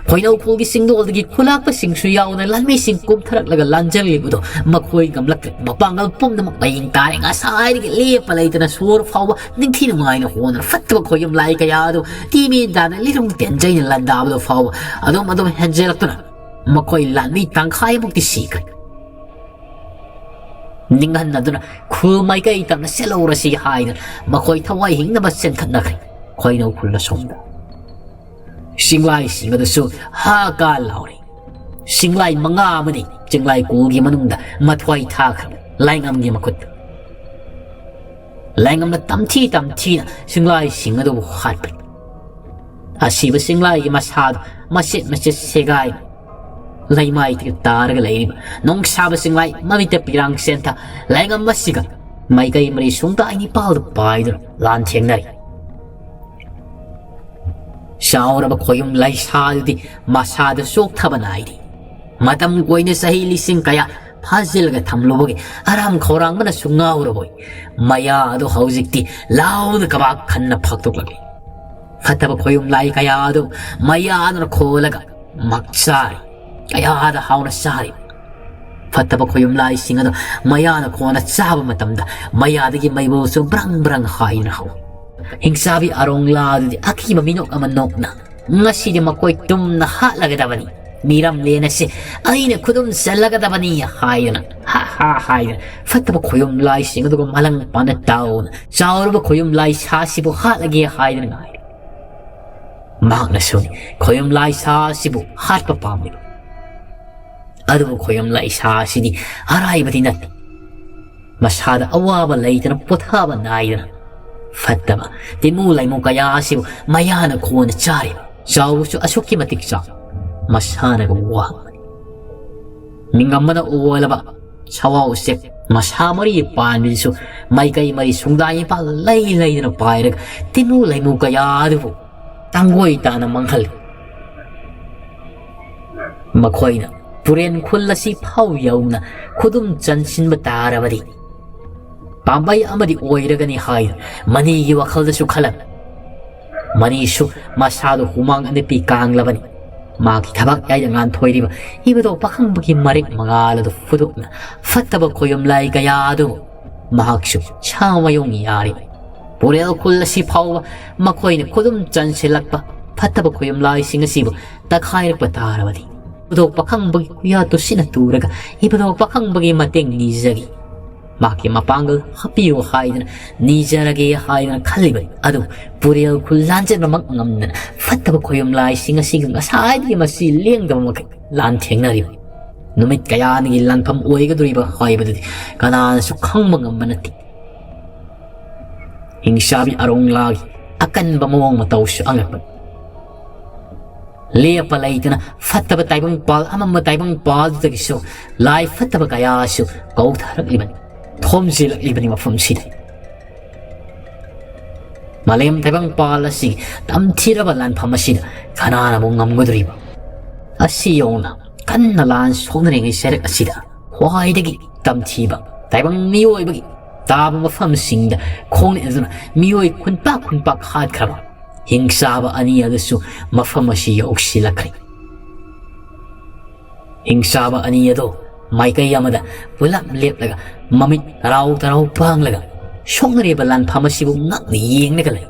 ꯈꯣꯏꯅꯧ ꯈꯨꯜꯒꯤ ꯆꯤꯡꯗꯣꯜꯗꯒꯤ ꯈꯨꯂꯥꯛꯄꯁꯤꯡꯁꯨ ꯌꯥꯎꯅ ꯂꯥꯟꯃꯤꯁꯤꯡ ꯀꯨꯝꯊꯔꯛꯂꯒ ꯂꯥꯟꯖꯜꯂꯤꯕꯗꯣ ꯃꯈꯣꯏ ꯉꯝꯂꯛꯇ꯭ꯔꯦ꯫ ꯃꯄꯥꯡꯒꯜ ꯄꯨꯝꯅꯃꯛ ꯃꯌꯦꯡ ꯇꯥꯔꯦ꯫ ꯉꯁꯥꯏꯗꯒꯤ ꯂꯦꯞꯄ ꯂꯩꯇꯅ ꯁꯣꯔ ꯐꯥꯎꯕ ꯅꯤꯡꯊꯤ ꯅꯨꯡꯉꯥꯏꯅ ꯍꯣꯟꯗꯅ ꯐꯠꯇꯕ ꯈꯣꯏꯌꯨꯝ ꯂꯥꯏ ꯀꯌꯥ ꯑꯗꯨ ꯇꯤ ꯃꯦꯟ ꯇꯥꯅ ꯂꯤꯔꯨꯡ ꯇꯦꯟꯖꯩꯅ ꯂꯥꯟꯗꯥꯕꯗꯣ ꯐꯥꯎꯕ ꯑꯗꯨꯝ ꯑꯗꯨꯝ ꯍꯦꯟꯖꯜꯂꯛꯇꯨꯅ ꯃꯈꯣꯏ ꯂꯥꯟꯃꯤ ꯇꯪꯈꯥꯏꯃꯨꯛꯇꯤ ꯁꯤꯈ꯭ꯔꯦ꯫ ꯅꯤꯡꯍꯟꯅꯗꯨꯅ ꯈꯨꯜ ꯃꯥꯏꯀꯩ ꯇꯝꯅ ꯆꯦꯜꯍꯧꯔꯁꯤ ꯍꯥꯏꯗꯨꯅ ꯃꯈꯣꯏ ꯊꯋꯥꯏ ꯍꯤꯡꯅꯕ ꯆꯦꯟꯈꯠꯅꯈ꯭ꯔꯦ꯫ ꯈꯣꯏꯅꯧ ꯈꯨꯜ ꯑꯁꯣꯝꯗ ꯆꯤꯡꯂꯥꯏꯁꯤꯡ ꯑꯗꯨꯁꯨ ꯍꯥ ꯀꯥ ꯂꯥꯎꯔꯤ꯫ ꯆꯤꯡꯂꯥꯏ ꯃꯉꯥ ꯑꯃꯗꯤ ꯆꯤꯡꯂꯥꯏ ꯀꯣꯜꯒꯤ ꯃꯅꯨꯡꯗ ꯃꯊ꯭ꯋꯥꯏ ꯊꯥꯈ꯭ꯔꯕ ꯂꯥꯏꯉꯝꯒꯤ ꯃꯈꯨꯠꯇ꯫ ꯂꯥꯏꯉꯝꯅ ꯇꯝꯊꯤ ꯇꯝꯊꯤꯅ ꯆꯤꯡꯂꯥꯏꯁꯤꯡ ꯑꯗꯨꯕꯨ ꯍꯥꯠꯄꯅꯤ꯫ ꯑꯁꯤꯕ ꯆꯤꯡꯂꯥꯏꯒꯤ ꯃꯁꯥꯗꯨ ꯃꯆꯦꯠ ꯃꯆꯦꯠ ꯁꯦꯒꯥꯏ ꯂꯩꯃꯥꯏꯗꯒꯤ ꯇꯥꯔꯒ ꯂꯩꯔꯤꯕ ꯅꯨꯡꯁꯥꯕ ꯆꯤꯡꯂꯥꯏ ꯃꯃꯤꯠꯇ ꯄꯤꯔꯥꯡ ꯆꯦꯟꯊ ꯂꯥꯏꯉꯝ ꯑꯁꯤꯒ ꯃꯥꯏꯀꯩ ꯃꯔꯤ ꯁꯨꯡꯇꯥꯏ ꯅꯤꯄꯥꯜꯗ ꯄꯥꯏꯗꯨꯅ ꯂꯥꯟꯊꯦꯡꯅꯔꯤ꯫ ꯆꯥꯎꯔꯕ ꯈꯣꯌꯨꯝ ꯂꯩꯁꯥ ꯑꯗꯨꯗꯤ ꯃꯁꯥꯗ ꯆꯣꯛꯊꯕ ꯅꯥꯏꯔꯤ꯫ ꯃꯇꯝ ꯀꯣꯏꯅ ꯆꯍꯤ ꯂꯤꯁꯤꯡ ꯀꯌꯥ ꯐꯥꯖꯤꯜꯂꯒ ꯊꯝꯂꯨꯕꯒꯤ ꯑꯔꯥꯝ ꯈꯧꯔꯥꯡꯕꯅꯁꯨ ꯉꯥꯎꯔꯕꯣꯏ, ꯃꯌꯥ ꯑꯗꯨ ꯍꯧꯖꯤꯛꯇꯤ ꯂꯥꯎꯅ ꯀꯕꯥꯛ ꯈꯟꯅ ꯐꯥꯛꯇꯣꯛꯂꯛꯂꯤ꯫ ꯐꯠꯇꯕ ꯈꯣꯌꯨꯝ ꯂꯥꯏ ꯀꯌꯥ ꯑꯗꯨ ꯃꯌꯥ ꯑꯗꯨꯅ ꯈꯣꯜꯂꯒ ꯃꯛ ꯆꯥꯔꯤ꯫ ꯀꯌꯥꯗ ꯍꯥꯎꯅ ꯆꯥꯔꯤ꯫ ꯐꯠꯇꯕ ꯈꯣꯌꯨꯝ ꯂꯥꯏꯁꯤꯡ ꯑꯗꯨ ꯃꯌꯥꯅ ꯈꯣꯟꯅ ꯆꯥꯕ ꯃꯇꯝꯗ ꯃꯌꯥꯗꯒꯤ ꯃꯩꯕꯨꯜꯁꯨ ꯕ꯭ꯔꯪ ꯕ꯭ꯔꯪ ꯍꯥꯏꯅ ꯍꯧꯏ꯫ ꯍꯤꯡꯆꯥꯕꯤ ꯑꯔꯣꯡꯂꯥ ꯑꯗꯨꯗꯤ ꯑꯀꯤꯕ ꯃꯤꯅꯣꯛ ꯑꯃ ꯅꯣꯛꯅ, "ꯉꯁꯤꯗꯤ ꯃꯈꯣꯏ ꯇꯨꯝꯅ ꯍꯥꯠꯂꯒꯗꯕꯅꯤ, ꯃꯤꯔꯝꯂꯦꯟ ꯑꯁꯤ ꯑꯩꯅ ꯈꯨꯗꯨꯝ ꯆꯜꯂꯒꯗꯕꯅꯤ" ꯍꯥꯏꯗꯅ, "ꯍꯥ ꯍꯥ" ꯍꯥꯏꯗꯅ ꯐꯠꯇꯕ ꯈꯣꯌꯨꯝ ꯂꯥꯏꯁꯤꯡ ꯑꯗꯨꯒ ꯃꯂꯪ ꯄꯥꯅ ꯇꯥꯎꯅ ꯆꯥꯎꯔꯕ ꯈꯣꯌꯨꯝ ꯂꯥꯏ ꯁꯥꯁꯤꯕꯨ ꯍꯥꯠꯂꯒꯦ ꯍꯥꯏꯗꯅ ꯉꯥꯏꯔꯤ꯫ ꯃꯍꯥꯛꯅꯁꯨ ꯈꯣꯌꯨꯝ ꯂꯥꯏ ꯁꯥꯁꯤꯕꯨ ꯍꯥꯠꯄ ꯄꯥꯝꯂꯤꯕ꯫ ꯑꯗꯨꯕꯨ ꯈꯣꯌꯨꯝ ꯂꯥꯏ ꯁꯥꯁꯤꯗꯤ ꯑꯔꯥꯏꯕꯗꯤ ꯅꯠꯇꯦ꯫ ꯃꯁꯥꯗ ꯑꯋꯥꯕ ꯂꯩꯇꯅ, ꯄꯣꯊꯥꯕ ꯅꯥꯏꯗꯅ ꯐꯠꯇꯕ ꯇꯤꯃꯨ ꯂꯩꯃꯨ ꯀꯌꯥ ꯑꯁꯤꯕꯨ ꯃꯌꯥꯅ ꯈꯣꯟꯅ ꯆꯥꯔꯤꯕ꯫ ꯆꯥꯎꯕꯁꯨ ꯑꯁꯨꯛꯀꯤ ꯃꯇꯤꯛ ꯆꯥꯎ, ꯃꯁꯥꯅꯒ ꯋꯥꯡꯕꯅꯤ꯫ ꯃꯤꯉꯝꯕꯅ ꯑꯣꯜꯂꯕ ꯁꯋꯥ ꯎꯆꯦꯛ ꯃꯁꯥ ꯃꯔꯤ ꯄꯥꯟꯕꯤꯗꯨꯁꯨ ꯃꯥꯏꯀꯩ ꯃꯔꯤ ꯁꯨꯡꯗꯥ ꯏꯝꯐꯥꯜ ꯂꯩ ꯂꯩꯗꯅ ꯄꯥꯏꯔꯒ ꯇꯤꯃꯨ ꯂꯩꯃꯨ ꯀꯌꯥ ꯑꯗꯨꯕꯨ ꯇꯥꯡꯒꯣꯏ ꯇꯥꯅ ꯃꯥꯡꯍꯜꯂꯤ꯫ ꯃꯈꯣꯏꯅ ꯇꯨꯔꯦꯟ ꯈꯨꯜ ꯑꯁꯤ ꯐꯥꯎ ꯌꯧꯅ ꯈꯨꯗꯨꯝ ꯆꯟꯁꯤꯟꯕ ꯇꯥꯔꯕꯗꯤ ꯄꯥꯝꯕꯩ ꯑꯃꯗꯤ ꯑꯣꯏꯔꯒꯅꯤ ꯍꯥꯏꯅ ꯃꯅꯤꯒꯤ ꯋꯥꯈꯜꯗꯁꯨ ꯈꯜꯂꯝꯃꯤ꯫ ꯃꯅꯤꯁꯨ ꯃꯁꯥꯗꯨ ꯍꯨꯃꯥꯡ ꯑꯅꯞꯄꯤ ꯀꯥꯡꯂꯕꯅꯤ꯫ ꯃꯍꯥꯛꯀꯤ ꯊꯕꯛ ꯌꯥꯏꯗ ꯉꯥꯟꯊꯣꯏꯔꯤꯕ ꯏꯕꯗꯣ ꯄꯥꯈꯪꯕꯒꯤ ꯃꯔꯤꯛ ꯃꯉꯥꯜ ꯑꯗꯨ ꯐꯨꯗꯣꯛꯅ ꯐꯠꯇꯕ ꯈꯣꯌꯨꯝ ꯂꯥꯏ ꯀꯌꯥ ꯑꯗꯨꯕꯨ ꯃꯍꯥꯛꯁꯨ ꯁꯥ ꯃꯌꯨꯡ ꯌꯥꯔꯤꯕꯅꯤ꯫ ꯄꯨꯔꯦꯜ ꯈꯨꯜ ꯑꯁꯤ ꯐꯥꯎꯕ ꯃꯈꯣꯏꯅ ꯈꯨꯗꯨꯝ ꯆꯟꯁꯤꯜꯂꯛꯄ ꯐꯠꯇꯕ ꯈꯣꯌꯨꯝ ꯂꯥꯏꯁꯤꯡ ꯑꯁꯤꯕꯨ ꯇꯛꯈꯥꯏꯔꯛꯄ ꯇꯥꯔꯕꯗꯤ ꯏꯕꯗꯣ ꯄꯥꯈꯪꯕꯒꯤ ꯈꯨꯌꯥ ꯇꯨꯁꯤꯟꯅ ꯇꯨꯔꯒ ꯏꯕꯗꯣ ꯄꯥꯈꯪꯕꯒꯤ ꯃꯇꯦꯡ ꯅꯤꯖꯒꯦ, ꯃꯍꯥꯛꯀꯤ ꯃꯄꯥꯡꯒꯜ ꯍꯥꯞꯄꯤꯌꯨ ꯍꯥꯏꯗꯅ ꯅꯤꯖꯔꯒꯦ ꯍꯥꯏꯗꯅ ꯈꯜꯂꯤꯕꯅꯤ꯫ ꯑꯗꯨꯕꯨ ꯄꯨꯔꯦꯜ ꯈꯨꯜ ꯂꯥꯟꯖꯦꯟꯕꯃꯛ ꯉꯝꯗꯅ ꯐꯠꯇꯕ ꯈꯣꯌꯨꯝ ꯂꯥꯏꯁꯤꯡ ꯑꯁꯤꯒ ꯉꯁꯥꯏꯗꯒꯤ ꯃꯁꯤ ꯂꯦꯡꯗꯕ ꯃꯈꯩ ꯂꯥꯟꯊꯦꯡꯅꯔꯤꯕꯅꯤ꯫ ꯅꯨꯃꯤꯠ ꯀꯌꯥꯅꯤꯒꯤ ꯂꯥꯟꯐꯝ ꯑꯣꯏꯒꯗꯧꯔꯤꯕ ꯍꯥꯏꯕꯗꯨꯗꯤ ꯀꯅꯥꯅꯁꯨ ꯈꯪꯕ ꯉꯝꯕ ꯅꯠꯇꯦ꯫ ꯍꯤꯡꯆꯥꯕꯤ ꯑꯔꯣꯡꯂꯥꯒꯤ ꯑꯀꯟꯕ ꯃꯑꯣꯡ ꯃꯇꯧꯁꯨ ꯑꯉꯛꯄꯅꯤ꯫ ꯂꯦꯞꯄ ꯂꯩꯇꯅ ꯐꯠꯇꯕ ꯇꯥꯏꯕꯪ ꯄꯥꯜ ꯑꯃꯝꯕ ꯇꯥꯏꯕꯪ ꯄꯥꯜꯗꯨꯗꯒꯤꯁꯨ ꯂꯥꯏ ꯐꯠꯇꯕ ꯀꯌꯥꯁꯨ ꯀꯧꯊꯔꯛꯂꯤꯕꯅꯤ, ꯊꯣꯝꯖꯤꯜꯂꯛꯂꯤꯕꯅꯤ ꯃꯐꯝꯁꯤꯗ꯫ ꯃꯥꯂꯦꯝ ꯇꯥꯏꯕꯪ ꯄꯥꯜ ꯑꯁꯤꯒꯤ ꯇꯝꯊꯤꯔꯕ ꯂꯥꯟꯐꯝ ꯑꯁꯤꯗ ꯀꯅꯥꯅꯕꯨ ꯉꯝꯒꯗꯧꯔꯤꯕ? ꯑꯁꯤ ꯌꯧꯅ ꯀꯟꯅ ꯂꯥꯟ ꯁꯣꯛꯅꯔꯤꯉꯩ ꯆꯩꯔꯛ ꯑꯁꯤꯗ ꯈ꯭ꯋꯥꯏꯗꯒꯤ ꯇꯝꯊꯤꯕ ꯇꯥꯏꯕꯪ ꯃꯤꯑꯣꯏꯕꯒꯤ ꯇꯥꯕ ꯃꯐꯝꯁꯤꯡꯗ ꯈꯣꯡꯅꯦꯠꯅꯗꯨꯅ ꯃꯤꯑꯣꯏ ꯈꯨꯟꯄꯥꯛ ꯈꯨꯟꯄꯥꯛ ꯍꯥꯠꯈ꯭ꯔꯕ ꯍꯤꯡꯆꯥꯕ ꯑꯅꯤ ꯑꯗꯨꯁꯨ ꯃꯐꯝ ꯑꯁꯤ ꯌꯧꯁꯤꯜꯂꯛꯈ꯭ꯔꯦ꯫ ꯍꯤꯡꯆꯥꯕ ꯑꯅꯤ ꯑꯗꯣ ꯃꯥꯏꯀꯩ ꯑꯃꯗ ꯄꯨꯂꯞ ꯂꯦꯞꯂꯒ ꯃꯃꯤꯠ ꯇꯔꯥꯎ ꯇꯔꯥꯎ ꯄꯥꯡꯂꯒ ꯁꯣꯛꯅꯔꯤꯕ ꯂꯥꯟꯐꯝ ꯑꯁꯤꯕꯨ ꯉꯛꯅ ꯌꯦꯡꯂꯒ ꯂꯩ꯫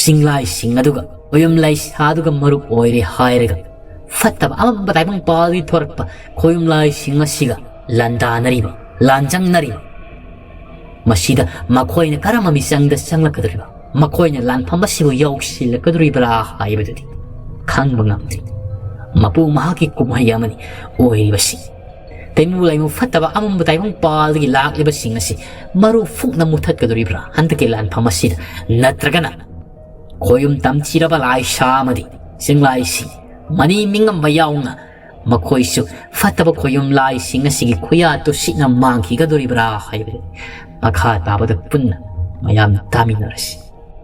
ꯆꯤꯡꯂꯥꯏꯁꯤꯡ ꯑꯗꯨꯒ ꯈꯣꯌꯨꯝ ꯂꯥꯏꯁꯥꯗꯨꯒ ꯃꯔꯨꯞ ꯑꯣꯏꯔꯦ ꯍꯥꯏꯔꯒ ꯐꯠꯇꯕ ꯑꯃꯝꯕ ꯇꯥꯏꯕꯪ ꯄꯥꯜꯗꯒꯤ ꯊꯣꯔꯛꯄ ꯈꯣꯌꯨꯝ ꯂꯥꯏꯁꯤꯡ ꯑꯁꯤꯒ ꯂꯥꯟꯗꯥꯅꯔꯤꯕ, ꯂꯥꯟꯖꯪꯅꯔꯤꯕ, ꯃꯁꯤꯗ ꯃꯈꯣꯏꯅ ꯀꯔꯝꯕ ꯃꯤꯆꯪꯗ ꯆꯪꯂꯛꯀꯗꯧꯔꯤꯕ, ꯃꯈꯣꯏꯅ ꯂꯥꯟꯐꯝ ꯑꯁꯤꯕꯨ ꯌꯧꯁꯤꯜꯂꯛꯀꯗꯧꯔꯤꯕ꯭ꯔꯥ ꯍꯥꯏꯕꯗꯨꯗꯤ ꯈꯪꯕ ꯉꯝꯗ꯭ꯔꯤ꯫ ꯃꯄꯨ ꯃꯍꯥꯛꯀꯤ ꯀꯨꯝꯍꯩ ꯑꯃꯅꯤ ꯑꯣꯏꯔꯤꯕꯁꯤ꯫ ꯇꯩꯃꯨ ꯂꯩꯃꯨ ꯐꯠꯇꯕ ꯑꯃꯝꯕ ꯇꯥꯏꯕꯪ ꯄꯥꯜꯗꯒꯤ ꯂꯥꯛꯂꯤꯕꯁꯤꯡ ꯑꯁꯤ ꯃꯔꯨ ꯐꯨꯛꯅ ꯃꯨꯊꯠꯀꯗꯧꯔꯤꯕ꯭ꯔꯥ ꯍꯟꯗꯛꯀꯤ ꯂꯥꯟꯐꯝ ꯑꯁꯤꯗ? ꯅꯠꯇ꯭ꯔꯒꯅ ꯈꯣꯌꯨꯝ ꯇꯝꯊꯤꯔꯕ ꯂꯥꯏꯁꯥ ꯑꯃꯗꯤ ꯆꯤꯡꯂꯥꯏꯁꯤꯡ ꯃꯅꯤ ꯃꯤꯡꯉꯝꯕ ꯌꯥꯎꯅ ꯃꯈꯣꯏꯁꯨ ꯐꯠꯇꯕ ꯈꯣꯌꯨꯝ ꯂꯥꯏꯁꯤꯡ ꯑꯁꯤꯒꯤ ꯈꯨꯌꯥ ꯇꯨꯁꯤꯠꯅ ꯃꯥꯡꯈꯤꯒꯗꯧꯔꯤꯕ꯭ꯔꯥ ꯍꯥꯏꯕꯗꯨ ꯃꯈꯥ ꯇꯥꯕꯗ ꯄꯨꯟꯅ ꯃꯌꯥꯝꯅ ꯇꯥꯃꯤꯟꯅꯔꯁꯤ꯫